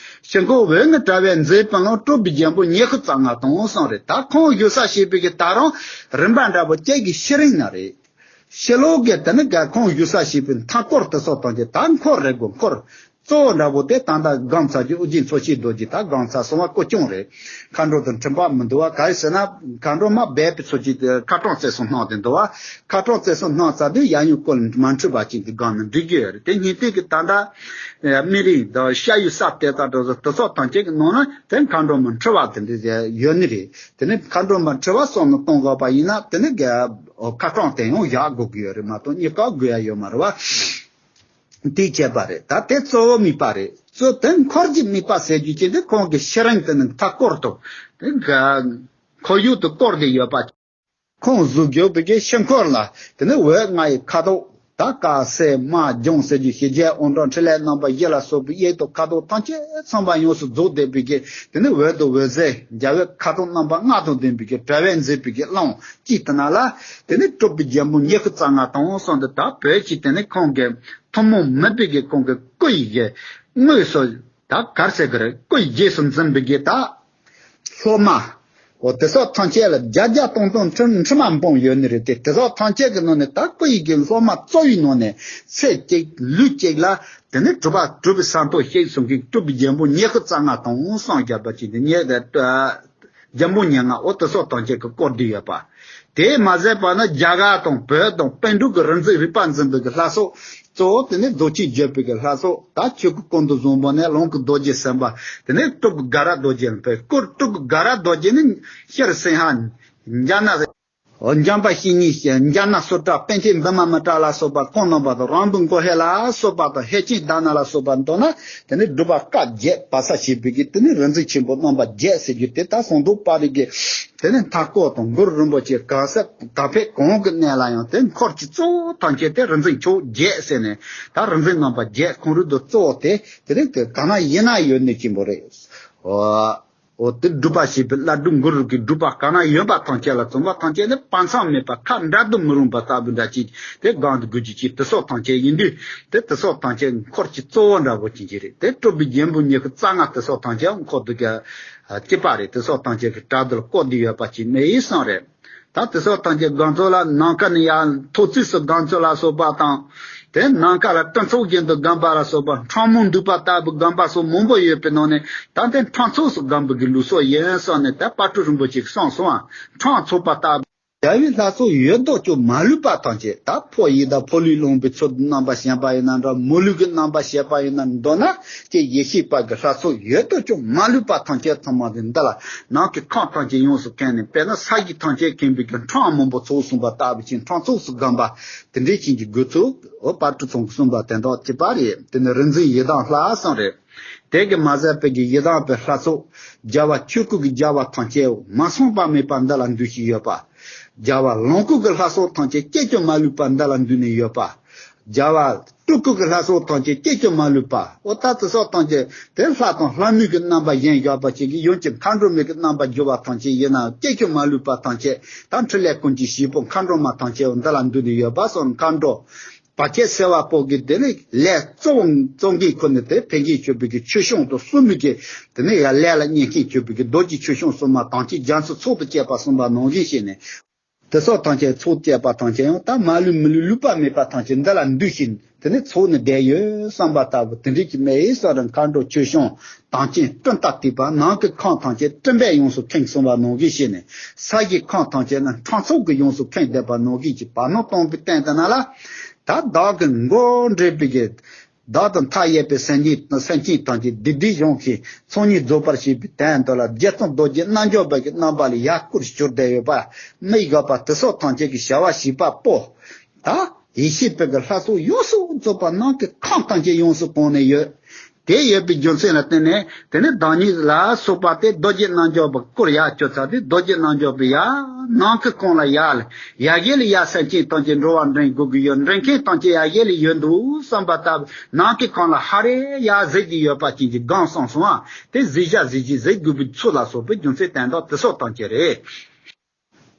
ཕྱི་ཁོག་འོད་ནི་དྲ་བའི་མཛེས་པའི་ཀློང་སྤྲུལ་པའི་རྒྱལ་པོ་ཉི་ཤུ་རྩ་ལྔ་དང་གསུངས་རེད། ད་ཁོང་བཞུགས་ས་ཞེས་པའི་གི་ད་རུང་རིམ་པ་འདྲ་པོ་ཅིག་གི་ཤེས་རིག་ན་རེད། ཕྱི་ལོགས་ཀྱི་དེ་ནི་ག་ཁོང་བཞུགས་ས་ཞེས་པའི་མཐའ་སྐོར་དེ་སོགས་དང་གི་ད་འཁོར་རེ་དགོས་འཁོར། གཙོ་བོ་འདྲ་པོ་དེ་ད་ལྟ་སྒོམ་ཚར་གྱི་ཨོ་རྒྱན་མཚོ་སྐྱེས་རྡོ་རྗེ་ད་སྒོམ་ཚར་སོང་བ་ཀོ་ཅུང་རེད། མཁའ་འགྲོ་དང་འཕྲིན་པ་མི་འདུག་བ། ག་རེ་ཟེར་ན་མཁའ་འགྲོ་མ་སྦས་པའི་ཚུལ་གྱིས་ཁ་གྲངས་རྩིས་གསུམ་སྣང་དེ་འདུག་བ། ཁ་གྲངས་རྩིས་གསུམ་སྣང་ཚར་དུས་ཡང་ཡང་ཀོ་ལ་མ་འཁྲུལ་བ་ཅན་གྱི་སྒོམ་ནས་འགྲིག་གི་ཡོད་རེད། དེ་ཉིན་དུས་ཀྱི་ད་ལྟ་སྨན་རིགས་དང་ཤ་ཡུ་ས་དེ་ལྟ་འགྲོ་ས་དེ་སོགས་ཐམས་ཅད་ཀྱི་ནང་ན་དེ་མཁའ་འགྲོ་མ་འཁྲུལ་བ་དེ་འདྲ་ཡོད་ནི་རེད། དེ་ནི་མཁའ་འགྲོ་མ་འཁྲུལ་བ་སོགས་ནི་གཏོང་དགོས་པ་ཡིན་ན་དེ་ནི་ཁ་གྲངས་དེ་ཡང་བཞག་དགོས་ཀྱི་ཡོད་རེད་མ་གཏོགས་གཉིས་ཀ་དགོས་ཡ་ཡོད་མ་རེད་བ། དེའི་ཁྱད་པར་རེད། ད་དེ་གཙོ་བོ་དམིགས་པ་རེད། གཙོ་དོན་འཁོར་གྱི་དམིགས་པ་ཟེར་རྒྱུ་ཅན་དེ་ཁོང་གི་ཤེས་རིག་དེ་ནི་མཐའ་སྐོར་དུ་དེ་འཁོར་ཡུག་ཏུ་བསྐོར་ཏེ་ཡོད་པ། ཁོང་བཞུགས་ཡོད་པའི་གི་ཤིང་འཁོར་ལ་དེ་ནས་འོད་ལྔ་ཡི་ཁ་དོག་ད་དཀར་སེར་དམར་ལྗང་ཟེར་རྒྱུ་ཞི་རྒྱས་དབང་དྲག་འཕྲིན་ལས་རྣམ་པ་བཞི་ལ་སོགས་པའི་དབྱིབས་དང་ཁ་དོག་ཐམས་ཅད་ཚང་བ་ཡོངས་སུ་རྫོགས་བསྡད་པའི་གི་དེ་ནས་འོད་དང་འོད་ཟེར་རྒྱལ་བའི་ཁ་དོག་རྣམ་པ་ལྔ་དང་ལྡན་པའི་གི་དྲ་བས་མཛེས་པའི་གི་གླིང་གཅིག་དེ་ན་ལ་དེ་ནས་སྤྲུལ་པའི་རྒྱལ་མོ་ཉི་ཤུ་རྩ་ལྔ་དང་གསུངས་ཏེ། ད་བོད་ཀྱི་དེ་ནས་ཁོང་གི་ཐུན་མོང་མིན་པའི་གི་ཁོང་གི་སྐུ་ཡི་གི་དངོས་སུ་ད་གར་ཟེར་གི་རེད། སྐུ་ཡི་རྗེས་སུ་འཛིན་པའི་གི་ད་སློབ་མ། འོ་དེ་སོགས་ཐམས་ཅད་ལ་བརྒྱ་བརྒྱ་སྟོང་སྟོང་འཕྲི་འཕྲི་མ་འབུམ་ཡོད་ནི་རེད་དེ། དེ་སོགས་ཐམས་ཅད་ཀྱི་ནང་ནས་ད་སྐུ་ཡི་གི་སློབ་མ་གཙོ་བོའི་ནང་ནས་ཚེ་གཅིག་ལུས་གཅིག་ལ་དེ་ནས་གྲུབ་པ་གྲུབ་པའི་ས་མཐོ་ཞིག་གསུང་གི་སྤྲུལ་པའི་རྒྱལ་མོ་ཉི་ཤུ་རྩ་ལྔ་དང་གསུངས་བཞག་པ་ཅིག་དེ་ཉེ་རྒྱལ་མོ་ཉེར་ལྔ། འོ་དེ་སོགས་ཐམས་ཅད་ཀྱི་སྐོར་བསྡུས་ཡོད་པ། དེས་མ་ཟད་པ་ན་རྒྱ་གར་དང་བོད་དང་པཎ་གྲུབ་ཀྱི་རིག་འཛིན་རིག་པ་འཛིན་པའི་གི་ལྷ་ཚོགས་གཙོ་བོ་དེ་ནས་རྫོགས་ཆེན་བརྒྱད་པའི་གི་ལྷ་ཚོགས། ད་ཆོས་སྐུ་ཀུན་ཏུ་བཟང་པོ་ནས་ལོངས་སྐུ་རྡོ་རྗེ་སེམས་དཔའ། དེ་ནས་སྤྲུལ་སྐུ་དགའ་རབ་རྡོ་རྗེ་ལ་ཕེབས། སྐུ་སྤྲུལ་སྐུ་དགའ་རབ་རྡོ་རྗེ་ནི་ཤར་སེང་ཧ་འཇའ་ནག་འཇམ་དཔལ་བཤེས་གཉེན་འཇའ་ནག་སུ་དྲག་པཎ་ཆེན་བི་མ་མི་ཏྲ་ལ་སོགས་པ་ཁོང་རྣམ་པ་དང་རང་བུ་མགོ་ཧེ་ལ་སོགས་པ་དང་ཧེ་ཅན་དྷ་ན་ལ་སོགས་པ་མདོར་ན་དེ་ནས་སྒྲུབ་པ་བཀའ་བརྒྱད་བར་ས་ཞེས་པའི་གི་དེ་ནས་རིག་འཛིན་ཆེན་པོ་རྣམ་པ་བརྒྱད་ཟེར་རྒྱུ་དེ་ད་ཟངས་མདོག་དཔལ་རི་གི་དེ་ནས་མཐའ་སྐོར་དང་གུ་རུ་རིན་པོ་ཆེ་གང་ས་གང་ཕེབས་གང་གི་གནས་ལ་ཡང་དེ་འཁོར་གྱི་གཙོ་བོ་ཐམས་ཅད་དེ་རིག་འཛིན་མཆོག་བརྒྱད་ཟེར་ནས་ད་རིག་འཛིན་རྣམ་པ་བརྒྱད་ཁོང་རུ་དུ་གཙོ་བོ་དེ་དེ་རིགས་དེ་གང་ན་ཡིན་ན་ཡོད་ནི་ཆེན་པོ་རེད། འོ། འོ་དེ་སྒྲུབ་པ་ཞེས་པའི་བླ་སྒྲུབ་གུ་རུ་གི་སྒྲུབ་པ་གང་ན་ཡོད་པ་ཐམས་ཅད་ལ་བརྩོན་པ་ཐམས་ཅད་ནི་སྤང་ཚང་མེད་པ་ཁ་འདྲ་དུ་མི་རུང་བ་ལྟ་བུ་འདྲ་ཅིག་དེ་སྒང་དུ་དགོས་རྒྱུ་ཅིག་དེ་སོགས་ཐམས་ཅད་ཡིན་དུས་དེ་དེ་སོགས་ཐམས་ཅད་འཁོར་གྱི་གཙོ་བོ་འདྲ་བོ་ཅན་ཅིག་རེད། དེ་སྤྲུལ་པའི་རྒྱལ་པོ་ཉི་ཤུ་རྩ་ལྔ་དེ་སོགས་ཐམས་ཅད་འཁོར་དུ་གི་སྐྱེས་པ་རེད། དེ་སོགས་ཐམས་ཅད་ཀྱི་དྲ་དུ་བཀོད་དུ་ཡོད་པ་ཅིག་མེད་ཡིན་སོང་རེད། ད་དེ་སོགས་ཐམས་ཅད་སྒང་ཚོ་ལ་ནམ་མཁའ་ནས་ཡར་ཐོག་བརྩེགས་སུ་སྒང་ཚོ་ལ་སོགས་པ་དང་། དེ་ནམ་མཁའ་ལ་སྤྲིན་ཚོགས་བཞིན་དུ་སྒོམ་པ་ལ་སོགས་པ་འཕྲང་མོ་འདུག་པ་ལྟ་བུ་སྒོམ་པ་སོགས་མང་པོ་ཡོད་པའི་ནང་ནས་ད་དེ་འཕྲང་ཚོགས་སུ་སྒོམ་པའི་གི་ལུགས་སྲོལ་ཡིན་བསམ་ནས་ད་དཔལ་སྤྲུལ་རིན་པོ་ཆེས་གསུངས་སོང་ཨ། འཕྲང་ཚོགས་པ་ལྟ་བུ། རྒྱལ་བའི་ལྷ་ཚོགས་ཡོད་དོ་ཅོག་མ་ལུས་པ་ཐམས་ཅད་ད་ཕོ་ཡི་དང་ཕོ་ལུས་བླངས་པའི་ཚུལ་དུ་རྣམ་པ་བྱས་པ་ཡིན་ན་འདྲ། མོ་ལུས་ཀྱི་རྣམ་པ་བྱས་པ་ཡིན་ན། མདོར་ན་ཀྱེ་ཡེ་ཤེས་པ་གི་ལྷ་ཚོགས་ཡོད་དོ་ཅོག་མ་ལུས་པ་ཐམས་ཅད་ཚང་མ་དེ་འདི་ལ་ནང་གི་ཁམས་ཐམས་ཅད་ཡོངས་སུ་ཁེངས་ནས་དཔེར་ན་ས་གཞི་ཐམས་ཅད་ཁེངས་པའི་གི་འཕྲང་མང་པོ་ཚོགས་གསུངས་པ་ལྟ་བུ་ཅིག་འཕྲང་ཚོགས་སུ་སྒོམ་པ་དེ་འདྲའི་ཅན་གྱི་དགོས་ཚུལ་འོ་དཔལ་སྤྲུལ་ཚང་གིས་གསུངས་པ་དེ་འདྲ་གཅིག་པ་རེད། དེ་ནི་རིག་འཛིན་ཡི་དམ་ལྷ་གསུམ་རེད། དེ་གི་མ་ཟད་པའི་གི་ཡི་དམ་པའི་ལྷ་ཚོགས་རྒྱལ་བ་ཆོས་སྐུ་གི་རྒྱལ་བ་ཐམས་ཅད་མ་སངས་པ་མེད་པ་འདི་ལ་འདུས་ཤིང་ཡོད་པ། རྒྱལ་བ་ལོངས་སྐུ་གི་ལྷ་ཚོགས་ཐམས་ཅད་སྐད་ཅིག་མ་ལུས་པ་འདི་ལ་འདུས་ནས་ཡོད་པ། རྒྱལ་བ་སྤྲུལ་སྐུ་གི་ལྷ་ཚོགས་ཐམས་ཅད་སྐད་ཅིག་མ་ལུས་པ། འོ་ད་དེ་སོགས་ཐམས་ཅད་དེ་ལྷ་དང་ལྷ་མོའི་གི་རྣམ་པ་བཞེངས་བཞག་པ་ཅིག་གིས་ཡུམ་གྱི་མཁའ་འགྲོ་མའི་གི་རྣམ་པ་བསྒྱུར་བ་ཐམས་ཅད་ཡིན་ན་སྐད་ཅིག་མ་ལུས་པ་ཐམས་ཅད་ད་འཕྲིན་ལས་ཀུན་གྱི་བྱེད་པོ་མཁའ་འགྲོ་མ་ཐམས་ཅད་འདི་ལ་འདུས་ནས་ཡོད་པ་སོགས་མཁའ་འགྲོ། བར་ཆད་སེལ་བ་པོ་གི་དེ་ནི་ལས་གཙོ་བོ་གཙོ་འགན་ཁུར་ནས་དེ་ཕན་ཁེ་ཆོད་པའི་གི་ཆོས་སྐྱོང་དུ་གསུམ་མི་གི་དེ་ནི་ཡང་ལས་ལ་གཉེར་མཁན་ཆོད་པའི་གི་རྡོ་རྗེ་ཆོས་སྐྱོང་སོགས་མ་དང་ཅི་རྒྱ་མཚོ་ཚོགས་དུ་བཅས་པ་གསུངས་པ་ནང་བཞིན་བྱས་ནས་དེ་སོགས་ཐམས་ཅད་ཚོགས་བཅས་པ་ཐམས་ཅད་ཡང་ད་མ་ལུས་མི་ལུས་ལུས་པ་མེད་པ་ཐམས་ཅད་འདི་ལ་འདུས་ཤིང་དེ་ནི་ཚོགས་ནི་བསྡད་ཡོད་བསམ་པ་ལྟ་བུ་དེ་འདྲའི་གི་མེ་ཡི་ས་རུ་མཁའ་འགྲོ་ཆོས་སྐྱོང་དང་ཅན་སྤྲིན་ལྟར་བཏེགས་པ་ནང་གི་ཁམས་ཐམས་ཅད་སྤྲིན་པས་ཡོངས་སུ་ཁེངས་གསུངས་པ་ནང་བཞིན་བྱས་ནས་ས་གཞི་ཁམས་ཐམས་ཅད་ནི་འཕྲང་ཚོགས་ཀྱིས་ཡོངས་སུ་ཁེངས་བསྡད་པ་ནང་བཞིན་གྱི་བར་སྣང་སྟོང་པའི་སྟེང་དེ་ན་ལ། ད་བདག་གི་མགོ་འདྲེས་པའི་གི་བདག་དང་མཐའ་ཡས་པའི་སེམས་ཅན་སེམས་ཅན་ཐམས་ཅད་བདེ་བདེ་གཞོམ་ཞིང་ཚོགས་གཉིས་རྫོགས་པར་བྱེད་པའི་དོན་དུ་ལ་རྗེ་བཙུན་རྡོ་རྗེ་རྣལ་འབྱོར་པ་གི་རྣམ་པ་ལ་ཡར་སྐུར་གྱུར་བསྡད་ཡོད་པ་མི་དགག་པ་དེ་སོགས་ཐམས་ཅད་ཀྱི་བྱ་བ་བྱེད་པ་པོ། ད་ཡེ་ཤེས་པའི་གི་ལྷ་ཚོགས་ཡོངས་སུ་རྫོགས་པ་ནང་གི་ཁམས་ཐམས་ཅད་ཡོངས་སུ་གང་ནས་ཡོད། དེ་ཡོད་པའི་རྒྱུ་མཚན་ལ་བརྟེན་ནས་དེ་ནི་བདག་ཉིད་ལ་སོགས་པ་དེ་རྡོ་རྗེ་རྣལ་འབྱོར་པ་སྐུར་ཡར་གྱུར་ཚར་ཏེ་རྡོ་རྗེ་རྣལ་འབྱོར་པའི་ཡར་ནང་གི་ཁོང་ལ་ཡར་ལ་ཡར་གཞི་ལ་ཡར་སེམས་ཅན་ཐམས་ཅད་འགྲོ་བ་འདྲེན་དགོས་ཀྱི་ཡོད། འདྲེན་མཁན་ཐམས་ཅད་ཡར་གཞི་ལ་ཡོད་འདུག་བསམ་པ་ལྟ་བུ་ནང་གི་ཁོང་ལ་ཧ་རེ་ཡར་གཟིགས་ཀྱི་ཡོད་པ་ཅན་གྱི་སྒང་སོང་སོང་ཨ། དེ་གཟིགས་བྱ་གཟིགས་ཀྱི་གཟིགས་དགོས་པའི་ཚུལ་ལ་སོགས་པའི་རྒྱུ་མཚན་དོན་དག་དེ་སོགས་ཐམས་ཅད་རེད།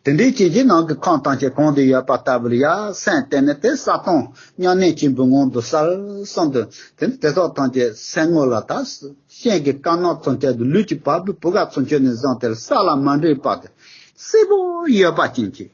དེ་འདྲའི་རྐྱེན་གྱིས་ནང་གི་ཁམས་ཐམས་ཅད་གང་དུ་ཡོད་པ་ལྟ་བུ་ལ་ཡར་སེམས་གཏད་ནས་དེ་གསལ་སྟོང་མྱ་ངན་ཆེན་པོའི་ངང་དུ་གསལ་གསུམ་དུ་དེ་ནི་དེ་དག་ཐམས་ཅད་སེམས་ངོ་ལ་ད་སྤྱན་གྱི་དཀར་ནག་ཐམས་ཅད་དུ་ལུས་ཀྱི་བ་སྤུའི་བུ་ག་ཚུན་ཆད་ནས་བཟུང་སྟེ་ས་ལ་མ་འདྲེས་པ་དེ་སེར་པོ་ཡོད་པ་ཅན་གྱི་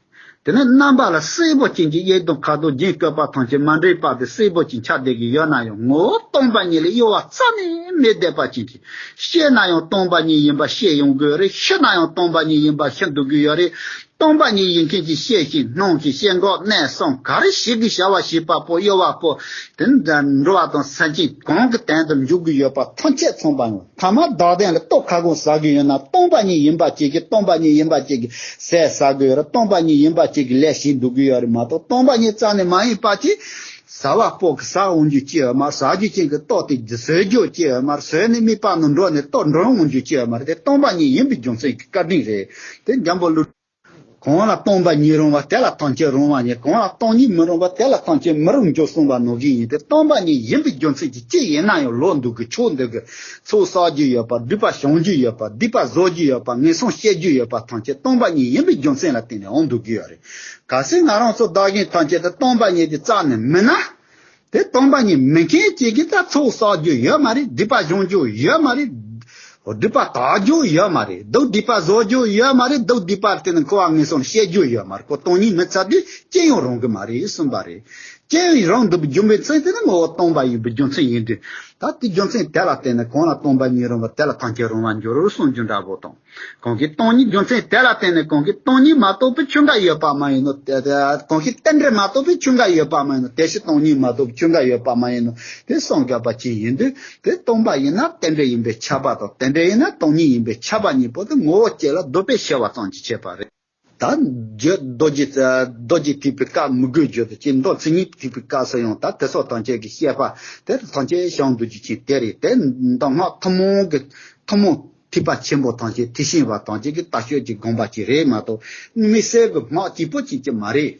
དེ་ནས་རྣམ་པ་ལ་སེར་པོ་ཅན་གྱི་གཡས་གདོང་ཁ་དོག་རྒྱན་བཀོད་པ་ཐམས་ཅད་མ་འདྲེས་པ་དེ་སེར་པོ་ཅན་ཆགས་བསྡད་ཀྱི་ཡོད་ན་ཡང་ངོ་བོ་སྟོང་པ་ཉིད་ལས་གཡོ་བ་རྩ་ནས་མེད་བསྡད་པ་ཅན་གྱི། ཤེས་ན་ཡང་སྟོང་པ་ཉིད་ཡིན་པ་ཤེས་ཡོང་གི་ཡོད་རེད། ཤི་ན་ཡང་སྟོང་པ་ཉིད་ཡིན་པ་ཤི་འདུག་གི་ཡོད་རེད། སྟོང་པ་ཉིད་ཡིན་མཁན་གྱི་ཤེས་བཞིན་སྣང་བཞིན་སྐྱེ་འགག་གནས་གསུམ་ག་རེ་ཞིག་གི་བྱ་བ་བྱེད་པ་པོ་གཡོ་བ་པོ་དེ་འདྲ་འགྲོ་བ་དང་སེམས་ཅན་གང་གི་དོན་དུ་འཇུག་གི་ཡོད་པ་ཐམས་ཅད་ཚང་པ་ཡང་ཐ་མ་བདག་ལྡན་ལ་ལྟོ་ཁ་སྐོང་ཟ་གི་ཡོད་ན་སྟོང་པ་ཉིད་ཡིན་པ་ཅིག་གིས་སྟོང་པ་ཉིད་ཡིན་པ་ཅིག་གི་ཟས་ཟ་གི་ཡོད་རེད། སྟོང་པ་ཉིད་ཡིན་པ་ཅིག་གི་ལས་བྱེད་འདུག་གི་ཡོད་རེད་མ་གཏོགས་སྟོང་པ་ཉིད་རྩ་ནས་མ་ཡིན་པ་ཅིག་ཟ་བ་པོ་གི་ཟ་འོང་རྒྱུ་ཅི་ཡོད་མ་རེད། ཟ་རྒྱུ་ཅན་གྱི་ལྟོ་དེ་ཟོས་རྒྱུ་ཅི་ཡོད་མ་རེད། ཟོས་ནས་མིད་པ་ནང་འགྲོ་ནས་ལྟོ་འགྲོ་འོང་རྒྱུ་ཅི་ཡོད་མ་རེད། དེ་སྟོང་པ་ཉིད་ཡིན་པའི་རྒྱུ་མཚན་གྱི་བཀའ་དྲིན་རེད། དེ་འཇམ་པོ་ལུགས། གང་ལ་སྟོང་པ་ཉིད་རུང་བ་དེ་ལ་ཐམས་ཅད་རུང་བ་ཉིད། གང་ལ་སྟོང་ཉིད་མི་རུང་བ་དེ་ལ་ཐམས་ཅད་མི་རུང་འགྱུར་གསུངས་པ་ནང་བཞིན་ཡིན་ཏེ། སྟོང་པ་ཉིད་ཡིན་པའི་རྒྱུ་མཚན་གྱིས་ཅི་ཡིན་ན་ཡང་ལོ་འདུག་གི་ཆོག་འདུག་གི། ཚོགས་བསགས་རྒྱུ་ཡོད་པ། སྒྲིབ་པ་སྦྱང་རྒྱུ་ཡོད་པ། སྡིག་པ་བཟོ་རྒྱུ་ཡོད་པ། ངན་སོང་སྐྱེ་རྒྱུ་ཡོད་པ་ཐམས་ཅད་སྟོང་པ་ཉིད་ཡིན་པའི་རྒྱུ་མཚན་ལ་བརྟེན་ནས་འོང་འདུག་གི་ཡོད་རེད། གལ་སྲིད་ང་རང་ཚོ་བདག་གཞན་ཐམས་ཅད་དེ་སྟོང་པ་ཉིད་ཀྱི་རྩ་ནས་མིན་ན། དེ་སྟོང་པ་ཉིད་མིན་མཁན་གཅིག་གིས་ད་ཚོགས་བསགས་རྒྱུ་ཡོད་མ་རེད། སྒྲིབ་པ་སྦྱང་རྒྱུ་ཡོད་མ་རེད། སྒྲིབ་པ་དག་རྒྱུ་ཡོད་མ་རེད། སྡུག་སྒྲིབ་པ་བཟོ་རྒྱུ་ཡོད་མ་རེད། སྡུག་སྒྲིབ་པ་དེ་ནི་འཁོར་བ་ངན་སོང་ནས་སྐྱེ་རྒྱུ་ཡོད་མ་རེད། ཁོ་སྟོང་ཉིད་མི་ཚར་དུས་ཅི་ཡང་རུང་གི་མ་རེད་གསུངས་པ་རེད། ཅི་ཡང་རུང་འདུག་པའི་རྒྱུ་མཚན་དེ་ནི་ངོ་བོ་སྟོང་པ་ཡིན་པའི་རྒྱུ་མཚན་ཡིན་དུས། ད་དེ་རྒྱུ་མཚན་དེ་ལ་བརྟེན་ནས་གང་ལ་སྟོང་པ་ཉིད་རུང་བ་དེ་ལ་ཐམས་ཅད་རུང་བར་འགྱུར་གསུངས་རྒྱུ་འདྲ་པོ་དང་། གང་གིས་སྟོང་ཉིད་རྒྱུ་མཚན་དེ་ལ་བརྟེན་ནས་གང་གིས་སྟོང་ཉིད་མ་རྟོགས་པའི་ཆོས་འགའ་ཡོད་པ་མ་ཡིན་ནོ། དེ་དེ་གང་གིས་རྟེན་འབྲེལ་མ་རྟོགས་པའི་ཆོས་འགའ་ཡོད་པ་མ་ཡིན་ནོ། དེ་བཞིན་སྟོང་ཉིད་མ་རྟོགས་པའི་ཆོས་འགའ་ཡོད་པ་མ་ཡིན་ནོ། དེ་གསུངས་དགོས་པ་ཅིག་ཡིན་དུས། དེ་སྟོང་པ་ཡིན་ན་རྟེན་འབྲེལ་ཡིན་པས་ཁྱབ་པ་དང་། རྟེན་འབྲེལ་ཡིན་ན་སྟོང་ཉིད་ཡིན་པས་ཁྱབ་པ་གཉིས་པོ་དེ་ངོ་བོ་གཅིག་ལ་ལྡོག་པས་ཕྱེ་བ་ཙམ་གྱིས་ཁྱབ་པ་རེད། ད་རྒྱུད་རྡོ་རྗེ་རྡོ་རྗེ་ཐེག་པའི་བཀའ་མི་དགོས་རྒྱུ་དེ་ཅི། མདོ་མཚན་ཉིད་ཐེག་པའི་བཀའ་སུ་ཡང་ད་དེ་སོགས་ཐམས་ཅད་ཀྱི་བཤད་པ་དེ་ཐམས་ཅད་བྱང་འདུ་རྒྱུ་ཅན་དེ་རེད། དེ་མདོ་སྔགས་ཐུན་མོང་གི་ཐུན་མོང་ཐེག་པ་ཆེན་པོ་ཐམས་ཅད་ཐེག་ཆེན་པ་ཐམས་ཅད་ཀྱི་ལྟ་སྤྱོད་ཀྱི་དགོངས་པ་ཅིག་རེད་མ་གཏོགས། དམིགས་བསལ་གྱི་སྔགས་གཅིག་པུ་ཅིག་ཅིག་མ་རེད།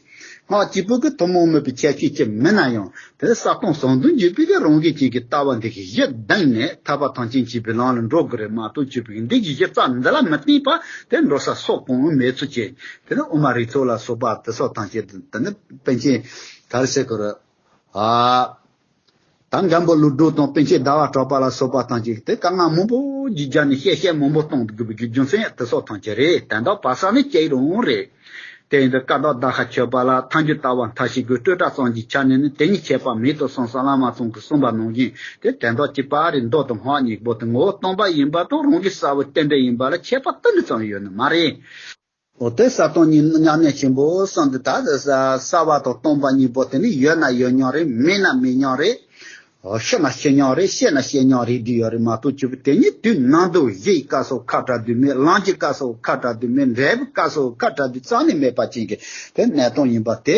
སྔགས་གཅིག་པུ་གི་ཐུན་མོང་མིན་པའི་ཁྱད་ཆོས་ཅིག་མིན་ན་ཡང་། དེ་ས་སྟོང་ཟུང་དུ་འཇུག་པའི་གི་རང་གི་ཅིག་གི་ལྟ་བ་འདི་གི་གཞི་གདེང་ནས་ཐར་པ་ཐམས་ཅད་མཁྱེན་པའི་ལམ་ལ་འགྲོ་དགོས་རེད་མ་གཏོགས། གཅིག་པུ་གི་འདི་གི་གཞི་རྩ་འདི་ལ་མི་བརྟེན་པ་དེ་འགྲོ་ས་སོགས་གང་མེད་ཚུལ་གྱིས། དེ་ནི་དབུ་མ་རིགས་ཚོགས་ལ་སོགས་པ་དེ་སོགས་ཐམས་ཅད་དེ་ནི་པཎ་ཆེན་ག་རེ་ཟེར་དགོས་རེད། ཨ། ད་མགོན་པོ་ཀླུ་སྒྲུབ་དང་པཎ་ཆེན་ཟླ་བ་གྲགས་པ་ལ་སོགས་པ་ཐམས་ཅད་དེ་དཀའ་ངལ་མང་པོ་ཞིག་བརྒྱབ་ནས་བཤད་བཤད་མང་པོ་གཏོང་དགོས་པའི་རྒྱུ་མཚན་དེ་སོགས་ཐམས་ཅད་རེད། དོན་དག་བར་ས་ནས་སྐྱེ་རུང་རེད། དེ་ཡིན་དུས་བཀའ་བརྡ་བརྡ་ཁ་ཆོད་པ་ལ་ཐལ་འགྱུར་ལྟ་བ་མཐའ་བཞི་དགོས། སྤྲོས་བྲལ་ཙམ་གྱི་ཆ་ནས་ནི་དེ་ཉིད་ཁྱད་པར་མེད་དོ་གསུངས་སོ། བླ་མ་ཚང་གིས་གསུངས་པ་ནང་བཞིན་དེ་དོན་དག་གཅིག་པ་རེད། མདོ་དང་སྔགས་གཉིས་པོ་དེ་ངོ་བོ་སྟོང་པ་ཡིན་པ་དང་རང་གི་ས་བོན་རྟེན་འབྲེལ་ཡིན་པ་ལ་ཁྱད་པར་ཏིལ་འབྲུ་ཙམ་ཡོད་ནི་མ་རེད། འོ་དེ་ས་སྟོང་ཉིད་མཉམ་གནས་ཆེན་པོ་གསུངས་འདུག་ད་ས་བ་དང་སྟོང་པ་གཉིས་པོ་དེ་ནི་ཡོད་ན་ཡོད་མྱོང་རེད། མེད་ན་མེད་མྱོང་རེད། འོ་ཤི་ན་ཤི་མྱོང་རེད། སྐྱེས་ན་སྐྱེ་མྱོང་རེད། འདི་ཡོད་རེད་མ་གཏོགས་གཅིག་པུ་དེ་ཉིད་དུས་ནམ་དུ་གཞི་ཡི་སྐབས་སུ་ཁ་བྲལ་དུས་མེད། ལམ་གྱི་སྐབས་སུ་ཁ་བྲལ་དུས་མེད། འབྲས་བུའི་སྐབས་སུ་ཁ་བྲལ་དུས་རྩ་ནས་མེད་པ་ཅན་གྱི་དེ་གནས་སྟངས་ཡིན་པ་དེ།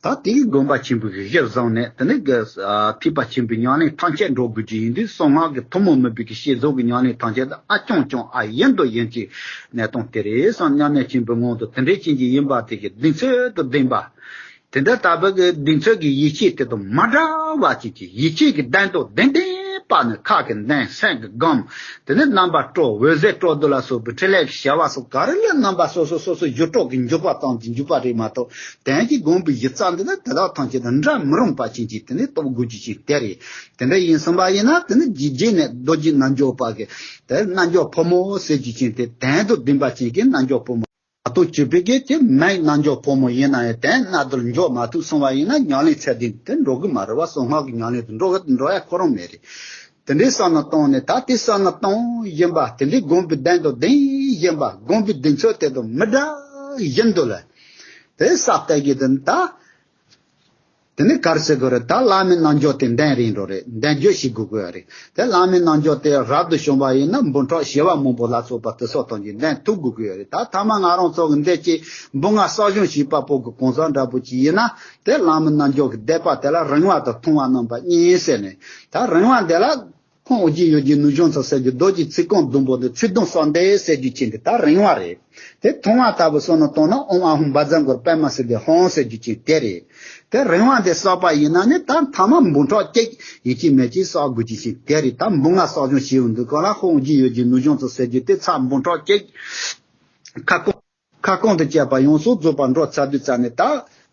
ད་དེའི་དགོངས་པ་ཆེན་པོའི་གཞིར་བཟུང་ནས་དེ་ནི་གི་ཨ་ཐེག་པ་ཆེན་པོའི་ཉམས་ལེན་ཐམས་ཅད་འགྲོ་དགོས་ཀྱི་ཡིན་དུས། གསང་སྔགས་ཀྱི་ཐུན་མོང་མིན་པའི་གི་བསྐྱེད་རྫོགས་ཀྱི་ཉམས་ལེན་ཐམས་ཅད་དེ་ཨ་རྐྱང་རྐྱང་ཨ་ཡིན་དུ་ཡིན་གྱི་གནས་སྟངས་དེ་རེད་བསམ། མཉམ་གནས་ཆེན་པོའི་ངང་དུ་དེ་འདྲའི་ཅན་གྱི་ཡིན་པ་དེ་གི་གདེང་ཚོད་དུ་ལྡན་པ། དེ་འདྲ་ལྟ་བུ་གི་གདེང་ཚོད་ཀྱི་ཡིད་ཆེས་དེ་དང་མ་འདྲ་བ་ཅིག་གི་ཡིད་ཆེས་ཀྱི་གདེང་དང་ལྡན་ལྡན་པ་ནི་ཁ་གི་གདེང་། སེམས་ཀྱི་སྒོམ། དེ་ནས་རྣམ་པར་སྤྲོ་འོད་ཟེར་སྤྲོ་བསྡུ་ལ་སོགས་པའི་ཕྲིན་ལས་ཀྱི་བྱ་བ་སོགས་ག་རེ་ལ་རྣམ་པ་སོ་སོ་སོ་སོ་བཞུགས་གྲོགས་ཀྱི་འཇུག་པ་ཙམ་གྱིས་འཇུག་པ་རེད་མ་གཏོགས། དོན་གྱི་སྒོམ་པའི་གཞི་རྩ་འདི་ལ་དེ་དག་ཐམས་ཅད་དང་འདྲ་མི་རུང་པ་ཅན་གྱི་དེ་ནི་རྟོགས་དགོས་རྒྱུ་ཅན་དེ་རེད། དེ་འདྲ་ཡིན་གསུངས་པ་ཡིན་ན། དེ་ནི་རྗེས་རྗེས་ནས་རྡོ་རྗེ་རྣལ་འབྱོར་པ་གི་དེ་རྣལ་འབྱོར་ཕོ་མོ་ཟེར་རྒྱུ་ཅན་དེ་དོན་དང་ལྡན་པ་ཅན་གྱི་རྣལ་འབྱོར་ཕོ་མོ། ད་ལྟོ་བཅུ་པའི་གེགས་ཀྱི་མའི་རྣལ་འབྱོར་ཕོ་མོ་ཡིན་ན་ཡང་དོན་གནད་དུ་འཇོག་མ་ཐུབ་སོང་བ་ཡིན་ན། ཉམས་ལེན་ཚད་ལྡན་དུ་འགྲོ་གི་མ་རེད་བ། གསང་སྔགས་ཀྱི་ཉམས་ལེན་དུ་འགྲོ་གི་འགྲོ་ཡ་ཁོ་རང་མེད་རེད། དེ་འདྲའི་བསམ་བློ་བཏང་ནས། ད་དེ་བསམ་བློ་བཏང་བཞིན་པ། དེ་འདྲའི་སྒོམ་པའི་གདེང་དང་ལྡན་བཞིན་པ། སྒོམ་པའི་གདེང་ཚོད་དེ་དང་མི་འདྲ་བཞིན་དུ་ལ་དེ་ས་བལྟ་གི་དེ་ནི་ད། དེ་ནི་ག་རེ་ཟེར་དགོས་རེད། ད་བླ་མའི་རྣལ་འབྱོར་དེ་ལྡན་རན་འགྲོ་རེད། ལྡན་རྒྱུ་ཞིག་དགོས་ཀྱི་ཡོད་རེད། དེ་བླ་མའི་རྣལ་འབྱོར་དེ་རབ་ཏུ་བྱུང་བ་ཡིན་ན་འབུམ་ཕྲག་བྱེ་བ་མང་པོ་ལ་སོགས་པ་དེ་སོགས་ཐམས་ཅད་ལྡན་ཐུབ་དགོས་ཀྱི་ཡོད་རེད། ད་ཐ་མ་ང་རང་ཚོ་གི་འདི་ཅིག་འབུམ་ལྔ་གསག་སྦྱོང་བྱེད་པ་པོ་གི་གང་ཟག་འདྲ་པོ་ཅིག་ཡིན་ན། དེ་བླ་མའི་རྣལ་འབྱོར་གྱི་བཟླས་པ་དེ་ལ་རིང་བ་དང་ཐུང་བ་རྣམ་པ་གཉིས་ཟེར་ནས། ད་རིང་བ་དེ་ལ། ཁོང་ཨོ་རྒྱན་ཡོ་རྒྱན་ནུས་སྦྱོང་ཚོགས་ཟེར་རྒྱུ། རྡོ་རྗེ་ཚིག་རྐང་བདུན་པོ་འདི་ཚིག་བདུན་གསོག་འདེབས་ཟེར་རྒྱུ་ཅན་དེ་ད་རིང་བ་རེད། དེ་ཐུང་བ་ལྟ་བུ་སོང་ནས་བཏང་ན་ཨོཾ་ཨཱཿཧཱུྃ་བཛྲ་གུ་རུ་པདྨ་སིདྡྷི་ཧཱུྃ་ཟེར་རྒྱུ་ཅན་དེ་རེད། དེ་རིང་བ་འདི་གསོག་པ་ཡིན་ན་ནི། ད་ཐ་མ་འབུམ་ཕྲག་གཅིག་ཡིན་གཅིག་མིན་གཅིག་གསོག་དགོས་རྒྱུ་ཅན་དེ་རེད། ད་འབུམ་ལྔ་གསག་སྦྱོང་བྱེད་ཡོང་དུས་སྒང་ལ། ཁོང་ཨོ་རྒྱན་ཡོ་རྒྱན་ནུས་སྦྱོང་ཚོགས་ཟེར་རྒྱུ་དེ་ཚར་འབུམ་ཕྲག་གཅིག་ཁ་སྐོང་། ཁ་སྐོང་དུ་བཅས་པ་ཡོངས་སུ་རྫོགས་པར་འགྲོ་ཚར་དུས་ཙམ་ནས། ད་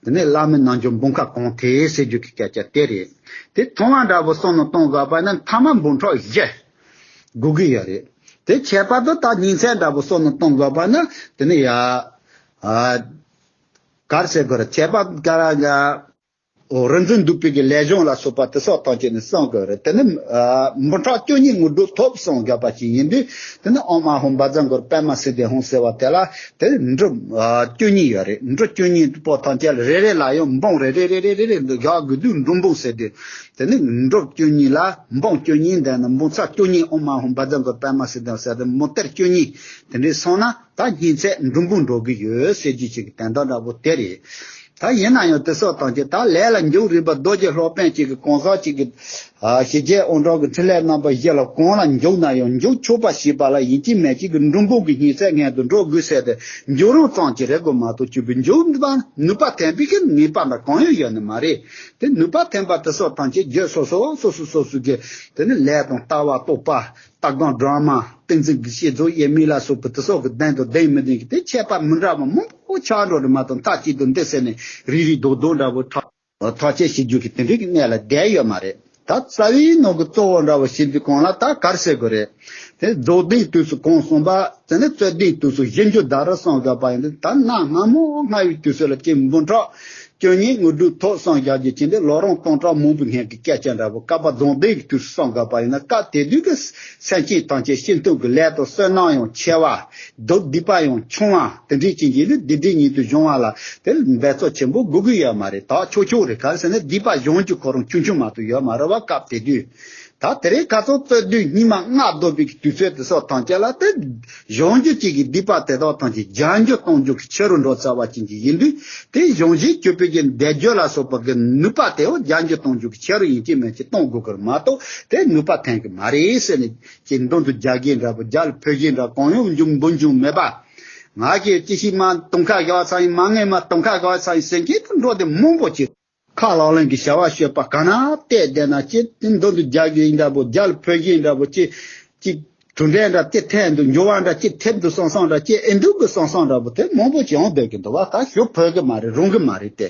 དེ་ནས་བླ་མའི་རྣལ་འབྱོར་འབུམ་ཁ་གང་ཐད་ཟེར་རྒྱུ་གི་སྐད་ཆ་དེ་རེད། དེ་ཐུང་བ་འདྲ་པོ་སོང་ནས་བཏང་དགོས་པ་ན། ཐ་མ་འབུམ་ཕྲག་བཞི་དགོས་ཀྱི་ཡོད་རེད། དེ་ཁྱད་པར་དུ་ད་ཉིན་མཚན་འདྲ་པོ་སོང་ནས་བཏང་དགོས་པ་ན། དེ་ནས་ཡ། ཨ། ག་རེ་ཟེར་དགོས་རེད། ཁྱད་པར་ག་རེ་ག་ཨོ། རིག་འཛིན་གདུགས་པའི་གི་ལས་སྦྱོང་ལ་སོགས་པ་དེ་སོགས་ཐམས་ཅད་ནི་གསུང་དགོས་རེད། དེ་ནི་ཨ་འབུམ་ཕྲག་བཅུ་གཉིས་དངོས་གྲུབ་ཐོབ་གསུང་དགོས་པ་ཅིག་ཡིན་དུས། དེ་ནི་ཨོཾ་ཨཱཿཧཱུྃ་བཛྲ་གུ་རུ་པདྨ་སིདྡྷི་ཧཱུྃ་ཟེར་བ་དེ་ལ་དེ་ནི་འབྲུ་ཨ་བཅུ་གཉིས་ཡོད་རེད། འབྲུ་བཅུ་གཉིས་པོ་ཐམས་ཅད་ལ་རེ་རེ་ལ་ཡང་འབུམ་རེ་རེ་རེ་རེ་རེ་རེ་འདུག་བཞག་དགོས་དུས་འབྲུ་འབུམ་ཟེར་དུས། དེ་ནི་འབྲུ་བཅུ་གཉིས་ལ་འབུམ་བཅུ་གཉིས་འདས་ན། འབུམ་ཚར་བཅུ་གཉིས་ཨོཾ་ཨཱཿཧཱུྃ་བཛྲ་གུ་རུ་པདྨ་སིདྡྷི་ཧཱུྃ་ཟེར་ཏེ། འབུམ་གཏེར་བཅུ་གཉིས་དེ་འདྲའི་སོང་ན། ད་ཉིན་མཚན་འབྲུ་འབུམ་འགྲོ་གི་ཡོད་ཟེར་རྒྱུ་ཅིག་གི་དོན་དག་འདྲ་པོ་དེ་རེད། ད་ཡིན་ན་ཡང་དེ་སོགས་དང་བཅས་ད་ལས་ལ་འཇུག་རིགས་པ་རྡོ་རྗེ་སློབ་དཔོན་གཅིག་གི་གང་ཟག་གཅིག་གི་ཞི་རྒྱས་དབང་དྲག་གི་འཕྲིན་ལས་རྣམ་པ་བཞི་ལ་གང་ལ་འཇུག་ན་ཡང་འཇུག་ཆོག་པ་ཞེས་པ་ལ་ཡིན་གཅིག་མིན་གཅིག་གི་འགྲོ་འབུག་གི་ཉིན་མཚན་སྔོན་དུ་འགྲོ་དགོས་ཟེར་ཏེ་འཇུག་རང་ཙམ་གྱིས་རེད་དགོས་མ་གཏོགས་ཆོས་པའི་འཇུག་པ་ནུས་པ་ཐོན་པའི་གི་ངེས་པ་འདྲ་གང་ཡང་ཡོད་ནི་མ་རེད། དེ་ནུས་པ་ཐོན་པ་དེ་སོགས་དང་བཅས་རྒྱུད་སོ་སོ་སོ་སོ་སོ་སོ་གི་དེ་ནི་ལས་དང་ལྟ་བ་རྟོགས་པ། ལྟ་སྒོམ་སྒྲོན་མ་ཏིང་འཛིན་གྱི་བསྐྱེད་རྫོགས་དབྱེར་མེད་ལ་སོགས་པའི་དེ་སོགས་ཀྱི་གདེང་དང་གདེང་མི་ལྡན་གྱི་དེ་ཁྱད་པར་མི་འདྲ་བ་མང་པོ་ཆགས་འགྲོ་རེད་མ་གཏོགས་མཐའ་གཅིག་ཏུ་འདི་ཟེར་ནས་རིག་རིག་རྡོག་རྡོག་འདྲ་བོ་ཐག་ཐག་བཅད་བྱེད་རྒྱུ་གི་དེ་འདྲའི་གི་གནས་ལ་བསྡད་ཡོད་མ་རེད། ད་རྩ་བའི་ནང་གི་གཙོ་བོ་འདྲ་བོ་ཞིག་འདི་གང་ལ་ད་ག་རེ་ཟེར་དགོས་རེད། དེ་རྫོགས་ལྡན་དུས་སུ་གང་གསུངས་པ་དེ་ནི་རྩོད་ལྡན་དུས་སུ་གཞི་འགྱུར་བརྡ་རུ་གསུངས་དགོས་པ་ཡིན་དུས་ད་གནའ་སྔ་མོ་སྔ་བའི་དུས་སུ་ལ་ཅིག་འབུམ་ཕྲག་བཅུ་གཉིས་དངོས་གྲུབ་ཐོབ་གསུངས་བཞག་རྒྱུ་ཅན་དེ་ལོ་རིམ་སྟོང་ཕྲག་མང་པོའི་སྔོན་གྱི་སྐད་ཆ་འདྲ་བོ་བསྐལ་པ་རྫོགས་ལྡན་གྱི་དུས་སུ་གསུངས་དགོས་པ་ཡིན་ན་སྐབས་དེ་དུས་ཀྱི་སེམས་ཅན་ཐམས་ཅད་སྤྱི་མཐུན་གྱི་ལས་དང་བསོད་ནམས་ཡང་ཆེ་བ། སྡུག་སྡིག་པ་ཡང་ཆུང་བ་དེ་འདྲའི་ཅན་གྱི་ནི་སྡིག་སྒྲིབ་ཉིད་དུ་སྦྱོང་བ་ལ་དེ་འབད་རྩོལ་ཆེན་པོ་དགོས་ཀྱི་ཡོད་མ་རེད། ད་ཆོག་ཆོག་རེད། ག་རེ་ཟེར་ན་སྡིག་པ་སྦྱོང་རྒྱུ་ཁོ་རང་ཆུང་ཆུང་མ་གཏོགས་ཡོད་མ་རེད་བ། སྐབས་དེ་དུས་ད་དེ་རིང་ཁ་སང་རྩོད་དུས་སྙིགས་མ་ལྔ་བདོ་བའི་དུས་ཚོད་དེ་སོགས་དང་བཅས་ལ་དེ་སྦྱོང་རྒྱུ་གཅིག་གི་སྡིག་པ་དེ་དག་ཐམས་ཅད་སྦྱང་རྒྱུ་གཏོང་རྒྱུ་གི་ཆེ་རུ་འགྲོ་ཚར་བ་ཅན་གྱི་ཡིན་དུས་དེ་སྦྱོང་བྱེད་སྤྱོད་པའི་གི་བཟླས་བརྗོད་ལ་སོགས་པ་གི་ནུས་པ་དེའོ་སྦྱང་རྒྱུ་གཏོང་རྒྱུ་གི་ཆེ་རུ་ཡིན་གཅིག་མིན་གཅིག་གཏོང་དགོས་ཀྱི་རེད་མ་གཏོགས་དེ་ནུས་པ་ཐོན་གི་མ་རེད་ཟེར་ནས། ཀྱི་མདུན་དུ་རྒྱག་གིན་འདྲ་པོ་རྒྱ་ལ་ཕོད་གིན་འདྲ་གང་ཡོང་འཇུག་འབུ་འཇུག་མེད་པ། ང་གིས་ཅི་ཞིག་མ་དུང་ཁ་བཞག་ཚར་ཡིན། མ་ངས་མ་དུང་ཁ་བཞག་ཚར་ཡིན་ཟེར་མཁན་དུ་འགྲོ་དེ་མང་པོ་ཅིག་ཁ་ལག་ལེན་གྱི་བྱ་བ་སྤྱོད་པ་ག་ན་བལྟས་བསྡད་ན་ཅི་དེ་མདུན་དུ་རྒྱག་གིན་འདྲ་པོ་རྒྱ་ལ་ཕོད་གིན་འདྲ་པོ་ཅི་ཅི་གྲུ་འདྲེན་འདྲ་ཅི་ཐེབས་འདུག་འགྱུར་བ་འདྲ་ཅི་ཐེབས་འདུག་སང་སང་འདྲ་ཅི་ཨེ་འདུག་གི་སང་སང་འདྲ་པོ་དེ་མང་པོ་ཅིག་ཡོང་བསྡད་ཀྱི་འདུག་བ། ད་ཞུ་ཕོད་གི་མ་རེད། རུང་གི་མ་རེད་དེ།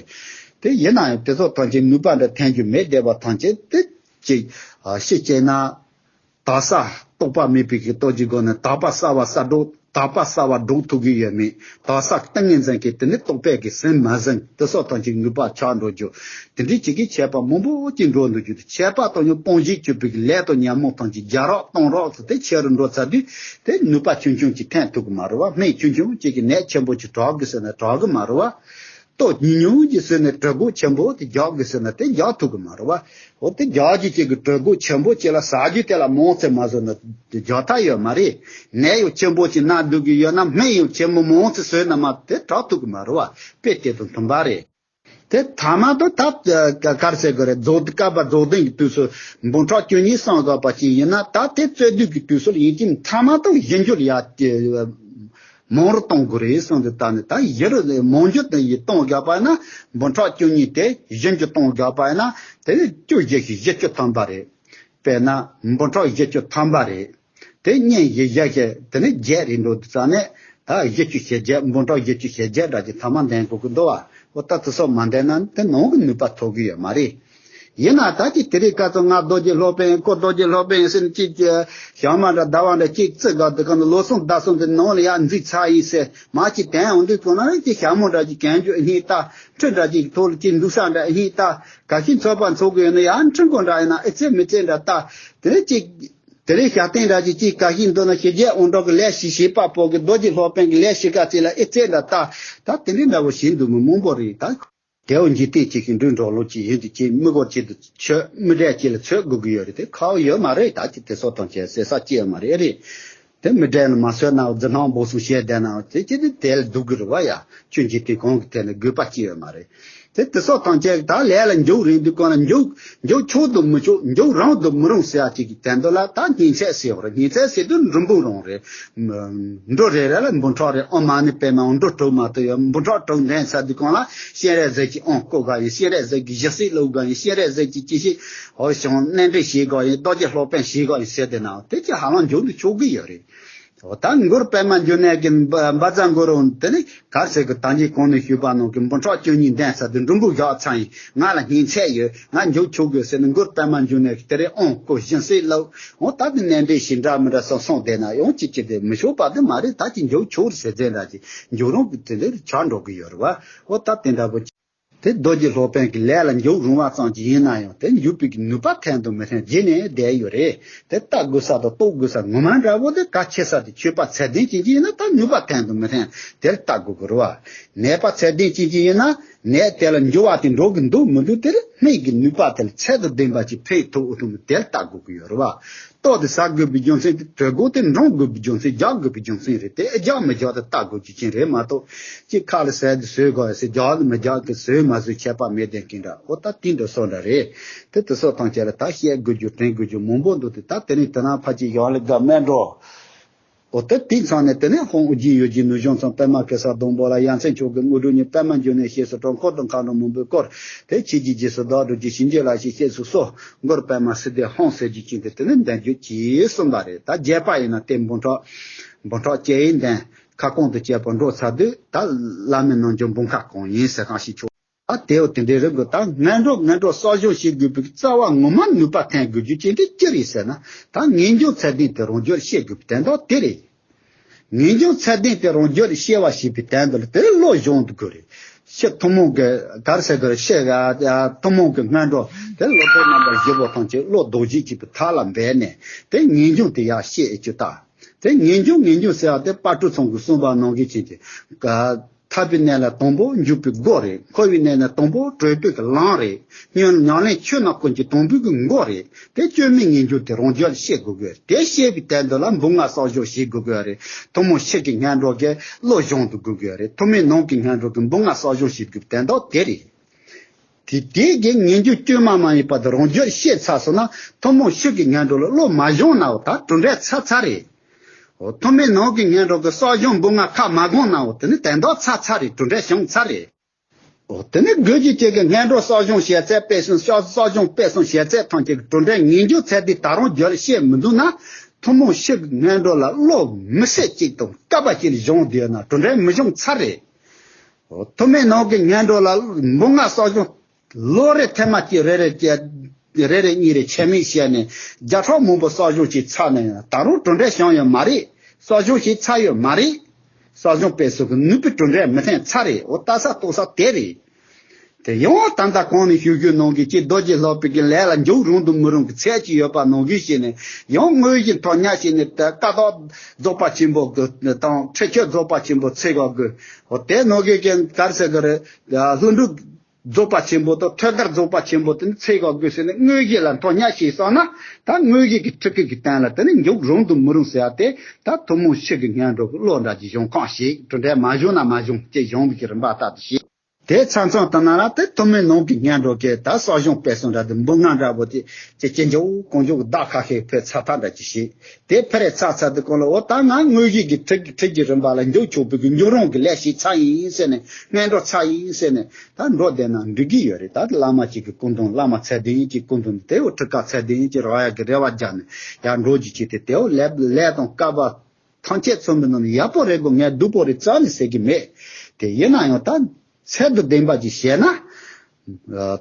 དེ་ཡིན་ན་ཡང་དེ་ཚོ་ཐམས་ཅད་ནུས་པ་འདྲ་ཐོན་རྒྱུ་མེད་བསྡད་པ་ཐམས་ཅད་དེ་ཅིག་ཤི་བྱས་ན། དག་ས་རྟོགས་པ་མེད་པའི་གི་ལྟོ་གྱི་སྒོ་ནས་དག་པ་གསལ་བ་གསལ་སྒྲོག་དག་པ་གསལ་བ་སྒྲོག་ཐུབ་ཀྱི་ཡོད་མེད། དག་ས་ཏིང་ངེ་འཛིན་གྱི་དེ་ནི་རྟོགས་པས་ཀྱི་ཟིན་མ་ཟིན་དེ་སོགས་དང་གཅིག་ནུས་པ་ཆག་འགྲོ་རྒྱུ། དེ་འདྲའི་ཅིག་གི་ཆད་པ་མང་པོ་ཅིག་འགྲོ་འདུག་རྒྱུ་དེ་ཆད་པ་དང་ཉམ་སྤོང་ཞིག་གྱུར་པའི་གི་ལས་དང་ཉམས་མྱོང་དང་གཅིག་རྒྱག་རོགས་གཏོང་རོགས་སུ་དེ་ཆེ་རུ་འགྲོ་ཚར་དུས་དེ་ནུས་པ་ཆུང་ཆུང་ཅིག་ཐོན་ཐུབ་ཀྱི་མ་རེད་བ། སྨན་ཆུང་ཆུང་ཅིག་གི་ནད་ཆེན་པོ་ཅིག་དྲག་གི་ཟེར་ན་དྲག་གི་མ་རེད་བ། ལྟོ་ཉུང་ཉུང་གི་ཟེར་ནས་གྲོད་ཁོག་ཆེན་པོ་དེ་རྒྱག་དགོས་ཟེར་ན་དེ་རྒྱག་ཐུབ་ཀྱི་མ་རེད་བ། འོ་དེ་རྒྱག་རྒྱུ་ཅིག་གི་གྲོད་ཁོག་ཆེན་པོ་ཅིག་ལ་ཟ་རྒྱུ་དེ་ལ་མང་ཙམ་མ་ཟོས་ན་དེ་རྒྱག་ཐབས་ཡོད་མ་རེད། ནད་ཡང་ཆེན་པོ་ཅིག་ན་སྡུག་གི་ཡོད་ན་སྨན་ཡང་ཆེན་པོ་མང་ཙམ་ཟོས་ན་མ་དེ་དྲག་ཐུབ་ཀྱི་མ་རེད་བ། དཔེ་དེ་དང་མཐུན་པ་རེད། དེ་ཐ་མ་དུ་ད་ག་རེ་ཟེར་དགོས་རེད། རྫོགས་བསྐལ་པ་རྫོགས་ལྡན་གྱི་དུས་སུ་འབུམ་ཕྲག་བཅུ་གཉིས་སངས་རྒྱས་པ་ཅིག་ཡིན་ན་ད་དེ་རྩོད་དུས་ཀྱི་དུས་སུ་ཡིན་གཅིག་ཐ་མ་དུ་གཞི་འགྱུར་ཡ། མང་རུ་གཏོང་དགོས་རེད་གསུངས་ཏེ། ད་ནི་ད་གཞི་རུ་མང་འགྱུར་དུ་ཡི་གཏོང་དགོས་པ་ན་འབུམ་ཕྲག་བཅུ་གཉིས་དེ་གཞི་འགྱུར་གཏོང་དགོས་པ་ན་དེ་ནི་བཅུ་བཞི་བཞི་བཅུ་ཐམ་པ་རེད། དཔེར་ན་འབུམ་ཕྲག་བཞི་བཅུ་ཐམ་པ་རེད། དེ་གཉིས་བཞི་བཞི་བཞི་དེ་ནི་བརྒྱད་རེད་འགྲོ་དུས་ཙང་ནས་ད་བཞི་བཅུ་ཞེ་བརྒྱད་འབུམ་ཕྲག་བཞི་བཅུ་ཞེ་བརྒྱད་འདྲ་ཅིག་ཐ་མ་འདོན་དགོས་ཀྱི་འདུག་བ། འོ་ད་དེ་སོགས་མ་འདོན་ན་དེ་ནང་གི་ནུས་པ་ཐོབ་ཀྱི་ཡོད་མ་རེད། ཡིན་ན་ད་ཅི་དེ་རིང་ཁ་སང་ང་རྡོ་རྗེ་སློབ་དཔོན་ཁོ་རྡོ་རྗེ་སློབ་དཔོན་ཟེར་ནས་ཅིག་ཞག་མ་འདྲ་ཟླ་བ་འདྲ་ཅིག་བརྩི་དགོས་དུས་གང་ལ་ལོ་གསུམ་ཟླ་གསུམ་དེ་ནང་ལ་ཡར་འཛུལ་ཚར་ཡིན་ཟེར་མ་ཅིག་དྲན་འོང་དུས་གང་ན་ཅིག་ཞྭ་མོ་འདྲ་ཅིག་གྱོན་རྒྱུ་སྙིང་ལྟ། ཁྲི་འདྲ་ཅིག་ཐོག་ལ་ཅིག་འདུག་ས་འདྲ་སྙིང་ལྟ། ག་ཤིན་ཚོགས་པ་འཚོགས་དགོས་ཡོད་ན་ཡར་ཁྲི་མགོ་འདྲ་ཡིན་ན་ཨེ་ཚེ་མི་ཚེ་འདྲ་ལྟ། དེ་ནས་ཅིག་དེ་རིང་ཞག་སྟེང་འདྲ་ཅིག་ཅིག་ག་ཤིན་འདུག་ན་ཞི་རྒྱས་དབང་དྲག་གི་ལས་ཤིག་བྱེད་པ་པོ་གི་རྡོ་རྗེ་སློབ་དཔོན་གྱི་ལས་ཤིག་ག་ཅིག་ལ་ཨེ་ཚེ་འདྲ་ལྟ། ད་དེ་འདྲའི་འདྲ་བོ་ཞིག་འདུག་མི་མང་པོ་རེད་ད། དེའོ་འཇིག་རྟེན་གཅིག་གི་འགྲོས་འགྲོ་ལུགས་གཅིག་ཡིན་དུས་ཀྱི་མི་སྒོར་གཅིག་ཏུ་ཆོས་མི་འབྲལ་གཅིག་ལ་ཚོད་དགོས་ཀྱི་ཡོད་རེད། དེ་ཁག་ཡོད་མ་རེད། ད་ཅི་དེ་སོགས་དང་བཅས་ཟེར་ས་ཅི་ཡོད་མ་རེད་རེད། དེ་མི་འབྲལ་ན་མ་བཟོད་ན་རྫི་སྣང་འབོག་སོང་བཤད་བསྡད་ན་དེ་ཅི་དེ་དེ་ལ་སྡུག་གི་རེད་བ་ཡ། ཆོས་འཇིག་རྟེན་གང་གི་ཐད་ནས་དགོས་པ་ཅི་ཡོད་མ་རེད། དེ་དེ་སོགས་དང་བཅས་ད་ལས་ལ་འཇུག་རིང་དུས་གང་ལ་འཇུག་འཇུག་ཆོག་ཏུ་མི་ཆོག་འཇུག་རུང་དུ་མི་རུང་ཟེར་ཡ་ཅིག་གི་དོན་དུ་ལ་ད་ཉིན་ཚད་ཟེར་བ་རེད། ཉིན་ཚད་ཟེར་དུས་འབྲུ་འབུམ་རུང་རེད། འབྲུ་རེ་རེ་ལ་འབུམ་ཕྲག་རེ་ཨོ་མ་ཎི་པདྨ་འབྲུ་དྲུག་མ་གཏོགས་ཡོད། འབུམ་ཕྲག་དྲུག་འདོན་ཚར་དུས་གང་ལ་སྤྱན་རས་གཟིགས་ཀྱི་དབང་བསྐུར་དགོས་ཡིན། སྤྱན་རས་གཟིགས་ཀྱི་ཞལ་གཟིགས་བླུག་དགོས་ཡིན། སྤྱན་རས་གཟིགས་ཀྱི་ཅི་ཞིག་འོ་ཞང་གནས་འདྲེན་བྱེད་དགོས་ཡིན། རྡོ་རྗེ་སློབ་དཔོན་བྱེད་དགོས་ཡིན་ཟེར་དེ་ན་དེ་ཅི་ཧ་ལམ་འཇུག་ཏུ་ཆོག་གི་ཡོད་རེད། འོ་ད་མགུར་པདྨ་འབྱུང་གནས་ཀྱི་འབའ་འབའ་རྫ་མགུར་འོང་དེ་ནི་ག་རེ་ཟེར་གི་ད་གིན་གོང་ནས་ཞུས་པ་ནང་གི་འབུམ་ཕྲག་བཅུ་གཉིས་འདོན་ཚར་དུས་འབྲུ་འབུམ་བཞག་ཚར་ཡིན། ང་ལ་ཉིན་ཚད་ཡོད། ང་འཇུག་ཆོག་དགོས་ཟེར་ནས་མགུར་པདྨ་འབྱུང་གནས་ཀྱི་དེ་རེ་དབང་བསྐུར་ཞལ་གཟིགས་བླུག་འོ་ད་དེ་གནས་འདྲེན་ཞིག་འདྲ་མི་འདྲ་སོགས་སོང་བསྡད་ན་ཡང་ཅི་ཅི་དེ་མི་ཆོག་པ་དེ་མ་རེད། ད་ཅི་འཇུག་ཆོག་རེད་ཟེར་ཚད་འདྲ་ཅི་འཇུག་རུང་གི་དེ་འདྲ་ཆགས་འགྲོ་གི་ཡོད་རེད་བ། འོ་ད་དེ་འདྲ་པོ་ཅི། དེ་རྡོ་རྗེ་སློབ་དཔོན་གྱི་ལས་ལ་འཇུག་རུང་བ་ཙམ་གྱིས་ཡིན་ན་ཡང་དེ་འཇུག་པའི་གི་ནུས་པ་ཐོན་དུ་མི་ཐོན་རྗེས་ནས་བསྡད་ཡོད་རེད། དེ་ལྟ་དགོས་ས་དང་རྟོགས་དགོས་ས་ངོ་མ་འདྲ་བོ་དེ་གལ་ཆེ་ས་དེ་ཆོས་པ་ཚད་ལྡན་ཅན་ཅིག་ཡིན་ན་ད་ནུས་པ་ཐོན་དུ་མི་ཐོན་དེར་ལྟ་དགོས་ཀྱི་རེད་བ། ནད་པ་ཚད་ལྡན་ཅན་ཅིག་ཡིན་ན་ ནད་དེ་ལ་འགྱུར་བ་དེ་འགྲོ་གི་འདུག་མི་འདུག་དེར་སྨན་གྱི་ནུས་པ་དེ་ལ་ཚད་དང་ལྡན་པ་ཅིག་ཕན་ཐོགས་འོས་ཐུབ་མིན་དེར་ལྟ་དགོས་ཀྱི་ཡོད་རེད་བ། ལྟོ་དེ་ཟ་དགོས་པའི་རྒྱུ་མཚན་དེ་དྲོད་ཁོག་དེ་འགྲངས་དགོས་པའི་རྒྱུ་མཚན་རྒྱག་དགོས་པའི་རྒྱུ་མཚན་རེད་དེ་རྒྱག་མི་རྒྱག་དེ་ལྟ་དགོས་རྒྱུ་ཅན་རེད་མ་གཏོགས་ཅིག་ཁ་ལ་ཟས་དེ་ཟོས་དགོས་ཟེར་རྒྱག་ནི་མི་རྒྱག་གི་ཟོས་མ་ཟོས་ཁྱད་པར་མེད་དེ་གིན་འདྲ་ཨོ་ད་དེ་འདྲ་སོགས་འདྲ་རེད། དེ་དེ་སོགས་ཐམས་ཅད་ལ་ད་བཤད་དགོས་རྒྱུ་དྲན་དགོས་རྒྱུ་མང་པོ་འདུག་དེ་ད་དེ་རིང་དེ་རིང་ཕལ་ཆེར་ཡང་ལེ་དགའ་སྨན་འགྲོ། འོ་ད་དེ་ཚང་ནས་དེ་ནས་ཧོང་ཨུ་རྒྱན་ཡོད་ཀྱི་ནུས་གཞུང་ཚང་པད་མ་གེ་སར་སྡོང་པོ་ལ་ཡ་མཚན་མཆོག་གི་དངོས་གྲུབ་ཉིད་པད་མ་འབྱུང་གནས་ཞེས་སུ་དྲང་འཁོར་དང་མཁའ་འགྲོ་མང་པོའི་སྐོར། དེ་ཆོས་ཀྱི་རྗེས་སུ་བདག་སྒྲུབ་ཀྱི་བྱིན་གྱིས་བརླབས་ཤིང་གཤེགས་སུ་གསོལ། མགུར་པད་མ་སིལ་ཏེ་ཧོང་ཟེར་རྒྱུ་ཅན་དེ་དེ་ནས་འདོན་རྒྱུ་གྱིས་གསུངས་པ་རེད། ད་རྒྱས་པ་ཡིན་ན་དེ་འབུམ་ཕྲག་འབུམ་ཕྲག་བཅས་ཡིན་ལྡན་ཁ་སྐོང་དུ་བཅས་པ་འགྲོ་ཚར་དུས་ད་བླ་མའི་ནང་རྒྱུད་འབུམ་ཁ་གང་ཡིན་ཟེར་གང་ཞིག་ཆོག་ད་དེའོ་དེ་འདྲའི་རིགས་ཀྱི་ད་ངན་འགྲོ་ངན་འགྲོ་གསོག་སྦྱོང་བྱེད་དགོས་པའི་རྩ་བ་ངོ་མ་ནུས་པ་ཐོན་དགོས་རྒྱུ་ཅན་དེ་ཅི་རེད་ཟེར་ན། ད་ངེས་འབྱུང་ཚད་ལྡན་དེ་རང་རྒྱུད་ཤེས་དགོས་པའི་དོན་དག་དེ་རེད། ངེས་འབྱུང་ཚད་ལྡན་དེ་རང་རྒྱུད་ཤེས་པ་ཞེས་པའི་དོན་དུ་དེ་བློ་སྦྱོང་དགོས་རེད། ཕྱི་ཐུན་མོང་གི་གར་ཟེར་དགོས་རེད་ཤེས་ཨ་ཐུན་མོང་གི་ངན་འགྲོ་དེ་བློ་ཐོག་རྣམ་པ་བཞི་པོ་ཐམས་ཅད་བློ་ལྡོག་བྱེད་ཅིག་གི་ཐག་ལ་འབད་ནས་དེ་ངེས་འབྱུང་དེ་ཡར་ཤེས་ཨེ་ཅི་ད། དེ་ངེས་འབྱུང་ངེས་འབྱུང་ཟེར་བ་དེ་དཔལ་སྤྲུལ་ཚང་གིས་གསུངས་པ་ནང་བཞིན་བྱས་ཏེ། ཐར་པའི་གནས་ལ་དང་པོ་འཇུག་པའི་སྒོ་རེད། འཁོར་བའི་གནས་ལ་དང་པོ་གྲོལ་འདོད་ཀྱི་ལམ་རེད། ཉམས་ཉམས་ལེན་ཆོས་རྣམས་ཀུན་གྱི་དང་པོའི་གི་འགོ་རེད། དེ་བཅོས་མིན་ངེས་འབྱུང་དེ་རང་རྒྱུད་ལ་ཤེས་དགོས་དགོས་རེད། དེ་ཤེས་པའི་དོན་དུ་ལ་འབུམ་ལྔ་གསོག་སྦྱོང་བྱེད་དགོས་དགོས་རེད། ཐུན་མོང་ཕྱི་གི་ངན་འགྲོ་གི་བློ་སྦྱོང་དུ་དགོས་དགོས་རེད། ཐུན་མིན་ནང་གི་ངན་འགྲོ་གི་འབུམ་ལྔ་གསོག་སྦྱོང་བྱེད་དགོས་པའི་དོན་དག་དེ་རེད། དེ་དེའི་གི་ངེས་འབྱུང་བཅོས་མ་མ་ཡིན་པ་དེ་རང་རྒྱུད་ཤེས་ཚར་སོང་ན་ཐུན་མོང་ཕྱི་གི་ངན་འགྲོ་ལ་བློ་མ་སྦྱོང་ནའོ་ད་གྲུབ་འབྲས་ཚར་ཚར་རེད། འོ་ཐུན་མིན་ནང་གི་ངན་འགྲོ་གི་གསོག་སྦྱོང་འབུམ་ལྔ་ཁ་མ་གོང་ནའོ་དེ་ནི་དོན་དག་ཚར་ཚར་རེད། གྲུབ་འབྲས་བྱུང་ཚར་རེད། འོ་དེ་ནི་དགོས་རྒྱུ་ཅན་གི་ངན་འགྲོ་གསོག་སྦྱོང་བྱས་ཚད་དཔེ་གསུམ་གསོག་གསོག་སྦྱོང་དཔེ་གསུམ་བྱས་ཚད་ཐམས་ཅད་ཀྱི་གྲུབ་འབྲས་ངེས་འབྱུང་ཚད་ལྡན་ད་རུང་རྒྱུད་ལ་ཤེས་མི་འདུག་ན་ཐུན་མོང་ཕྱི་གི་ངན་འགྲོ་ལ་བློ་མི་སད་ཅིག་དང་སྐབས་པ་ཅིག་ལ་སྦྱོང་བསྡད་ན་གྲུབ་འབྲས་མི་འབྱུང་ཚར་རེད། འོ་ཐུན་མིན་ནང་གི་ངན་འགྲོ་ལ་འབུམ་ལྔ་གསོག་སྦྱོང་ལོ་རེ་ཐེངས་མ་གཅིག་རེ་རེ་བཅས་རེ་རེ་གཉིས་རེ་ཆད་མེད་བྱས་ནས་བརྒྱ་ཕྲག་མང་པོ་གསོག་སྦྱོང་བྱས་ཚར་ནས་ཡང་ད་རུང་གྲུབ་འབྲས་བྱུང་ཡོད་མ་རེད། གསོག་སྦྱོང་བྱས་ཚར་ཡོད་མ་རེད། གསོག་སྦྱོང་སྤེལ་གསུམ་གྱི་ནུས་པའི་གྲུབ་འབྲས་མི་ཐོན་ཚར་རེད། འོ་ལྟ་ས་རྟོགས་ས་དེ་རེད། དེ་ཡང་ད་ལྟ་གོང་ནས་ཞུ་རྒྱུ་ནང་གི་ཅིག་རྡོ་རྗེ་སློབ་དཔོན་གྱི་ལས་ལ་འཇུག་རུང་དང་མི་རུང་གི་ཚད་ཅིག་ཡོད་པ་ནང་བཞིན་བྱས་ནས་ཡང་དངོས་གཞི་ཐོག་ཉར་བྱས་ནས་ད་ཀ་དག་རྫོགས་པ་ཆེན་པོ་གི་དང་ཁྲེགས་ཆོད་རྫོགས་པ་ཆེན་པོ་ཚེ་ག་དགོས། འོ་དེ་ནང་གི་ཀྱང་གར་ཟེར་གི་རེད། ལྷུན་གྲུབ་རྫོགས་པ་ཆེན་པོ་དང་ཐོད་རྒལ་རྫོགས་པ་ཆེན་པོ་དེ་ནི་ཚེ་ག་དགོས་ཟེར་ནས་དངོས་གཞི་ལ་ཐོག་ཉར་བྱས་སོང་ན་ད་དངོས་གཞི་གི་ཁྲིད་ཀྱི་གི་སྟེང་ལ་དེ་ནི་འཇུག་རུང་དང་མི་རུང་ཟེར་ཡ་དེ་ད་ཐུན་མོང་ཕྱི་གི་ངན་འགྲོ་གི་བློ་འདྲ་ཅིག་སྦྱོང་གང་ཞིག་གྲུབ་འབྲས་མ་བྱུང་ན་མ་བྱུང་ཅེས་སྦྱོང་བའི་གི་རིམ་པ་ལྟར་དུ་བྱེད། དེ་ཚང་ཚང་ལྟ་ན་ར་དེ་ཐུན་མིན་ནང་གི་ངན་འགྲོ་གི་ད་གསོག་སྦྱོང་སྤེལ་གསུམ་འདྲ་དེ་འབུམ་ལྔ་འདྲ་པོ་དེ་ཅེ་ཅེ་འཇོག་གང་འཇོག་བདག་ཁ་ཤས་ཕེ་ཚ་ཐག་འདྲ་ཅིག་བྱེད། དེ་ཕེ་རེ་ཚ་ཚ་དེ་གང་ལ་འོ་ད་ང་དངོས་གཞི་གི་ཁྲིད་ཀྱི་ཁྲིད་ཀྱི་རིམ་པ་ལ་འཇུག་ཆོག་པའི་གི་འཇུག་རུང་གི་ལས་ཤིག་ཚ་ཡིན་ཟེར་ནས་ངན་འགྲོ་ཚ་ཡིན་ཟེར་ནས་ད་འགྲོ་བསྡད་ན་འགྲིག་གི་ཡོད་རེད། ད་བླ་མ་གཅིག་གི་སྐུ་མདུན་བླ་མ་ཚད་ལྡན་གཅིག་སྐུ་མདུན་དེ་འོ་ཁྲི་ཀ་ཚད་ལྡན་གཅིག་རག་ཡ་གི་རེ་བ་རྒྱག་ནས་ཡར་འགྲོ་རྒྱུ་ཅིག་དེ་དེ་འོ་ལས་ལས་དང་སྐལ་བ་ཐམས་ཅད་ཚོ་མི་ནང་ནས་ཡག་པོ་རེད་གོ་ངས་སྡུག་པོ་རེད་རྩ་ནས་ཟེར་གི་མེད། དེ་ཡིན་ན་ཡང་ད་ཚད་དང་ལྡན་པ་ཅིག་བྱས་ན།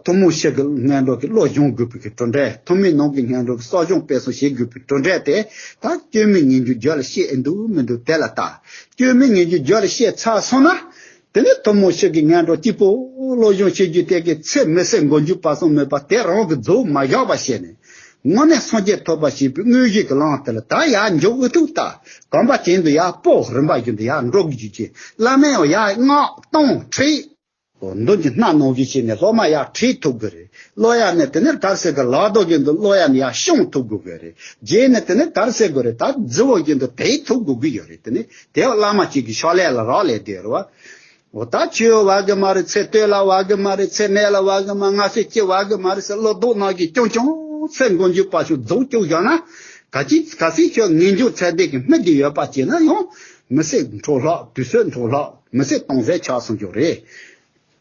ཐུན་མོང་ཕྱི་གི་ངན་འགྲོ་གི་བློ་སྦྱོང་དགོས་པའི་གི་གྲུབ་འབྲས། ཐུན་མིན་ནང་གི་ངན་འགྲོ་གི་གསོག་སྦྱོང་སྤེལ་གསུམ་བྱེད་དགོས་པའི་གྲུབ་འབྲས་དེ་ད་བཅོས་མིན་ངེས་འབྱུང་རྒྱུད་ལ་སྐྱེས་ཨེ་འདུག་མི་འདུག་དེ་ལ་ལྟ། བཅོས་མིན་ངེས་འབྱུང་རྒྱུད་ལ་སྐྱེས་ཚར་སོང་ན། དེ་ནས་ཐུན་མོང་ཕྱི་གི་ངན་འགྲོ་གཅིག་པོ་བློ་སྦྱོང་བྱེད་རྒྱུ་དེ་གི་ཚེ་མི་ཟད་མགོ་མཇུག་བར་གསུམ་མེད་པ་དེ་རང་གི་རྫོགས་མ་བཞག་པ་བྱས་ནས། དངོས་གནས་སངས་རྒྱས་ཐོབ་པ་ཞེས་པའི་དངོས་གཞི་གི་ལམ་དེ་ལ་ད་ཡར་འཇུག་ཨེ་ཐུབ་ལྟ། གོམ་པ་གྱེན་དུ་ཡར་སྤོ་རིམ་པ་བཞིན་དུ་ཡར་འགྲོ་དགོས་རྒྱུ་བྱས། བླ་མས་ཡང་ཡར་སྔགས་གཏོང་ཁྲིད། འོ་མདུན་གྱི་སྣ་ནང་བཞིན་བྱས་ནས་སློབ་མ་ཡར་ཁྲིད་ཐུབ་དགོས་རེད། སློབ་ཡ་ནས་དེ་ནས་གར་ཟེར་གི་ལག་རྡོ་གི་འདུག་སློབ་ཡ་ནས་ཡར་ཤོང་ཐུབ་དགོས་དགོས་རེད། རྗེས་ནས་དེ་ནས་གར་ཟེར་དགོས་རེད། ད་རྫི་བོ་གི་འདུག་དེ་ཐུབ་དགོས་ཀྱི་ཡོད་རེད། དེ་ནས་དེ་བླ་མ་གཅིག་གི་ཕྱག་ལས་ལ་རག་ལས་བསྡད་རེད་བ། འོ་ད་ཆོས་བ་གི་མ་རེད། ཚེ་སྟོད་ལ་བ་གི་མ་རེད། ཚེ་གནས་ལ་བ་གི་མ་སྔ་ཕྱི་སྐྱེ་བ་གི་མ་རེད་ཟེར་བློ་ལྡོག་ནང་གི་ཀྱང་ཀྱང་ཚེ་མགོ་མཇུག་བར་གསུམ་རྫོགས་བཅུག་བཞག་ན། ག་ཅི་ག་སྲིད་ཆོས་ངེས་འབྱུང་ཚད་ལྡན་གྱི་མི་དེ་ཡོད་པ་བྱས་ན་ཡང་མི་ཚེ་འཕྲོ་བརླག་དུས་ཚོད་འཕྲོ་བརླག་མི་ཚེ་སྟོང་ཟད་ཆགས་སོང་རྒྱུ་རེད།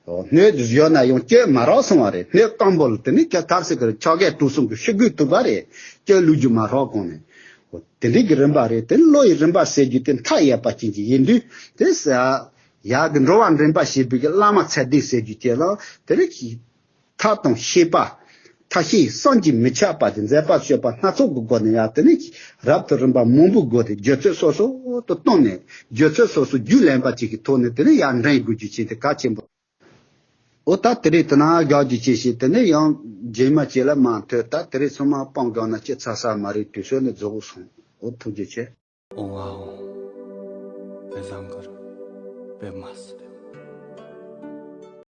སྣོད་ཡོད་ན་ཡང་སྐྱོན་མ་རག་སོང་བ་རེད། སྣོད་སྐམ་པོ་ལ་དེ་ནི་ཁྱོད་ཐར་སྲིད་ཀྱི་ཕྱག་རྒྱ་གྲུ་གསུམ་གྱི་ཤི་དགོས་ཐུབ་པ་རེད། སྐྱོན་ལུས་རྒྱུ་མ་རག་གོང་ནས། དེ་འདྲའི་གི་རིམ་པ་རེད། དེ་བློ་ཡི་རིམ་པ་ཟེར་རྒྱུ་དེ་མཐའ་ཡས་པ་ཅན་གྱི་ཡིན་དུས་དེ་ཡག་གི་འགྲོ་བ་འདྲེན་པ་ཞེས་པའི་གི་བླ་མ་ཚད་ལྡན་ཟེར་རྒྱུ་དེ་ལ་དེ་རིགས་ཀྱི་ཐབས་དང་ཤེས་པ། ཐབས་ཤེས་བསམ་གྱིས་མི་ཁྱབ་པ་དེ་མཛད་པ་སྤྱོད་པ་སྣ་ཚོགས་ཀྱི་སྒོ་ནས་ཡང་དེ་ནས་རབ་ཏུ་རིམ་པ་མང་པོའི་སྒོ་དེ་རྒྱུ་ཚོད་སོ་སོ་དུ་བཏོན་ནས་རྒྱུ་ཚོད་སོ་སོ་རྒྱུས་ལེན་པ་ཅིག་གི་ཐོག་ནས་དེ་ནས་ཡང་འདྲེན་དགོས་རྒྱུ་ཆེ་དེ་གལ་ཆེན་པོ། འོ་ད་དེ་རིང་དེ་ན་དགག་རྒྱུ་ཆེ་ཞིག་དེ་ནས་ཡང་རྗེས་མ་ཅིག་ལ་མ་ཐོས། ད་དེ་རིང་ཚང་མ་སྤང་དགག་ན་ཅི་ཚ་ས་མ་རེད། དུས་ཚོད་ནི་རྫོགས་སོང་། འོ་ཐུགས་རྗེ་ཆེ། ཨོང་ཨ་ཨོང་། པད་བཟང་གུར། པད་མ་སྲིད།